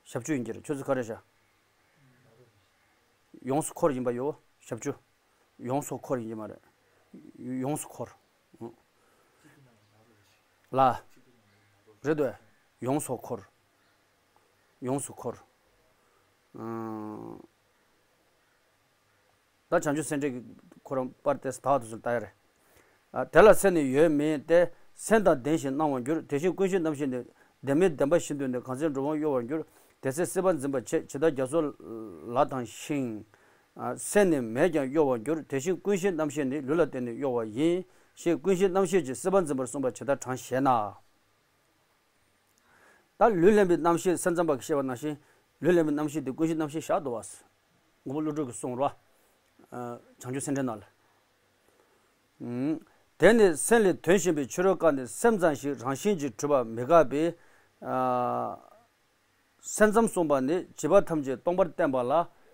ཞབས་ཀྱུ་ཡིན་གྱི་རེད། ཁྱོད་ཚོས་ག་རེ་བྱ། ཡོངས་སུ་འཁོར་ཡིན་པ་ཡོད། ཞབས་ཀྱུ། ཡོངས་སུ་འཁོར་ཡིན་གྱི་མ་རེད། ཡོངས་སུ་འཁོར། ཨང་། ལ། རེད་དོ། ཡོངས་སུ་འཁོར། ཡོངས་སུ་འཁོར། ཨང་། ད་བྱང་ཆུབ་སེམས་འགྲེལ་གྱི་ཁོ་རང་པར་དེ་ད་དུ་ཟུར་ལྟ་ཡ་རེད། ཨ། དེ་ལ་སེམས་ནི་ཡོད་མིན་ཏེ། སེམས་དང་ལྡན་ཞིང་སྣང་བར་འགྱུར། དེ་བཞིན་ཀུན་གཞིའི་རྣམ་ཤེས་ནི། ལྡན་མིན་ལྡན་པ་བཞིན་དུ་ནི། གང་ཚེ་འགྲོ་བ་གཡོ་བར་འགྱུར། དེ་ཚེ་སྲིད་པ་འཛིན་པར་བྱེད། ཇི་ལྟར་རྒྱ་མཚོ་ལ་དྭངས་ཤིང་། ཨ། སེམས་ནི་མེད་ཀྱང་གཡོ་བར་འགྱུར། དེ་བཞིན་ཀུན་གཞིའི་རྣམ་ཤེས་ནི། ལུས་ལ་བརྟེན་ནས་གཡོ་བ་ཡིན། ཞེས་ཀུན་གཞིའི་རྣམ་ཤེས་ཀྱིས་སྲིད་པ་འཛིན་པར་གསུངས་པ་ཇི་ལྟར་དྲང་ཞེ་ན། ད་ལུས་ལེན་པའི་རྣམ་ཤེས་སེམས་ཙམ་པ་གིས་བཤད་པ་ནང་བཞིན། ལུས་ལེན་པའི་རྣམ་ཤེས་དེ་ཀུན་གཞིའི་རྣམ་ཤེས་བཞག་འདུག་བ། མགོན་པོ་ཀླུ་སྒྲུབ་ཀྱིས་གསུངས་རོ། ཨ། བྱང་ཆུབ་སེམས་འགྲེལ་ནང་ལ། ཨུམ། དེ་ནི་སེམས་ལས་དོན་གཞན་པའི་ཕྱི་རོལ་ཀ་ནས་སེམས་ཙམ་ཞིག་རང་བཞིན་གྱིས་གྲུབ་པ་མི་དགག་པས། ཨ། སེམས་ཙམ་གསུངས་པ་ནི་བྱིས་པ་ཐམས་ཅད་སྟོང་པར་བསྟན་པ་ལ་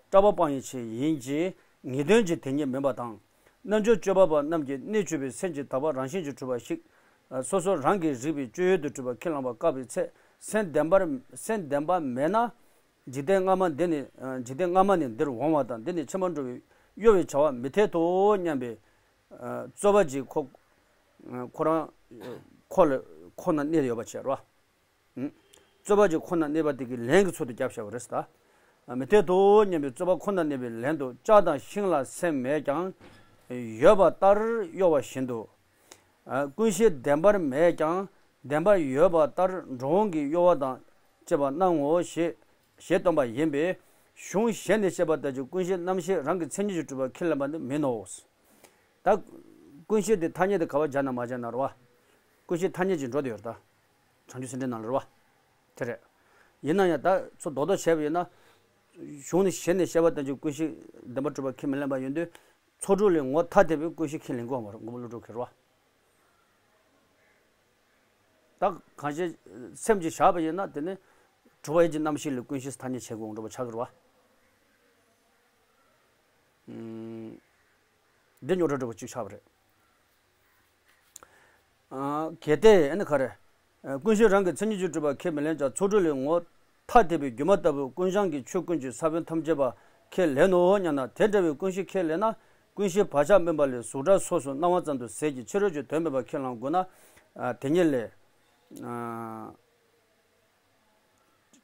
སྐྲག་པ་སྤང་བའི་ཆེད་ཡིན་གྱི། ངེས་དོན་གྱི་དེ་ཉིད་མིན་པ་དང་། རྣལ་འབྱོར་སྤྱོད་པ་པ་རྣམས་ཀྱིས་གནད་གཅོད་པའི་སེམས་ཀྱི་དག་པ་རང་བཞིན་གྱིས་གྲུབ་པ་ཞིག། ཨ། སོ་སོ་རང་གིས་རིག་པའི་སྤྱོད་ཡུལ་དུ་གྲུབ་པ་ཁས་བླངས་པ་བཀག་པའི་ཚེ། སེམས་བདེན་པར། སེམས་བདེན་པ་མེད་ན། འཇིག་རྟེན་སྔ་མ་འདི་ནི། ཨ། འཇིག་རྟེན་སྔ་མ་ནས་འདིར་འོང་བ་དང་། འདི་ནི་ཕྱི་མར་འགྲོ་བའི་གཡོ་བའི་བྱ་བ་མི་འཐད་དོ་སྙམ་པའི། ཨ། རྩོད་པ་ཅིག་ཁོ། ཨ། ཁོ་རང་ཁོ་ལ་ཁོ་ན་གནས་ཡོད་པ་བྱས་རོ། ཨུམ། རྩོད་པ་ཅིག་ཁོ་ན་གནས་པ་དེ་གི་ལན་གྱི་ཚུལ་དུ་རྒྱབ་བཞག་པ་རེད་ད། མི་འཐད་དོ་སྙམ་པའི་རྩོད་པ་ཁོ་ན་གནས་པའི་ལན་དུ། ལྕགས་དང་ཤིང་ལ་སེམས་མེད་ཀྱང་། ཡོད་པ་ལྟར་གཡོ་བ་བཞིན་དུ། ཨ། ཀུན་གཞི་བདེན་པར་མེད་ཀྱང་བདེན་པར་ཡོད་པ་ལྟར་འགྲོ་འོང་གི་གཡོ་བ་དང་བཅས་པ་སྣང་ངོ་ཞེས་ཞེས་སྟོན་པ་ཡིན་པས། གཞུང་གཞན་ནས་བཤད་པ་ལྟར་གྱི་ཀུན་གཞིའི་རྣམ་ཤེས་རང་གི་མཚན་ཉིད་ཀྱིས་གྲུབ་པ་ཁས་ལེན་པ་ནི་མིན་ནོ། ད་ཀུན་གཞི་དེ་ཐ་སྙད་དེ་ག་པར་སྦྱར་ན་མ་སྦྱར་ན་རེད་བ། ཀུན་གཞི་ཐ་སྙད་ཅིག་འགྲོ་བསྡད་ཡོད་རེད་ད། བྱང་ཆུབ་སེམས་འགྲེལ་ནང་ལ་རེད་བ། དེ་རེད། ཡིན་ན་ཡང་ད་ཚུར་རྡོག་རྡོག་བྱས་པ་ཡིན་ན། གཞུང་ནི་གཞན་ནས་བཤད་པ་ལྟར་གྱི་ཀུན་གཞི་བདེན་པར་གྲུབ་པ་ཁས་མི་ལེན་པ་ཡིན་དུས། ཚོགས་དྲུག་ལས་ངོ་ཐ་དད་པའི་ཀུན་གཞི་ཁས་ལེན་དགོས་པ་རེད། མགོན་པོ་ཀླུ་སྒྲུབ་ཁས་རེད་བ། ད་གང་ཞིག་སེམས་ཀྱིས་བཞག་པ་ཡིན་ན་དེ་ནི་གྲུབ་པ་ཡིད་ཀྱི་རྣམ་ཤེས་ལས་ཀུན་གཞི་ཐ་སྙད་བྱེད་དགོས་འགྲོ་བ་ཆགས་ཀྱི་རེད་བ། ཨུམ། འདི་རྙོག་དྲ་འགྲོ་བ་གཅིག་ཆགས་པ་རེད། ཨ། གལ་ཏེ་ཨ་ནི་ག་རེ། ཨ། ཀུན་གཞི་རང་གི་མཚན་ཉིད་ཀྱིས་གྲུབ་པ་ཁས་མི་ལེན་ཀྱང་ཚོགས་དྲུག་ལས་ངོ་ཐ་དད་པའི་སྒྱུ་མ་ལྟ་བུ་ཀུན་བྱང་གི་ཆོས་ཀུན་གྱི་ས་བོན་ཐམས་ཅད་པ་ཁས་ལེན་ནོ་སྙམ་ན། དེ་འདྲ་བའི་ཀུན་གཞི་ཁས་ལེན་ན། ཀུན་གཞི་བག་ཆགས་སྨིན་པ་ལས་གཟུགས་སྒྲ་སོགས་སུ་སྣང་བ་ཙམ་དུ་ཟད་ཀྱི་ཕྱི་རོལ་གྱི་དོན་མེད་པར་ཁས་བླང་དགོས་ན། ཨ། དེ་ཉིད་ལས། ཨ།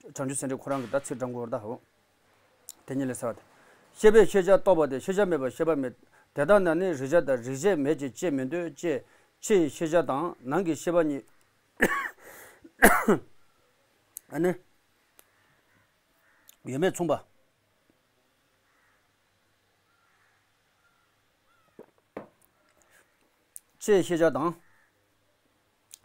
བྱང་ཆུབ་སེམས་འགྲེལ་ཁོ་རང་གི་ད་ཚིག་འགྲེང་བུ་རེད་ད། འོ། དེ་ཉིད་ལས་ཟེར་བ་དེ། ཤེས་པས་ཤེས་བྱ་རྟོགས་པ་སྟེ། ཤེས་བྱ་མེད་པར་ཤེས་པ་མེད། དེ་ལྟ་ན་ནི་རིག་བྱ་དང་རིག་བྱེད་མེད་ཅེས་བྱེད་མི་འདོད་ཅེས་ཕྱི་ཡི་ཤེས་བྱ་དང་ནང་གི་ཤེས་པ་གཉིས། ཨ་ནི། ཡོད་མེད་མཚུངས་པ། ཕྱི་ཡི་ཤེས་བྱ་དང་།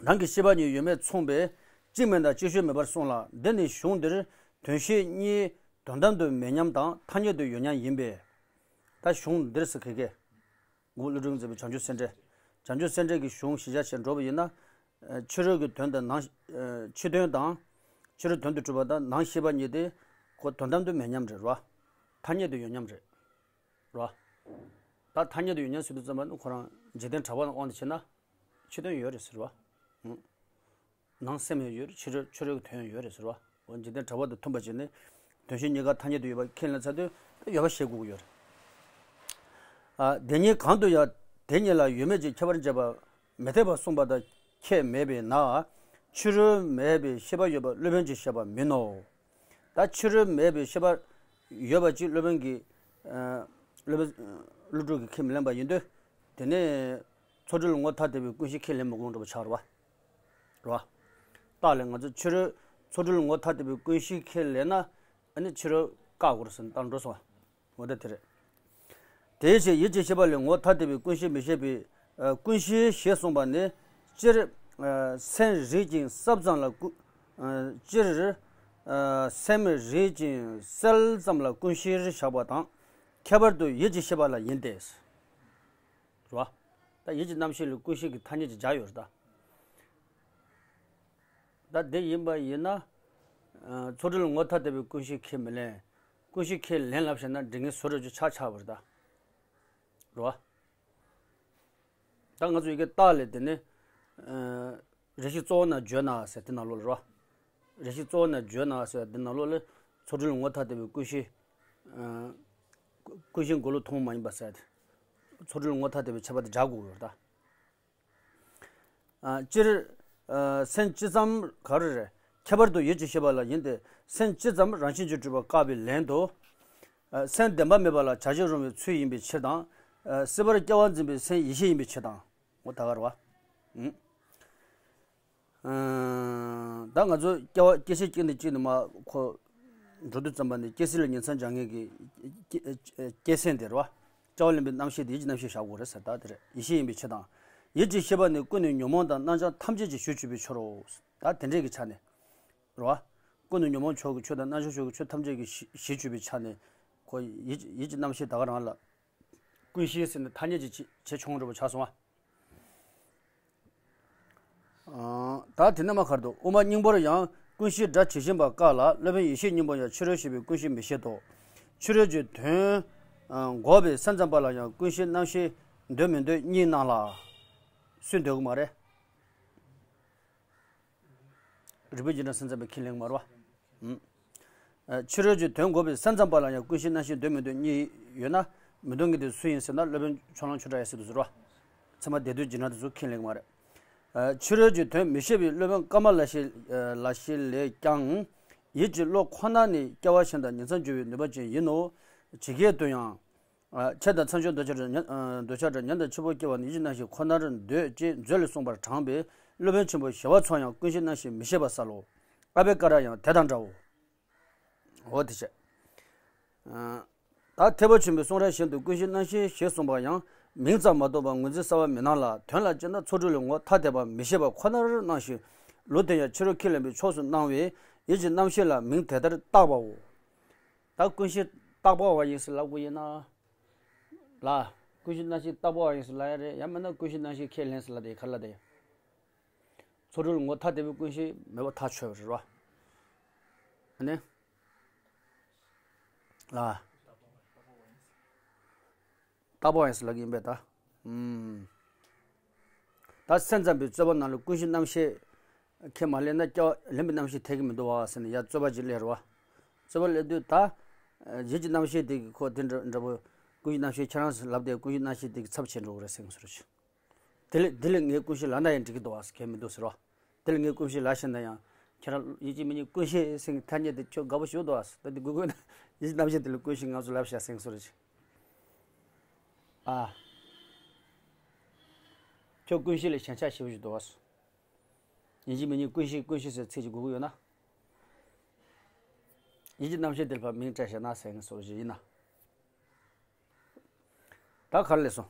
ནང་གི་ཤེས་པ་གཉིས་ཡོད་མེད་མཚུངས་པས་གཅིག་མིན་དང་གཅིག་ཤོས་མེད་པར་གསུངས་ལ། འདི་ནི་གཞུང་འདིར་དོན་ཤེས་གཉིས་དོན་དམ་དུ་མེད་མཉམ་དང་ཐ་སྙད་དུ་ཡོད་མཉམ་ཡིན་པས། ད་གཞུང་འདིར་ཟེར་གི་གེ། མགོན་པོ་ཀླུ་སྒྲུབ་མཛད་པའི་བྱང་ཆུབ་སེམས་འགྲེལ། བྱང་ཆུབ་སེམས་འགྲེལ་གྱི་གཞུང་གཞི་བཞག་བྱས་འགྲོ་བ་ཡིན་ན། ཕྱི་རོལ་གྱི་དོན་དང་ནང་། ཕྱི་དོན་དང་། ཕྱི་རོལ་དོན་དུ་གྲུབ་པ་དང་ནང་ཤེས་པ་གཉིས་དེ། ཁོ་དོན་དམ་དུ་མེད་མཉམ་རེད་རོ། ཐ་སྙད་དུ་ཡོད་མཉམ་རེད་རོ། ད་ཐ་སྙད་དུ་ཡོད་མཉམ་ཟེར་དུས་ཙམ་པ་ནི་ཁོ་རང་འཇིག་རྟེན་གྲགས་པ་ལ་དབང་དུ་བྱས་ན། ཕྱི་དོན་ཡོད་རེད་ཟེར་བ། ནང་སེམས་ཡང་ཡོད་རེད། ཕྱི་རོལ་ཕྱི་རོལ་གྱི་དོན་ཡང་ཡོད་རེད་ཟེར་བ། འོ་འཇིག་རྟེན་གྲགས་པ་དང་མཐུན་པ་བྱས་ནས་དོན་ཤེས་གཉིས་ཀ་ཐ་སྙད་དུ་ཡོད་པ་ཁས་ལེན་ཚར་དུས་ད་ཡོད་པ་བཞེད་དགོས་ཀྱི་ཡོད་རེད། ཨ། དེ་གཉིས་གང་དུ་ཡང་དེ་གཉིས་ལ་ཡོད་མེད་ཀྱི་ཁྱད་པར་འབྱེད་པ་མི་འཐད་པར་གསུངས་པ་དང་ཁྱད་མེད་པས་ན། ཕྱི་རོལ་མེད་པའི་ཤེས་པ་ཡོད་པ་སློབ་དཔོན་གྱིས་བཤད་པ་མིན་ནོ། ད་ཕྱི་རོལ་མེད་པའི་ཤེས་པ་ཡོད་པ་ཅིག་སློབ་དཔོན་གྱིས། ཨ། སློབ་དཔོན། ཀླུ་སྒྲུབ་ཀྱིས་ཁས་མི་ལེན་པ་ཡིན་དུས། དེ་ནས་ཚོགས་དྲུག་ལ་ངོ་ཐ་དད་པའི་ཀུན་གཞི་ཁས་ལེན་མི་དགོས་འགྲོ་བ་ཆགས་རེད་བ། རེད་བ། རྟགས་ལས་ང་ཚོ་ཕྱི་རོལ་ཚོགས་དྲུག་ལ་ངོ་ཐ་དད་པའི་ཀུན་གཞི་ཁས་ལེན་ན། ཨ་ནི་ཕྱི་རོལ་བཀག་དགོས་རེད་ཟེར་ནས་བཏང་འགྲོ་སོང་བ། འོ་ད་དེ་རེད། དེའི་ཕྱིར་ཡིད་ཀྱི་ཤེས་པ་ལས་ངོ་ཐ་དད་པའི་ཀུན་གཞི་མི་བཞེད་པའི། ཨ། ཀུན་གཞི་ཞེས་གསུངས་པ་ནི། སྤྱིར། ཨ། སེམས་རིག་ཅིང་གསལ་ཙམ་ལ་ཀུན། ཨ། སྤྱིར། ཨ། སེམས་རིག་ཅིང་གསལ་ཙམ་ལ་ཀུན་གཞིར་བཞག་པ་དང་། ཁྱད་པར་དུ་ཡིད་ཀྱི་ཤེས་པ་ལ་ཡིན་ཏེ། རེད་བ། ད་ཡིད་ཀྱི་རྣམ་ཤེས་ལ་ཀུན་ཤེས་ཀྱི་ཐ་སྙད་ཅིག་སྦྱར་ཡོད་རེད་ད། ད་དེ་ཡིན་པ་ཡིན་ན། ཨ། ཚོགས་སྒྲིམ་ལ་ངོ་ཐ་དད་པའི་ཀུན་ཤེས་ཁས་མི་ལེན། ཀུན་ཤེས་ཁས་ལེན་ལབ་བྱས་ན་འདྲེ་ངན་བཟོ་འདྲ་ཅིག་ཆགས་ཆགས་པ་རེད་ད། རེད་བ། ད་ང་ཚོ་ཡི་གེ་རྟགས་ལས་དེ་ནི། ཨ། རེ་ཞིག་གཙོ་བོ་ན་བརྗོད་ན་ཟེར་དེ་ནང་ལོགས་ལ་རེད་བ། རེ་ཞིག་གཙོ་བོ་ན་བརྗོད་ན་ཟེར་དེ་ནང་ལོགས་ལ་ཚོགས་སྒྲིམ་ལ་ངོ་ཐ་དད་པའི་ཀུན་ཤེས། ཨ། ཀུན་ཤེས་འགོག་ལུགས་ཐུན་མོང་མ་ཡིན་པ་ཟེར་ཏེ། ཚོགས་སྒྲིམ་ལ་ངོ་ཐ་དད་པའི་ཁྱད་པར་དེ་སྦྱར་དགོས་ཀྱི་ཡོད་རེད་ད། ཨ། སྤྱིར། ཨ། སེམས་ཅི་ཙམ་ག་རེ་རེད། ཁྱད་པར་དུ་ཡིད་ཀྱི་ཤེས་པ་ལ་ཡིན་ཏེ། སེམས་ཅི་ཙམ་རང་བཞིན་གྱིས་གྲུབ་པ་བཀག་པའི་ལན་དུ། ཨ། སེམས་བདེན་པ་མེད་པ་ལ་བྱ་བྱེད་རུང་བའི་ཚུལ་ཡིན་པའི་ཕྱིར་དང་། ཨ། སྲིད་པར་སྐྱེ་བ་འཛིན་པའི་སེམས་ཡིད་ཤེས་ཡིན་པའི་ཕྱིར་དང་། འོ་ད་ག་རེད་བ། ཨུ། ཨ། ད་ང་ཚོ་སྐྱེ་བ་སྐྱེ་ཤི་གཅིག་ནས་གཅིག་ནས་མར་འགྲོ་དུས་ཙམ་པ་ནས་སྐྱེ་སྲིད་ལ་ཉིང་མཚམས་སྦྱར་མཁན་གྱི་སྐྱེ་སྐྱེ་སེམས་དེ་རེད་བ། སྐྱེ་བ་ལེན་པའི་རྣམ་ཤེས་དེ་ཡིད་ཀྱི་རྣམ་ཤེས་བཞག་དགོས་རེད་ཟེར། ད་དེ་རེད། ཡིད་ཤེས་ཡིན་པའི་ཕྱིར་དང་། ཡིད་ཀྱི་ཤེས་པ་ནི་ཀུན་ནས་ཉོན་མོངས་དང་རྣམ་བྱང་ཐམས་ཅད་ཀྱི་གཞི་གཅོད་པའི་ཆོས་རོ། ད་དེ་འདྲས་ཀྱི་ཆ་ནས་རེད་བ། ཀུན་ནས་ཉོན་མོངས་ཕྱོགས་ཀྱི་ཆོས་དང་རྣམ་བྱང་ཕྱོགས་ཀྱི་ཆོས་ཐམས་ཅད་ཀྱི་གཞི་གཞི་གཅོད་པའི་ཆ་ནས། ཁོ་ཡིད་ཡིད་ཀྱི་རྣམ་ཤེས་ད་ག་རང་ལ་ཀུན་ཤེས་ཟེར་ནས་ཐ་སྙད་ཅིག་བྱེད་བྱེད་ཆོག་འགྲོ་བ་ཆགས་སོང་བ། ཨ། ད་དེ་ནས་མར་ག་རེ་འདུག། དབུ་མ་སྙིང་པོར་ཡང་ཀུན་ཤེས་སྒྲ་ཇི་བཞིན་པ་བཀག་ལ། སློབ་དཔོན་ཡེ་ཤེས་སྙིང་པོར་ཡང་ཕྱི་རོལ་ཤེས་པའི་ཀུན་ཤེས་མི་བཞེད་དོ། ཕྱི་རོལ་གྱི་དོན་འགོག་པའི་སེམས་ཙམ་པ་ལ་ཡང་ཀུན་ཤེས་རྣམ་ཤེས་འདོད་མི་འདོད་གཉིས་སྣང་ལ། སུས་འདོད་ཀྱི་མ་རེད། རིགས་པས་འཇིག་རྟེན་སེམས་ཙམ་པས་ཁས་ལེན་གྱི་མ་རེད་བ། ཨུམ། ཨ། ཕྱི་རོལ་གྱི་དོན་འགོག་པའི་སེམས་ཙམ་པ་ལ་ཡང་ཀུན་ཤེས་རྣམ་ཤེས་འདོད་མི་འདོད་གཉིས་ཡོད་ན། མི་འདོད་མཁན་དེ་སུ་ཡིན་ཟེར་ན། སློབ་དཔོན་ཕྱོགས་གླང་ཆོས་གྲགས་ཡང་ཟེར་དུས་སུ་རེད་བ། ཚད་མ་སྡེ་བདུན་འཇིག་རྟེན་དེ་ཚོ་ཁས་ལེན་གྱི་མ་རེད། ཨ། ཕྱི་རོལ་གྱི་དོན་མི་བཞེད་པའི་སློབ་དཔོན་ཀ་མ་ལ་ཤཱི་ལ་ཤཱི་ལས་ཀྱང་། ཡིད་ཀྱི་བློ་ཁོ་ན་ནི་སྐྱེ་བ་གཞན་དང་ཉིང་མཚམས་སྦྱོར་བའི་ནུས་པ་ཅན་ཡིན་ནོ། ཇི་སྐད་དུ་ཡང་། ཨ། ཆད་དང་མཚམས་སྦྱོར་འདོད་ཆགས་སྒྲ་ཉོན་ཨ། འདོད་ཆགས་སྒྲ་ཉོན་དང་འཆི་འཕོ་སྐྱེ་བ་ནི་ཡིད་ཀྱི་རྣམ་ཤེས་ཁོ་ནར་འདོད་ཅེས་མཛོད་ལས་གསུངས་པར་དྲངས་པས། སློབ་དཔོན་ཆེན་པོ་ཞི་བ་འཚོ་ཡང་ཀུན་ཤེས་རྣམ་ཤེས་མི་བཞེད་པར་གསལ་ལོ། ཨ་བྷེ་ཀ་ར་ཡང་དེ་དང་འདྲའོ། འོ་དེ་བྱས། ཨ། ད་ཐེག་པ་ཆེན་པོའི་གསུང་རབ་གཞན་དུ་ཀུན་ཤེས་རྣམ་ཤེས་ཞེས་གསུངས་པ་ཡང་མིང་ཙམ་མ་གཏོགས་པར་ངོས་འཛིན་གསར་བ་མི་སྣང་ལ། དོན་ལ་དཔྱད་ན་ཚོགས་སྒྲིམ་ལ་ངོ་ཐ་དད་པ་མི་བཞེད་པ་ཁོ་ནར་སྣང་ཞིང་། ལུགས་དེ་ཡང་ཕྱི་རོལ་ཁས་ལེན་པའི་ཕྱོགས་སུ་སྣང་བས་ཡིད་ཀྱི་རྣམ་ཤེས་ལ་མིང་དེ་ལྟར་བཏགས་པའོ། ད་ཀུན་ཤེས་བཏགས་པ་བ་ཡིན་ཟེར་ལབ་དགོས་ཡིན་ན། ལ། ཀུན་ཤེས་རྣམ་ཤེས་བཏགས་པ་བ་ཡིན་ཟེར་ལབ་ཡ་རེད། ཡང་མིན་ན་ཀུན་ཤེས་རྣམ་ཤེས་ཁས་ལེན་ཟེར་ལབ་དེ་ག་རེ་ལབ་དེ། ཚོགས་སྒྲིམ་ལ་ངོ་ཐ་དད་པའི་ཀུན་ཤེས་མེད་པ་ཐག་ཆོད་པ་རེད་བ། ཨ་ནི། ལ། བཏགས་པ་བ་ཡིན་ཟེར་ལབ་ཀྱི་ཡིན་པས་ད། ཨུམ། ད་སེམས་ཙམ་པའི་རྩོད་པ་ནང་ལ་ཀུན་ཤེས་རྣམ་ཤེས་ཁས་མ་ལེན་ན་སྐྱེ་བ་ལེན་པའི་རྣམ་ཤེས་འཐད་ཀྱི་མི་འདུག་བ་ཟེར་ནས་ཡར་རྩོད་པ་ཅིག་སླེབས་རེད་བ། རྩོད་པ་སླེབས་དུས་ད། ཡིད་ཀྱི་རྣམ་ཤེས་དེ་གི་ཁོ་དེ་འདྲ་འདྲ་པོ། ཀུན་ཤེས་རྣམ་ཤེས་ཁྱེད་རང་ལབ་དེ་ཀུན་ཤེས་རྣམ་ཤེས་དེ་གི་ཚབ་བྱེད་འགྲོ་གི་རེད་ཟེར་གྱི་སོ་རེད། དེ་ལས་དེ་ལས་ངས་ཀུན་ཤེས་ལབ་ན་ཡང་འགྲིག་གི་འདུག་བ་ཟེར་གྱི་མི་འདུག་ཟེར་བ། དེ་ལས་ངས་ཀུན་ཤེས་ལབ་ཤེས་ན་ཡང་། ཁྱེད་རང་ཡིད་ཀྱི་མི་ཉིད་ཀུན་ཤེས་ཟེར་གྱི་ཐ་སྙད་དེ་ཁྱོད་དགའ་པོ་ཞིག་འདུག་བ་ཟེར། ད་དེ་དགོས་དགོས་ན་ཡིད་ཀྱི་རྣམ་ཤེས་དེ་ལ་ཀུན་ཤེས་ང་ཚོ་ལབ་བྱ་ཟེར་གྱི་སོ་རེད། ཨ། ཁྱོད་ཀུན་ཤེས་ལ་ཞེན་ཆགས་ཞེ་པོ་ཞིག་འདུག་བ་ཟེར། ཡིད་ཀྱི་མི་ཉིད་ཀུན་ཤེས་ཀུན་ཤེས་ཟེར་ཚིག་ཅིག་དགོས་ཀྱི་ཡོད་ན། ཡིད་ཀྱི་རྣམ་ཤེས་དེ་ལ་ཕར་མིང་སྤྲད་བཞག་ན་ཟེར་གྱི་སོ་རེད་ཡིན་ན། ད་ག་རེ་ལབ་སོང་།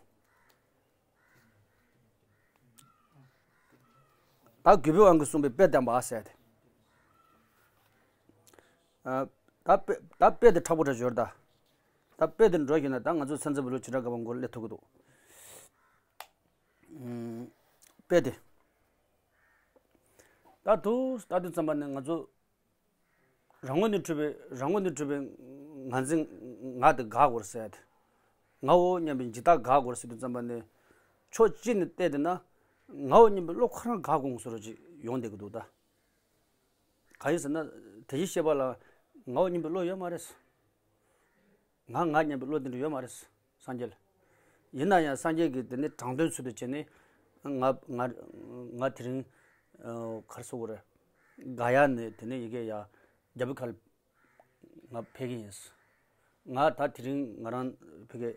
ད་གུས་པའི་དབང་གིས་གསུངས་པའི་དཔེ་བསྟན་པ་ཟེར་ཏེ། ཨ། ད་དཔེ་ད་དཔེ་དེ་མཁྲེགས་པོ་འདྲ་ཞིག་ཡོད་རེད་ད། ད་དཔེ་དེ་འགྲོ་ཤེས་ན་ད་ང་ཚོ་ཚན་རྩལ་བོད་ལུགས་བྱེ་བྲག་སྒོམ་པ་མགོ་སླེབས་ཐུབ་ཀྱི་འདུག། ཨུམ། དཔེ་དེ། ད་དུ་ད་དུ་ཙམ་པ་ནས་ང་ཚོ། རང་ངོས་ནས་གྲུབ་པའི་རང་ངོས་ནས་གྲུབ་པའི་ངར་འཛིན་ང་དེ་དགག་དགོས་རེད་ཟེར་ཏེ། ངའོ་སྙམ་པའི་འཇིགས་སྐྲག་དགག་དགོས་རེད་ཟེར་དུས་ཙམ་པ་ནས། ཕྱོགས་གཅིག་ནས་བལྟས་བསྡད་ན། ངའོ་སྙམ་པའི་བློ་ཁོ་རང་དགག་དགོས་བཟོ་འདྲ་ཅིག་ཡོང་བསྡད་ཀྱི་འདུག་ད། གང་ཡིན་ཟེར་ན། དེ་བཞིན་གཤེགས་པ་ལ་ངའོ་སྙམ་པའི་བློ་ཡོད་མ་རེད། ང་ང་སྙམ་པའི་བློ་དེ་འདྲ་ཡོད་མ་རེད། སངས་རྒྱས་ལ། ཡིན་ན་ཡང་སངས་རྒྱས་ཀྱིས་དེ་ནི་དྲང་དོན་ཚུལ་དུ་བྱས་ནས། ང་ང་ང་དེ་རིང་། ཨ། ག་རེ་ཟེར་དགོས་རེད། ག་ཡ་ནས་དེ་ནས་ཡ་གི་ཡ། རྒྱལ་པོའི་ཁ་ལ་ང་ཕེབས་ཀྱི་ཡིན། ང་ད་དེ་རིང་ང་རང་ཕ་གི་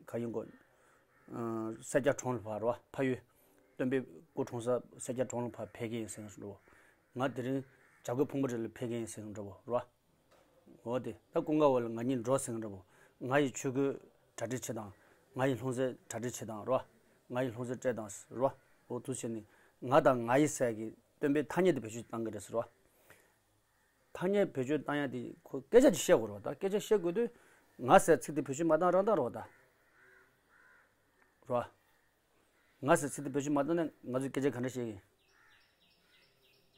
ག་ཡིན་གོ། ཨ། སེར་སྐྱ་གྲོང་ལ་ཕར་རེད་བ། ཕ་ཡུལ། སྟོན་པའི་སྐུ་འཁྲུངས་ས་སེར་སྐྱ་གྲོང་ལ་ཕར་ཕེབས་ཀྱི་ཡིན་ཟེར་གྱི་འདྲ་བོ། ང་དེ་རིང་བྱ་རྒོད་ཕུང་པོའི་རི་ལ་ཕེབས་ཀྱི་ཡིན་ཟེར་གྱི་འདྲ་བོ་རེད་བ། འོ་དེ་ད་ཀུན་དགའ་བོ་ལ་ང་གཉིས་འགྲོ་ཟེར་གྱི་འདྲ་བོ། ང་ཡི་ཆོས་གོས་གྲ་སྒྲིག་བྱེད་དང་། ང་ཡི་ལྷུང་བཟེད་གྲ་སྒྲིག་བྱེད་དང་རེད་བ། ང་ཡི་ལྷུང་བཟེད་སྤྲད་དང་རེད་བ། འོ་དེ་བྱས་ནས་ང་དང་ང་ཡི་ཟེར་གྱི་སྟོན་པའི་ཐ་སྙད་དེ་བེད་སྤྱོད་བཏང་གི་རེད་ཟེར་བ། ཐ་སྙད་བེད་སྤྱོད་བཏང་ཡ་དེ་ཁོ་སྐད་ཆ་ཅིག་བཤད་དགོས་རེད་བ། ད་སྐད་ཆ་བཤད་དགོས་དུས། ང་ཟེར་ཚིག་དེ་བེད་སྤྱོད་མ་བཏང་རང་བཏང་རོགས་ད། རོ། ང་ཟེར་ཚིག་དེ་བེད་སྤྱོད་མ་བཏང་ན་ང་ཚོས་སྐད་ཆ་ག་འདྲ་བཤད་ཀྱི།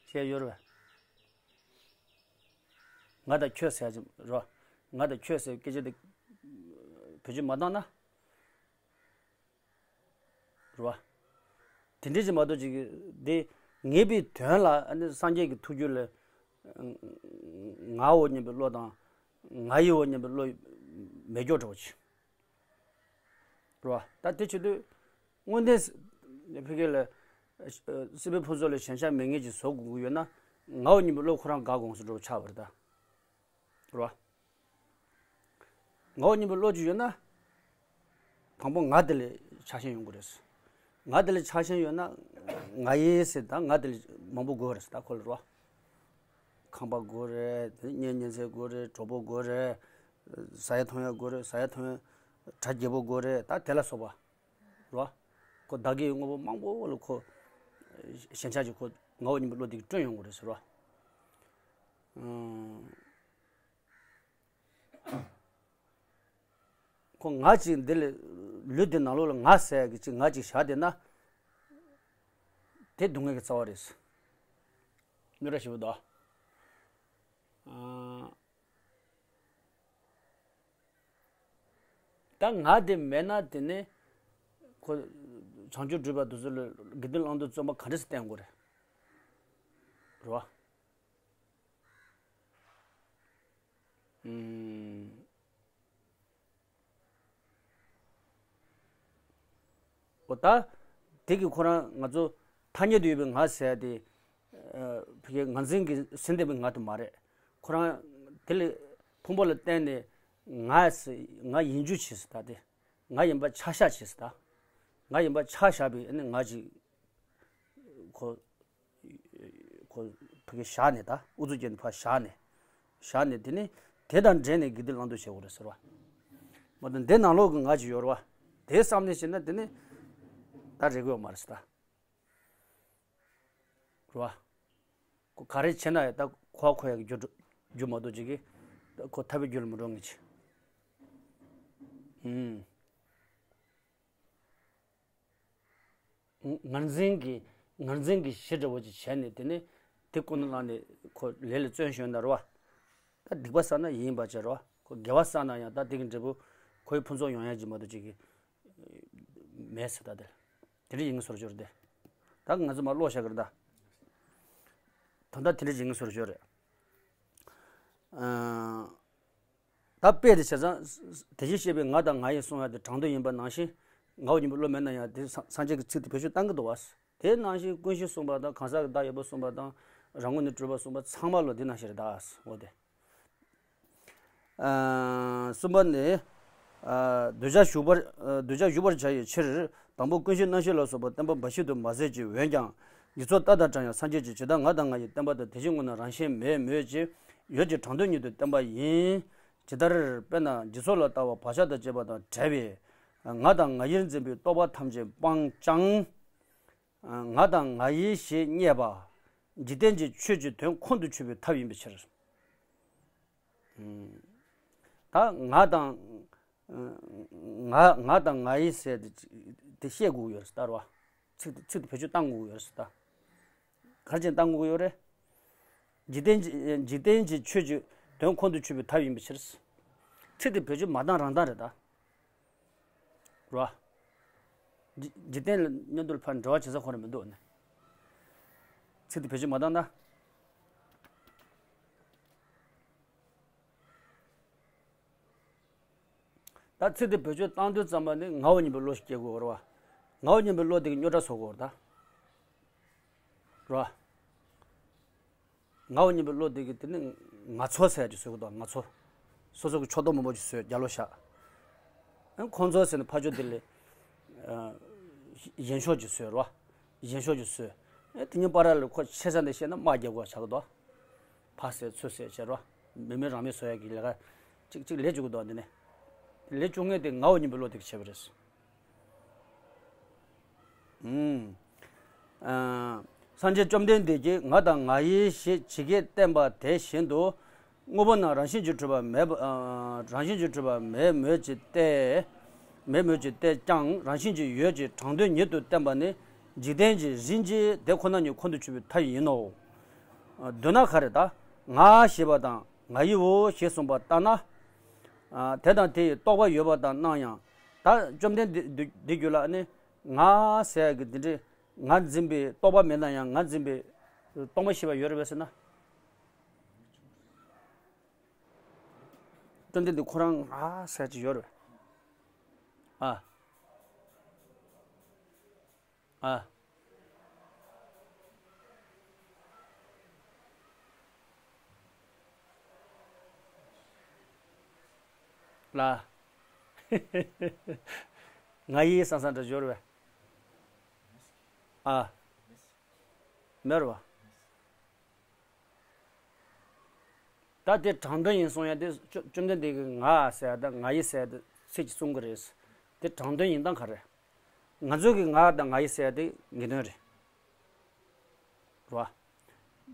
བཤད་ཡོད་རེད་པས། ང་དང་ཁྱོད་ཟེར་ཡ་ཅིག་རོ། ང་དང་ཁྱོད་ཟེར་སྐད་ཆ་དེ་བེད་སྤྱོད་མ་བཏང་ན། རེད་པ། དེ་འདྲ་ཅིག་མ་གཏོགས་ཅིག་འདི་ངེས་པའི་དོན་ལ་ཨ་ནི་སངས་རྒྱས་ཀྱི་ཐུགས་རྒྱུད་ལ་ངའོ་སྙམ་པའི་བློ་དང་། ང་ཡིའོ་སྙམ་པའི་བློ་མེད་སྐྱོ་འདྲ་བོ་ཅིག་རེད་པ། ད་དེ་བྱེད་དུས་དངོས་གནས་ཕ་གི་ལ་སྲིད་པའི་ཕུན་ཚོགས་ལ་ཞེན་ཆགས་མེད་མཁན་ཅིག་བཟོ་དགོས་ཀྱི་ཡོད་ན། ངའོ་སྙམ་པའི་བློ་ཁོ་རང་འགག་དགོས་སོ་འདྲ་བོ་ཆགས་པ་རེད་ད། རེད་པ། ངའོ་སྙམ་པའི་བློ་ཅིག་ཡོད་ན། དང་པོ་ང་དེ་ལས་ཆགས་ཞེན་ཡོང་གི་རེད། ང་དེ་ལས་ཆགས་ཞེན་ཡོད་ན། ང་ཡིན་ཟེར་ད་ང་དེ་ལས་མང་པོ་དགོས་རེད་ད་ཁོ་ལ་རོ། ཁང་པ་དགོས་རེད། ཉེ་ཉེ་ཚན་དགོས་རེད། གྲོགས་པོ་དགོས་རེད། ཟ་ཡ་འཐུང་ཡ་དགོས་རེད། ཟ་ཡ་འཐུང་ཡ་གྲ་རྒྱས་པོ་དགོས་རེད། ད་དེ་ལ་སོགས་པ་རོ། ཁོ་བདག་གི་དངོས་པོ་མང་པོ་ལ་ཁོ་ཞེན་ཆགས་ཀྱི་ཁོ་ངའོ་སྙམ་པའི་བློ་དེ་གིས་བསྐྲུན་ཡོང་གི་རེད་ཟེར་རོ། ཁོ་ང་ཅིག་འདི་ལ་ལུས་འདི་ནང་ལོགས་ལ་ང་ཟེར་ཡ་གི་ཅིག་ང་ཅིག་བཞག་བསྡད་ན། དེ་སྡུག་བསྔལ་གྱི་རྩ་བ་རེད། རྙོག་དྲ་ཞེ་པོ་འདུག་ད་ང་དེ་མེད་ན་དེ་ནས་ཁོ་བྱང་ཆུབ་སྒྲུབ་པ་དེ་ཚོ་ལ་དགེ་འདུན་བླང་དོར་རྩོད་པ་ག་འདྲ་སེ་བསྟེན་དགོས་རེད། རེད་པ། ཨུམ། འོ་ད། དེ་གི་ཁོ་རང་ང་ཚོ་ཐ་སྙད་དུ་ཡོད་པའི་ང་ཟེར་ཡ་དེ། ཕ་གི་ངར་འཛིན་གྱིས་ཟིན་བསྡད་པའི་ང་དེ་མ་རེད། ཁོ་རང་དེ་ལས་ཕུང་པོ་ལ་བརྟེན་ནས་ང་ཟེར་ང་ཡིན་རྒྱུ་བྱས་ཟེར་ད་དེ། ང་ཡིན་པ་ཆ་བཞག་བྱས་ཟེར་ད། ང་ཡིན་པ་ཆ་བཞག་པའི་ཨ་ནི་ང་ཅིག་ཁོ། ཁོ་ཕ་གི་བཞག་ནས་ད་ཨུ་ཚུགས་བྱས་ནས་ཕར་བཞག་ནས། བཞག་ནས་དེ་ནི་དེ་དང་འབྲེལ་ནས་དགེ་འདུན་བླང་དོར་བྱེད་དགོས་རེད་ཟེར་བ། མ་གཏོགས་འདི་ནང་ལོགས་ཀྱི་ང་ཅིག་ཡོད་རེད་བ། དེ་བསམ་ནས་བྱས་ན་དེ་ནི་ད་རེག་གི་ཡོད་མ་རེད་ཟེར་ད། རེད་བ། ཁོ་ག་རེ་བྱས་ན་ཡང་ད་ཁོ་བ་ཁོ་ཡ་གི་རྒྱུ་འགྲོ་རྒྱུ་མ་གཏོགས་ཅིག་གིས་ཁོ་ཐར་པའི་རྒྱུ་ལ་མི་འགྲོ་ངེས་ཅིག་ཨུམ། ངར་འཛིན་གྱི་ངར་འཛིན་གྱི་གཞི་འདྲ་བོ་ཅིག་བྱས་ནས་དེ་ནས་དེ་ཀུན་ནས་བསླངས་ནས་ཁོ་ལས་ལ་བརྩོན་ཞོན་ན་རེད་བ། ད་སྡིག་པ་བསགས་ན་ཡིན་པ་བྱས་རེད་བ། ཁོ་དགེ་བ་བསགས་ན་ཡང་ད་དེ་གི་འབྲས་བུ་ཁོའི་ཕུན་ཚོགས་ཡོང་ཡ་ཅིག་མ་གཏོགས་ཅིག་གི་མེད་ཟེར། ད་དེ་དེ་འདྲ་ཡིན་ངེས་བཟོ་འདྲ་ཅིག་རེད་དེ། ད་ང་ཚོ་མར་ཀློག་བཞག་གི་རེད་ད། ད་ལྟ་དེ་འདྲ་ཡིན་ངེས་བཟོ་འདྲ་ཅིག་རེད། ཨ། ད་དཔེ་དེ་བྱས་ཙང་དེ་བཞིན་གཤེགས་པའི་ང་དང་ང་ཡིས་གསུང་ཡ་དེ་དྲང་དོན་ཡིན་པ་ནང་བཞིན་ངའོ་སྙམ་པའི་བློ་མེད་ན་ཡང་དེ་སངས་སངས་རྒྱས་ཀྱི་ཚིག་དེ་བེད་སྤྱོད་བཏང་གི་འདུག་བ། དེ་ནང་བཞིན་ཀུན་ཤེས་གསུངས་པ་དང་གང་ཟག་གི་བདག་ཡོད་པ་གསུངས་པ་དང་རང་ངོས་ནས་གྲུབ་པ་གསུངས་པ་ཚང་མ་ལོ་འདི་ནང་བཞིན་རེད་ད། འོ་དེ། ཨ། གསུམ་པ་ནི། ཨ། གདུལ་བྱ་བཞུགས་པར་གདུལ་བྱ་བཞུགས་པར་བྱ་ཡི་ཕྱིར་དང་པོ་ཀུན་ཤེས་རྣམ་ཤེས་ལ་སོགས་པ་བརྟེན་པ་འབའ་ཞིག་ཏུ་མ་ཟད་ཅིང་འོན་ཀྱང་འཇིག་ཚོགས་རྟག་ཏུ་བགྲང་ཡང་སངས་རྒྱས་ཀྱིས་ཇི་ལྟར་ང་དང་ང་ཡི་བརྟེན་པ་དང་དེ་བཞིན་དངོས་རྣམས་རང་བཞིན་མེད་མོད་ཀྱི་ཡོད་ཀྱི་དྲང་དོན་ཉིད་དུ་བསྟན་པ་ཡིན། ཇི་ལྟར་དཔེར་ན་འཇིག་ཚོགས་ལ་ལྟ་བ་བག་ཆགས་དང་བཅས་པ་དང་བྲལ་བས་ང་དང་ང་ཡིར་འཛིན་པའི་རྟོག་པ་ཐམས་ཅད་སྤངས་ཀྱང་། ང་དང་ང་ཡི་ཞེས་བསྙད་པ། འཇིག་རྟེན་གྱི་ཆོས་ཀྱི་དོན་ཁོང་དུ་ཆུད་པའི་ཐབས་ཡིན་པའི་ཕྱིར། ད་ང་དང་། ང་ང་དང་ང་ཡི་ཟེར་དེ་དེ་བཤད་དགོས་ཡོད་རེད་ད་རེད་བ། ཚིག་དེ་ཚིག་དེ་བེད་སྤྱོད་བཏང་དགོས་ཡོད་རེད་ད། ག་རེ་བྱས་ནས་བཏང་དགོས་ཡོད་རེད། འཇིག་རྟེན་གྱི་འཇིག་རྟེན་གྱི་ཆོས་ཀྱི་དོན་ཁོང་དུ་ཆུད་པའི་ཐབས་ཡིན་པའི་ཕྱིར། ཚིག་དེ་བེད་སྤྱོད་མ་བཏང་རང་བཏང་རེད་ད། རེད་བ། འཇིག་འཇིག་རྟེན་ལ་མཉམ་དུ་ལ་ཕར་འབྲེལ་བ་བྱེད་ས་ཁོ་རང་མི་འདུག་ནས། ཚིག་དེ་བེད་སྤྱོད་མ་བཏང་ན། ད་ཚིག་དེ་བེད་སྤྱོད་བཏང་དུས་ཙམ་པ་ནི་ངའོ་སྙམ་པའི་བློ་ཞིག་སྐྱེ་དགོས་རེད་བ། ངའོ་སྙམ་པའི་བློ་དེ་གིས་རྙོག་དྲ་བཟོ་དགོས་རེད་ད། རེད་བ། ངའོ་སྙམ་པའི་བློ་དེ་གིས་དེ་ནི་ང་ཚོ་ཟེར་ཡ་ཅིག་བཟོ་གི་འདུག་ང་ཚོ། སོ་སོ་གི་ཕྱོགས་གཏོགས་མང་པོ་ཅིག་བཟོས་རྒྱ་ལོ་བཞག་ཨ་ཁོང་ཚོ་ཟེར་ནས་ཕར་ཕྱོགས་དེ་ལས། ཨ། གཞན་ཕྱོགས་ཅིག་བཟོས་རེད་བ། གཞན་ཕྱོགས་ཅིག་བཟོས། ཨ་དེ་གཉིས་བར་ལ་ཁོ་ཆེ་ས་འདི་བཤད་ན་དམག་རྒྱག་དགོས་ཆགས་ཀྱི་འདུག་ཕར་བསད་ཚུར་བསད་བྱས་རེད་བ། མི་མིན་རང་མིན་བཟོ་ཡ་གི་ལས་ཀ་གཅིག་གཅིག་ལས་བཅུག་གི་འདུག་འདི་ནས། ལས་བཅུག་མཁན་དེ་ངའོ་སྙམ་པའི་བློ་དེ་གིས་བྱས་པ་རེད། ཨུམ། ཨ། སངས་རྒྱས་བཅོམ་ལྡན་འདས་ཀྱིས་ང་དང་ང་ཡི་ཞེས་ཇི་སྐད་བསྟན་པ་དེ་བཞིན་དུ། དངོས་པོ་རྣམས་རང་བཞིན་གྱིས་གྲུབ་པ་མེད་པ། ཨ། རང་བཞིན་གྱིས་གྲུབ་པ་མེད་མོད་ཀྱི་སྟེ། མེད་མོད་ཀྱི་སྟེ་ཀྱང་རང་བཞིན་གྱིས་ཡོད་ཀྱི་དྲང་དོན་ཉིད་དུ་བསྟན་པ་ནི་འཇིག་རྟེན་གྱི་གཞི་འཇིག་དེ་ཁོ་ན་ཉིད་ཁོང་དུ་ཆུད་པའི་མཐའ་ཡིན་ནོ། ཨ། མདོར་ན་ག་རེ་ད། ང་ཞེས་པ་དང་ང་ཡིའོ་ཞེས་གསུངས་པ་ལྟར་ན། ཨ། དེ་དང་དེ་ཡི་རྟོག་པ་ཡོད་པ་དང་སྣང་ཡང་། ད་བཅོམ་ལྡན་འདས་འདི་རྒྱུད་ལ་ནི་ང་ཟེར་ཡ་གི་འདི་འདྲའི་ང་འཛིན་པའི་རྟོག་པ་མེད་ན་ཡང་ང་འཛིན་པའི་རྟོག་མ་ཤེས་པ་ཡོད་རེད་པས་ཟེར་ན། བཅོམ་ལྡན་འདས་ཁོ་རང་ང་ཟེར་གྱི་ཡོད་རེད། ཨ། ཨ། ལ། ང་ཡི་སང་སང་འདྲ་ཡོད་རེད་པས། ཨ། མེད་རེད་པ། ད་དེ་དྲང་དོན་ཡིན་གསུང་ཡ་དེ་བཅོ་བཅོམ་ལྡན་འདས་ཀྱིས་ང་ཟེར་ཡ་དང་ང་ཡི་ཟེར་ཡ་དེ་ཚིག་གཅིག་གསུང་གི་རེད། དེ་དྲང་དོན་ཡིན་སྟངས་ག་རེ། ང་ཚོ་གི་ང་དང་ང་ཡི་ཟེར་ཡ་དེ་ངེས་དོན་རེད། རེད་པ།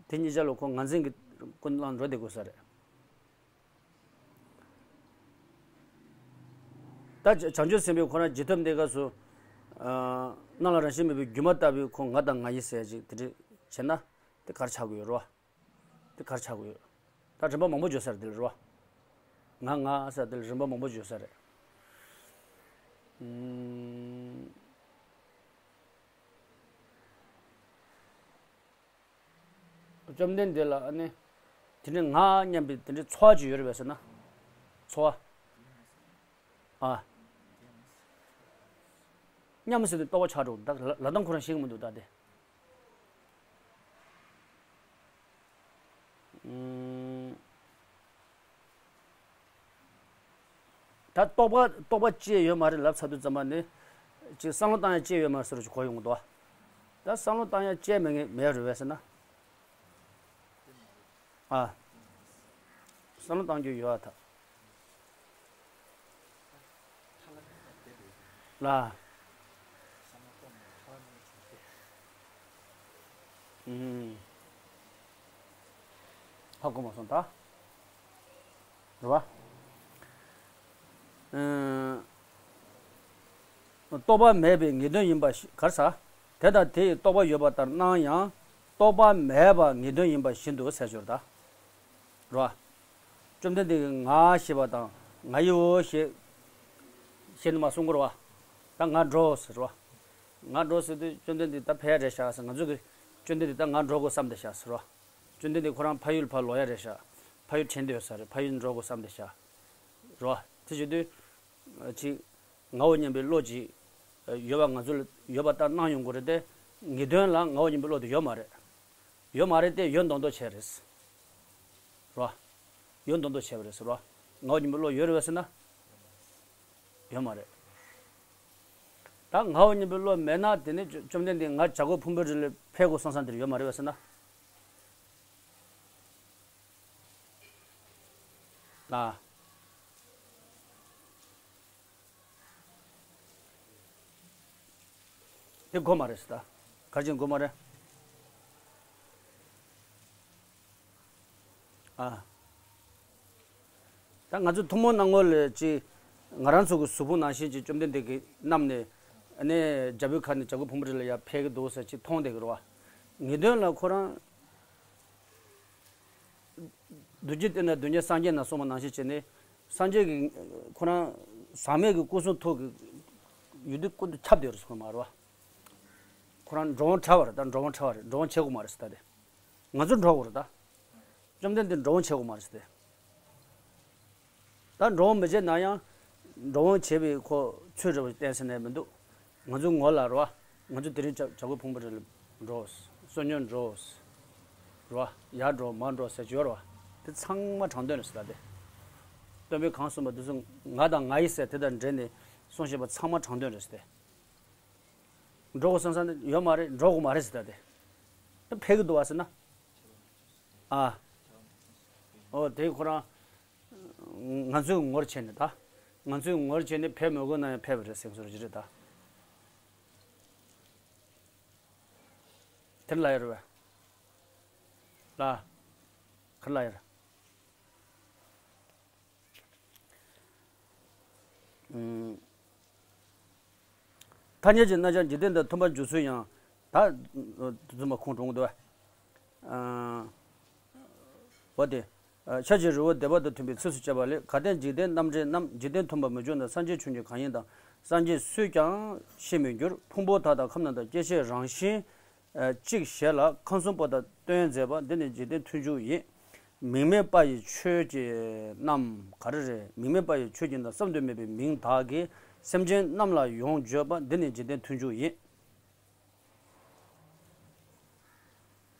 དེ་གཉིས་ཆ་ལ་ཁོ་ངར་འཛིན་གྱི་ཀུན་སློང་འགྲོ་བསྡད་དགོས་ས་རེད། ད་བྱང་ཆུབ་སེམས་དཔའི་ཁོ་རང་རྗེས་ཐོབ་འདི་སྐབས་སུ། ཨ། སྣང་ལ་རང་བཞིན་མེད་པའི་སྒྱུ་མ་ལྟ་བུའི་ཁོ་ང་དང་ང་ཡི་ཟེར་ཅིག་དེ་འདྲ་བྱས་ན་དེ་ག་རེ་ཆགས་ཀྱི་ཡོད་རེད་པ། དེ་ག་རེ་ཆགས་ཀྱི་ཡོད། ད་རིམ་པ་མང་པོ་བརྗོད་ས་རེད་དེ་ལ་རེད་པ། ང་ང་ཟེར་དེ་ལ་རིམ་པ་མང་པོ་བརྗོད་ས་རེད། ཨུམ། བཅོམ་ལྡན་འདས་ལ་ཨ་ནི། དེ་འདྲའི་ང་སྙམ་པའི་དེ་འདྲའི་ཚོར་བ་ཅིག་ཡོད་རེད་པས་ཟེར་ན། ཚོར་བ། ཨ། སྙམ་ཟེར་དུས་རྟོག་པ་ཆགས་འགྲོ་འདུག་ད་ལ་ལ་དྭགས་ཁོ་རང་ཤེས་ཀྱི་མི་འདུག་ད་དེ། ཨུམ། ད་རྟོག་པ་རྟོག་པ་ཅི་ཡང་ཡོད་མ་རེད་ལབ་ཚར་དུས་ཙམ་པ་ནི། ཅིག་བསམ་བློ་བཏང་ཡ་ཅི་ཡང་ཡོད་མ་རེད་ཟེར་རོ་ཅིག་གོ་ཡོང་གི་འདུག་ད་བསམ་བློ་བཏང་ཡ་ཅི་ཡང་མེད་ངེས་མེད་རེད་པས་ཟེར་ན། ཨ། བསམ་བློ་བཏང་རྒྱུ་ཡོད་ཨ་ད། ལ། ཨུམ། ཧ་གོ་མ་སོང་ད། རེད་པ། ཨུམ། རྟོག་པ་མེད་པའི་ངེས་དོན་ཡིན་པ་ཞིག་ག་རེ་ཟ། དེ་དང་དེ་ཡི་རྟོག་པ་ཡོད་པ་ལྟར་སྣང་ཡང་རྟོག་པ་མེད་པ་ངེས་དོན་ཡིན་པ་བཞིན་དུ་ཟེར་ཞོར་ད། རེད་པ། བཅོམ་ལྡན་འདས་ཀྱིས་ང་ཞེས་པ་དང་ང་ཡིའོ་ཞེས་ཞེས་ནི་མ་གསུང་གི་རེད་པ། ད་ང་འགྲོ་ཟེར་རེད་པ། ང་འགྲོ་ཟེར་དུས་བཅོམ་ལྡན་འདས་ད་ཕེབས་ཡ་རེད་ཤག་ཟེར། ང་ཚོ་གིས་བཅོམ་ལྡན་འདས་ད་ང་འགྲོ་དགོས་བསམ་བསྡད་ཤག་ཟེར་རེད་པ། བཅོམ་ལྡན་འདས་ཁོ་རང་ཕ་ཡུལ་ཕར་ལོག་ཡ་རེད་ཤག་ཕ་ཡུལ་དྲན་བསྡད་ཡོད་ས་རེད། ཕ་ཡུལ་འགྲོ་དགོས་བསམ་བསྡད་ཤག་རེད་པ། དེ་བྱེད་དུས། ཅིག་ངའོ་སྙམ་པའི་བློ་ཅིག་ཡོད་པ་ང་ཚོ་ལ་ཡོད་པ་ལྟར་སྣང་ཡོང་གི་རེད་དེ། ངེས་དོན་ལ་ངའོ་སྙམ་པའི་བློ་དེ་ཡོད་མ་རེད། ཡོད་མ་རེད་དེ་ཡོད་མདོག་མདོག་བྱས་རེད། རེད་པ། ཡོད་མདོག་མདོག་བྱས་པ་རེད་ཟེར་རེད་པ། ངའོ་སྙམ་པའི་བློ་ཡོད་རེད་པས་ཟེར་ན། ཡོད་མ་རེད། ད་ངའོ་སྙམ་པའི་བློ་མེད་ན་དེ་ནི་བཅོམ་ལྡན་འདས་ང་བྱ་རྒོད་ཕུང་པོའི་རི་ལ་ཕེབས་དགོས་བསམ་བསམ་དེར་ཡོད་མ་རེད་པས་ཟེར་ན། ལ། དེ་དགོས་མ་རེད་ཟེར་ད། ག་རེ་བྱས་ནས་དགོས་མ་རེད། ཨ། ད་ང་ཚོ་ཐུན་མོང་སྣང་ངོ་ལ་ཅིག་ང་རང་ཚོ་གི་གཟུགས་ཕུང་ནང་བཞིན་གྱི་བཅོམ་ལྡན་འདས་ཀྱིས་བསྣམས་ནས་ཨ་ནི་རྒྱལ་པོའི་ཁབ་ནས་བྱ་རྒོད་ཕུང་པོའི་རི་ལ་ཡར་ཕེབས་ཀྱི་འདུག་ཟེར་ཅིག་མཐོང་བསྡད་ཀྱི་རེད་པ། ངེས་དོན་ལ་ཁོ་རང་རྡུལ་གཅིག་སྟེང་ན་རྡུལ་སྙེད་སངས་རྒྱས་རྣམས་གསུངས་པ་ནང་བཞིན་བྱས་ནས། སངས་རྒྱས་ཀྱི་ཁོ་རང་ཟག་མེད་ཀྱི་སྐུ་གསུང་ཐུགས་ཀྱི་ཡུལ་དུས་ཀུན་ཏུ་ཁྱབ་བསྡད་ཡོད་རེད་ཟེར་མ་རེད་པ། ཁོ་རང་འགྲོ་འོང་བྲལ་བ་རེད། ད་འགྲོ་འོང་བྲལ་བ་རེད། འགྲོ་འོང་བྱེད་དགོས་མ་རེད་ཟེར་ད་དེ། ང་ཚོ་འགྲོ་དགོས་རེད་ད། བཅོམ་ལྡན་འདས་འགྲོ་འོང་བྱེད་དགོས་མ་རེད་ཟེར་ཏེ། ད་འགྲོ་འོང་མི་བྱེད་ན་ཡང་། འགྲོ་འོང་བྱེད་པའི་ཁོ་ཚུལ་འདྲ་བོ་བསྟན་ཟེར་ནས་མི་འདུག་ང་ཚོ་ངོ་ལ་རེད་པ། ང་ཚོ་དེ་རིང་བྱ་བྱ་རྒོད་ཕུང་པོའི་རི་ལ་འགྲོ། བསོད་སྙོམས་འགྲོ། རེད་པ། ཡར་འགྲོ་མར་འགྲོ་ཟེར་གྱི་ཡོད་རེད་པ། དེ་ཚང་མ་དྲང་དོན་རེད་ཟེར་ད་དེ། སྟོན་པས་གང་གསུངས་པ་དེ་ཚོ་ང་དང་ང་ཡི་ཟེར་དེ་དང་འབྲེལ་ནས་གསུངས་བཞིན་པ་ཚང་མ་དྲང་དོན་རེད་ཟེར་ཏེ། འགྲོ་དགོས་བསམ་བསམ་ནི་ཡོད་མ་རེད། འགྲོ་དགོས་མ་རེད་ཟེར་ད་དེ། ད་ཕེབས་ཀྱི་འདུག་པ་ཟེར་ན། ཨ། ཨོ་དེ་ཁོ་རང་། ང་ཚོའི་ངོར་བྱས་ནས་ད། ང་ཚོའི་ངོར་བྱས་ནས་ཕེབས་མི་དགོས་ན་ཡང་ཕེབས་པ་རེད་ཟེར་བཟོ་ཞིག་རེད་ད། དེར་ལ་ཡོད་རེད་པས། ལ། གར་ལ་ཡོད་རེད། ཐ་སྙད་ཀྱི་རྣམ་གཞག་འཇིག་རྟེན་དང་མཐུན་པར་འཇོག་ཚུལ་ཡང་། ད་རྫུན་མ་ཁུངས་དྲུང་དུ། འོ་དེ། ཆ་ཅིག་རི་བོ་བདེ་བ་དང་མཐུན་པའི་ཚིགས་སུ་བཅད་པ་ལས། གལ་ཏེ་འཇིག་རྟེན་རྣམ་འདྲེན་རྣམས། འཇིག་རྟེན་མཐུན་པར་མི་འཇོག་ན། སངས་རྒྱས་ཆོས་ཉིད་གང་ཡིན་དང་། སངས་རྒྱས་སུས་ཀྱང་ཤེས་མི་འགྱུར། ཕུང་པོ་མཐའ་དག་ཁམས་རྣམས་དང་། སྐྱེ་མཆེད་རང་བཞིན་གཅིག་ཞེས་ལ། ཁམས་གསུམ་པོ་དག་སྟོན་མཛད་པ། འདི་ནི་འཇིག་རྟེན་མཐུན་འཇུག་ཡིན། མིང་མེད་པ་ཡི་ཆོས་ཀྱི་རྣམས། ག་རེ་རེད། མིང་མེད་པ་ཡི་ཆོས་ཀྱི་རྣམས། བསམ་དུ་མེད་པའི་མིང་དག་གིས། སེམས་ཅན་རྣམས་ལ་ཡོངས་བརྗོད་པ། འདི་ནི་འཇིག་རྟེན་མཐུན་འཇུག་ཡིན།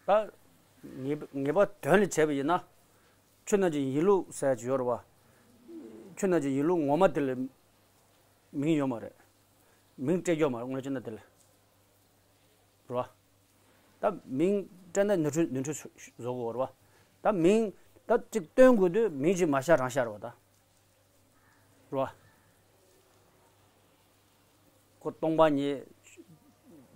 ད་ངེས་ངེས་པ་དོན་ལ་བྱས་པ་ཡིན་ན། ཁྱོད་རྣམས་ཀྱི་ཡིན་ལུགས་ཟེར་ཡ་ཅིག་ཡོད་རེད་བ། ཁྱོད་རྣམས་ཀྱི་ཡིན་ལུགས་ངོ་མ་དེ་ལ་མིང་ཡོད་མ་རེད། མིང་སྤྲད་རྒྱུ་མ་རེད། དངོས་གནས་བྱས་ན་དེ་ལ། རེད་བ། ད་མིང་སྤྲད་ན་ནོར་འཁྲུལ་ནོར་འཁྲུལ་བཟོ་དགོས་རེད་བ། ད་མིང་ད་གཅིག་སྟོན་དགོས་དུས་མིང་གཅིག་མ་ཤར་རང་ཤར་རེད་བ་ད། རེད་བ། ཁོ་སྟོང་པ་ཉིད།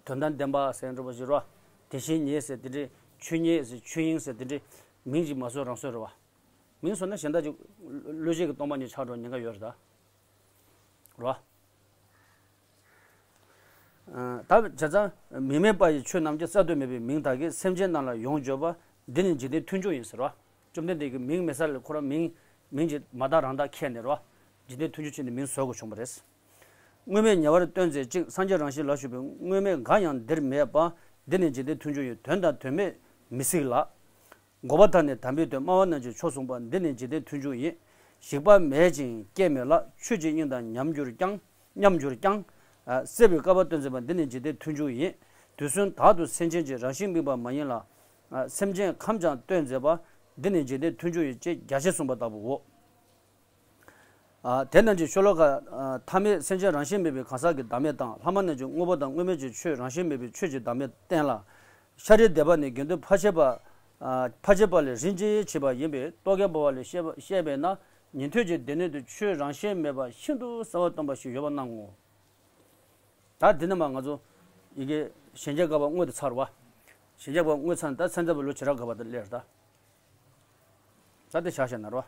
དོན་དམ་བདེན་པ་ཟེར་འགྲོ་བ་ཞིག་རེད་བ། དེ་བཞིན་ཉིད་ཟེར་དེ་འདྲའི། ཆོས་ཉིད་ཟེར་ཆོས་དབྱིངས་ཟེར་དེ་འདྲའི། མིང་གཅིག་མ་བཟོས་རང་བཟོས་རེད་བ། མིང་བཟོས་ན་གཞན་དག་ཅིག་བློ་ཤེས་ཀྱི་སྟོང་པ་ཉིད་ཆགས་འགྲོ་ཉེན་ཁ་ཡོད་རེད་ད། རེད་བ། ད་བྱས་ཙང་མིང་མེད་པ་ཡི་ཆོས་རྣམས་ཀྱི། བསམ་དུ་མེད་པའི་མིང་དག་གིས། སེམས་ཅན་རྣམས་ལ་ཡོངས་བརྗོད་པ། འདི་ནི་འཇིག་རྟེན་མཐུན་འཇུག་ཡིན་ཟེར་བ། བཅོམ་ལྡན་འདས་ཀྱིས་མིང་མེད་ས་ལ་ཁོ་རང་མིང་མིང་གཅིག་མ་དག་རང་དག་ཁྱེར་ནས་རེད་བ། འཇིག་རྟེན་མཐུན་འཇུག་བྱས་ནས་མིང་བཟོ་དགོས་བྱུང་བ་རེད། དངོས་མེད་ཉེ་བར་སྟོན་མཛད་ཅིང་། སངས་རྒྱས་རང་བཞིན་ལ་ཞུགས་པའི། དངོས་མེད་འགའ་ཡང་འདིར་མེད་པ། འདི་ནི་འཇིག་རྟེན་མཐུན་འཇུག་ཡིན། དོན་དང་དོན་མེད་མི་སྲིད་ལ། འགོག་པ་དང་ནི་དམ་པའི་དོན། སྨྲ་བ་རྣམས་ཀྱི་ཆོས་གསུངས་པ། འདི་ནི་འཇིག་རྟེན་མཐུན་འཇུག་ཡིན། ཞིག་པ་མེད་ཅིང་སྐྱེ་མེད་ལ། ཆོས་ཀྱི་དབྱིངས་དང་མཉམ་གྱུར་ཀྱང་། མཉམ་གྱུར་ཀྱང་། སྲེད་པའི་བསྐལ་པ་སྟོན་མཛད་པ། འདི་ནི་འཇིག་རྟེན་མཐུན་འཇུག་ཡིན། དུས་གསུམ་དག་ཏུ་སེམས་ཅན་གྱི། རང་བཞིན་དམིགས་པ་མ་ཡིན་ལ། སེམས་ཅན་ཁམས་ཀྱང་སྟོན་མཛད་པ། འདི་ནི་འཇིག་རྟེན་མཐུན་འཇུག་ཡིན། ཅེས་རྒྱ་ཆེར་གསུངས་པ་ལྟ་བུའོ། དེ་རྣམས་ཀྱི་ཤོ་ལོ་ཀ་མཐའ་མེད་སེམས་ཅན་རང་བཞིན་མེད་པའི་གང་ཟག་གི་བདག་མེད་དང་། ལྷ་མ་རྣམས་ཀྱི་དངོས་པོ་དང་དངོས་མེད་ཀྱི་ཆོས་རང་བཞིན་མེད་པའི་ཆོས་ཀྱི་བདག་མེད་བསྟན་ལ། ཤཱ་རིའི་སྡེ་པ་ནི་དགེ་འདུན་ཕལ་ཆེར་པ། ཕལ་ཆེར་པ་ལས་རིན་ཆེན་ཆེ་བ་ཡིན་པས། རྟོག་གེ་པོ་པ་ལས་བཤད་པ་བཤད་པས་ན། ཉན་ཐོས་ཀྱི་སྡེ་སྣོད་དུ་ཆོས་རང་བཞིན་མེད་པ་ཤིན་ཏུ་གསལ་བར་སྟོན་པ་ཞིག་ཡོད་པར་སྣང་ངོ་། ད་འདི་ནི་མ་ང་ཚོ་ཡི་གེ་ཞལ་མཇལ་དགའ་བ་དངོས་དེ་ཚར་བ། ཞལ་མཇལ་དགའ་བ་དངོས་ཚར་ནས་ད་ཚན་རྩ་བའི་ལོ་བྱེ་བྲག་དགའ་བ་དེ་སླེབས་རེད་ད། ད་དེ་བཞག་བཞག་ན་རོ།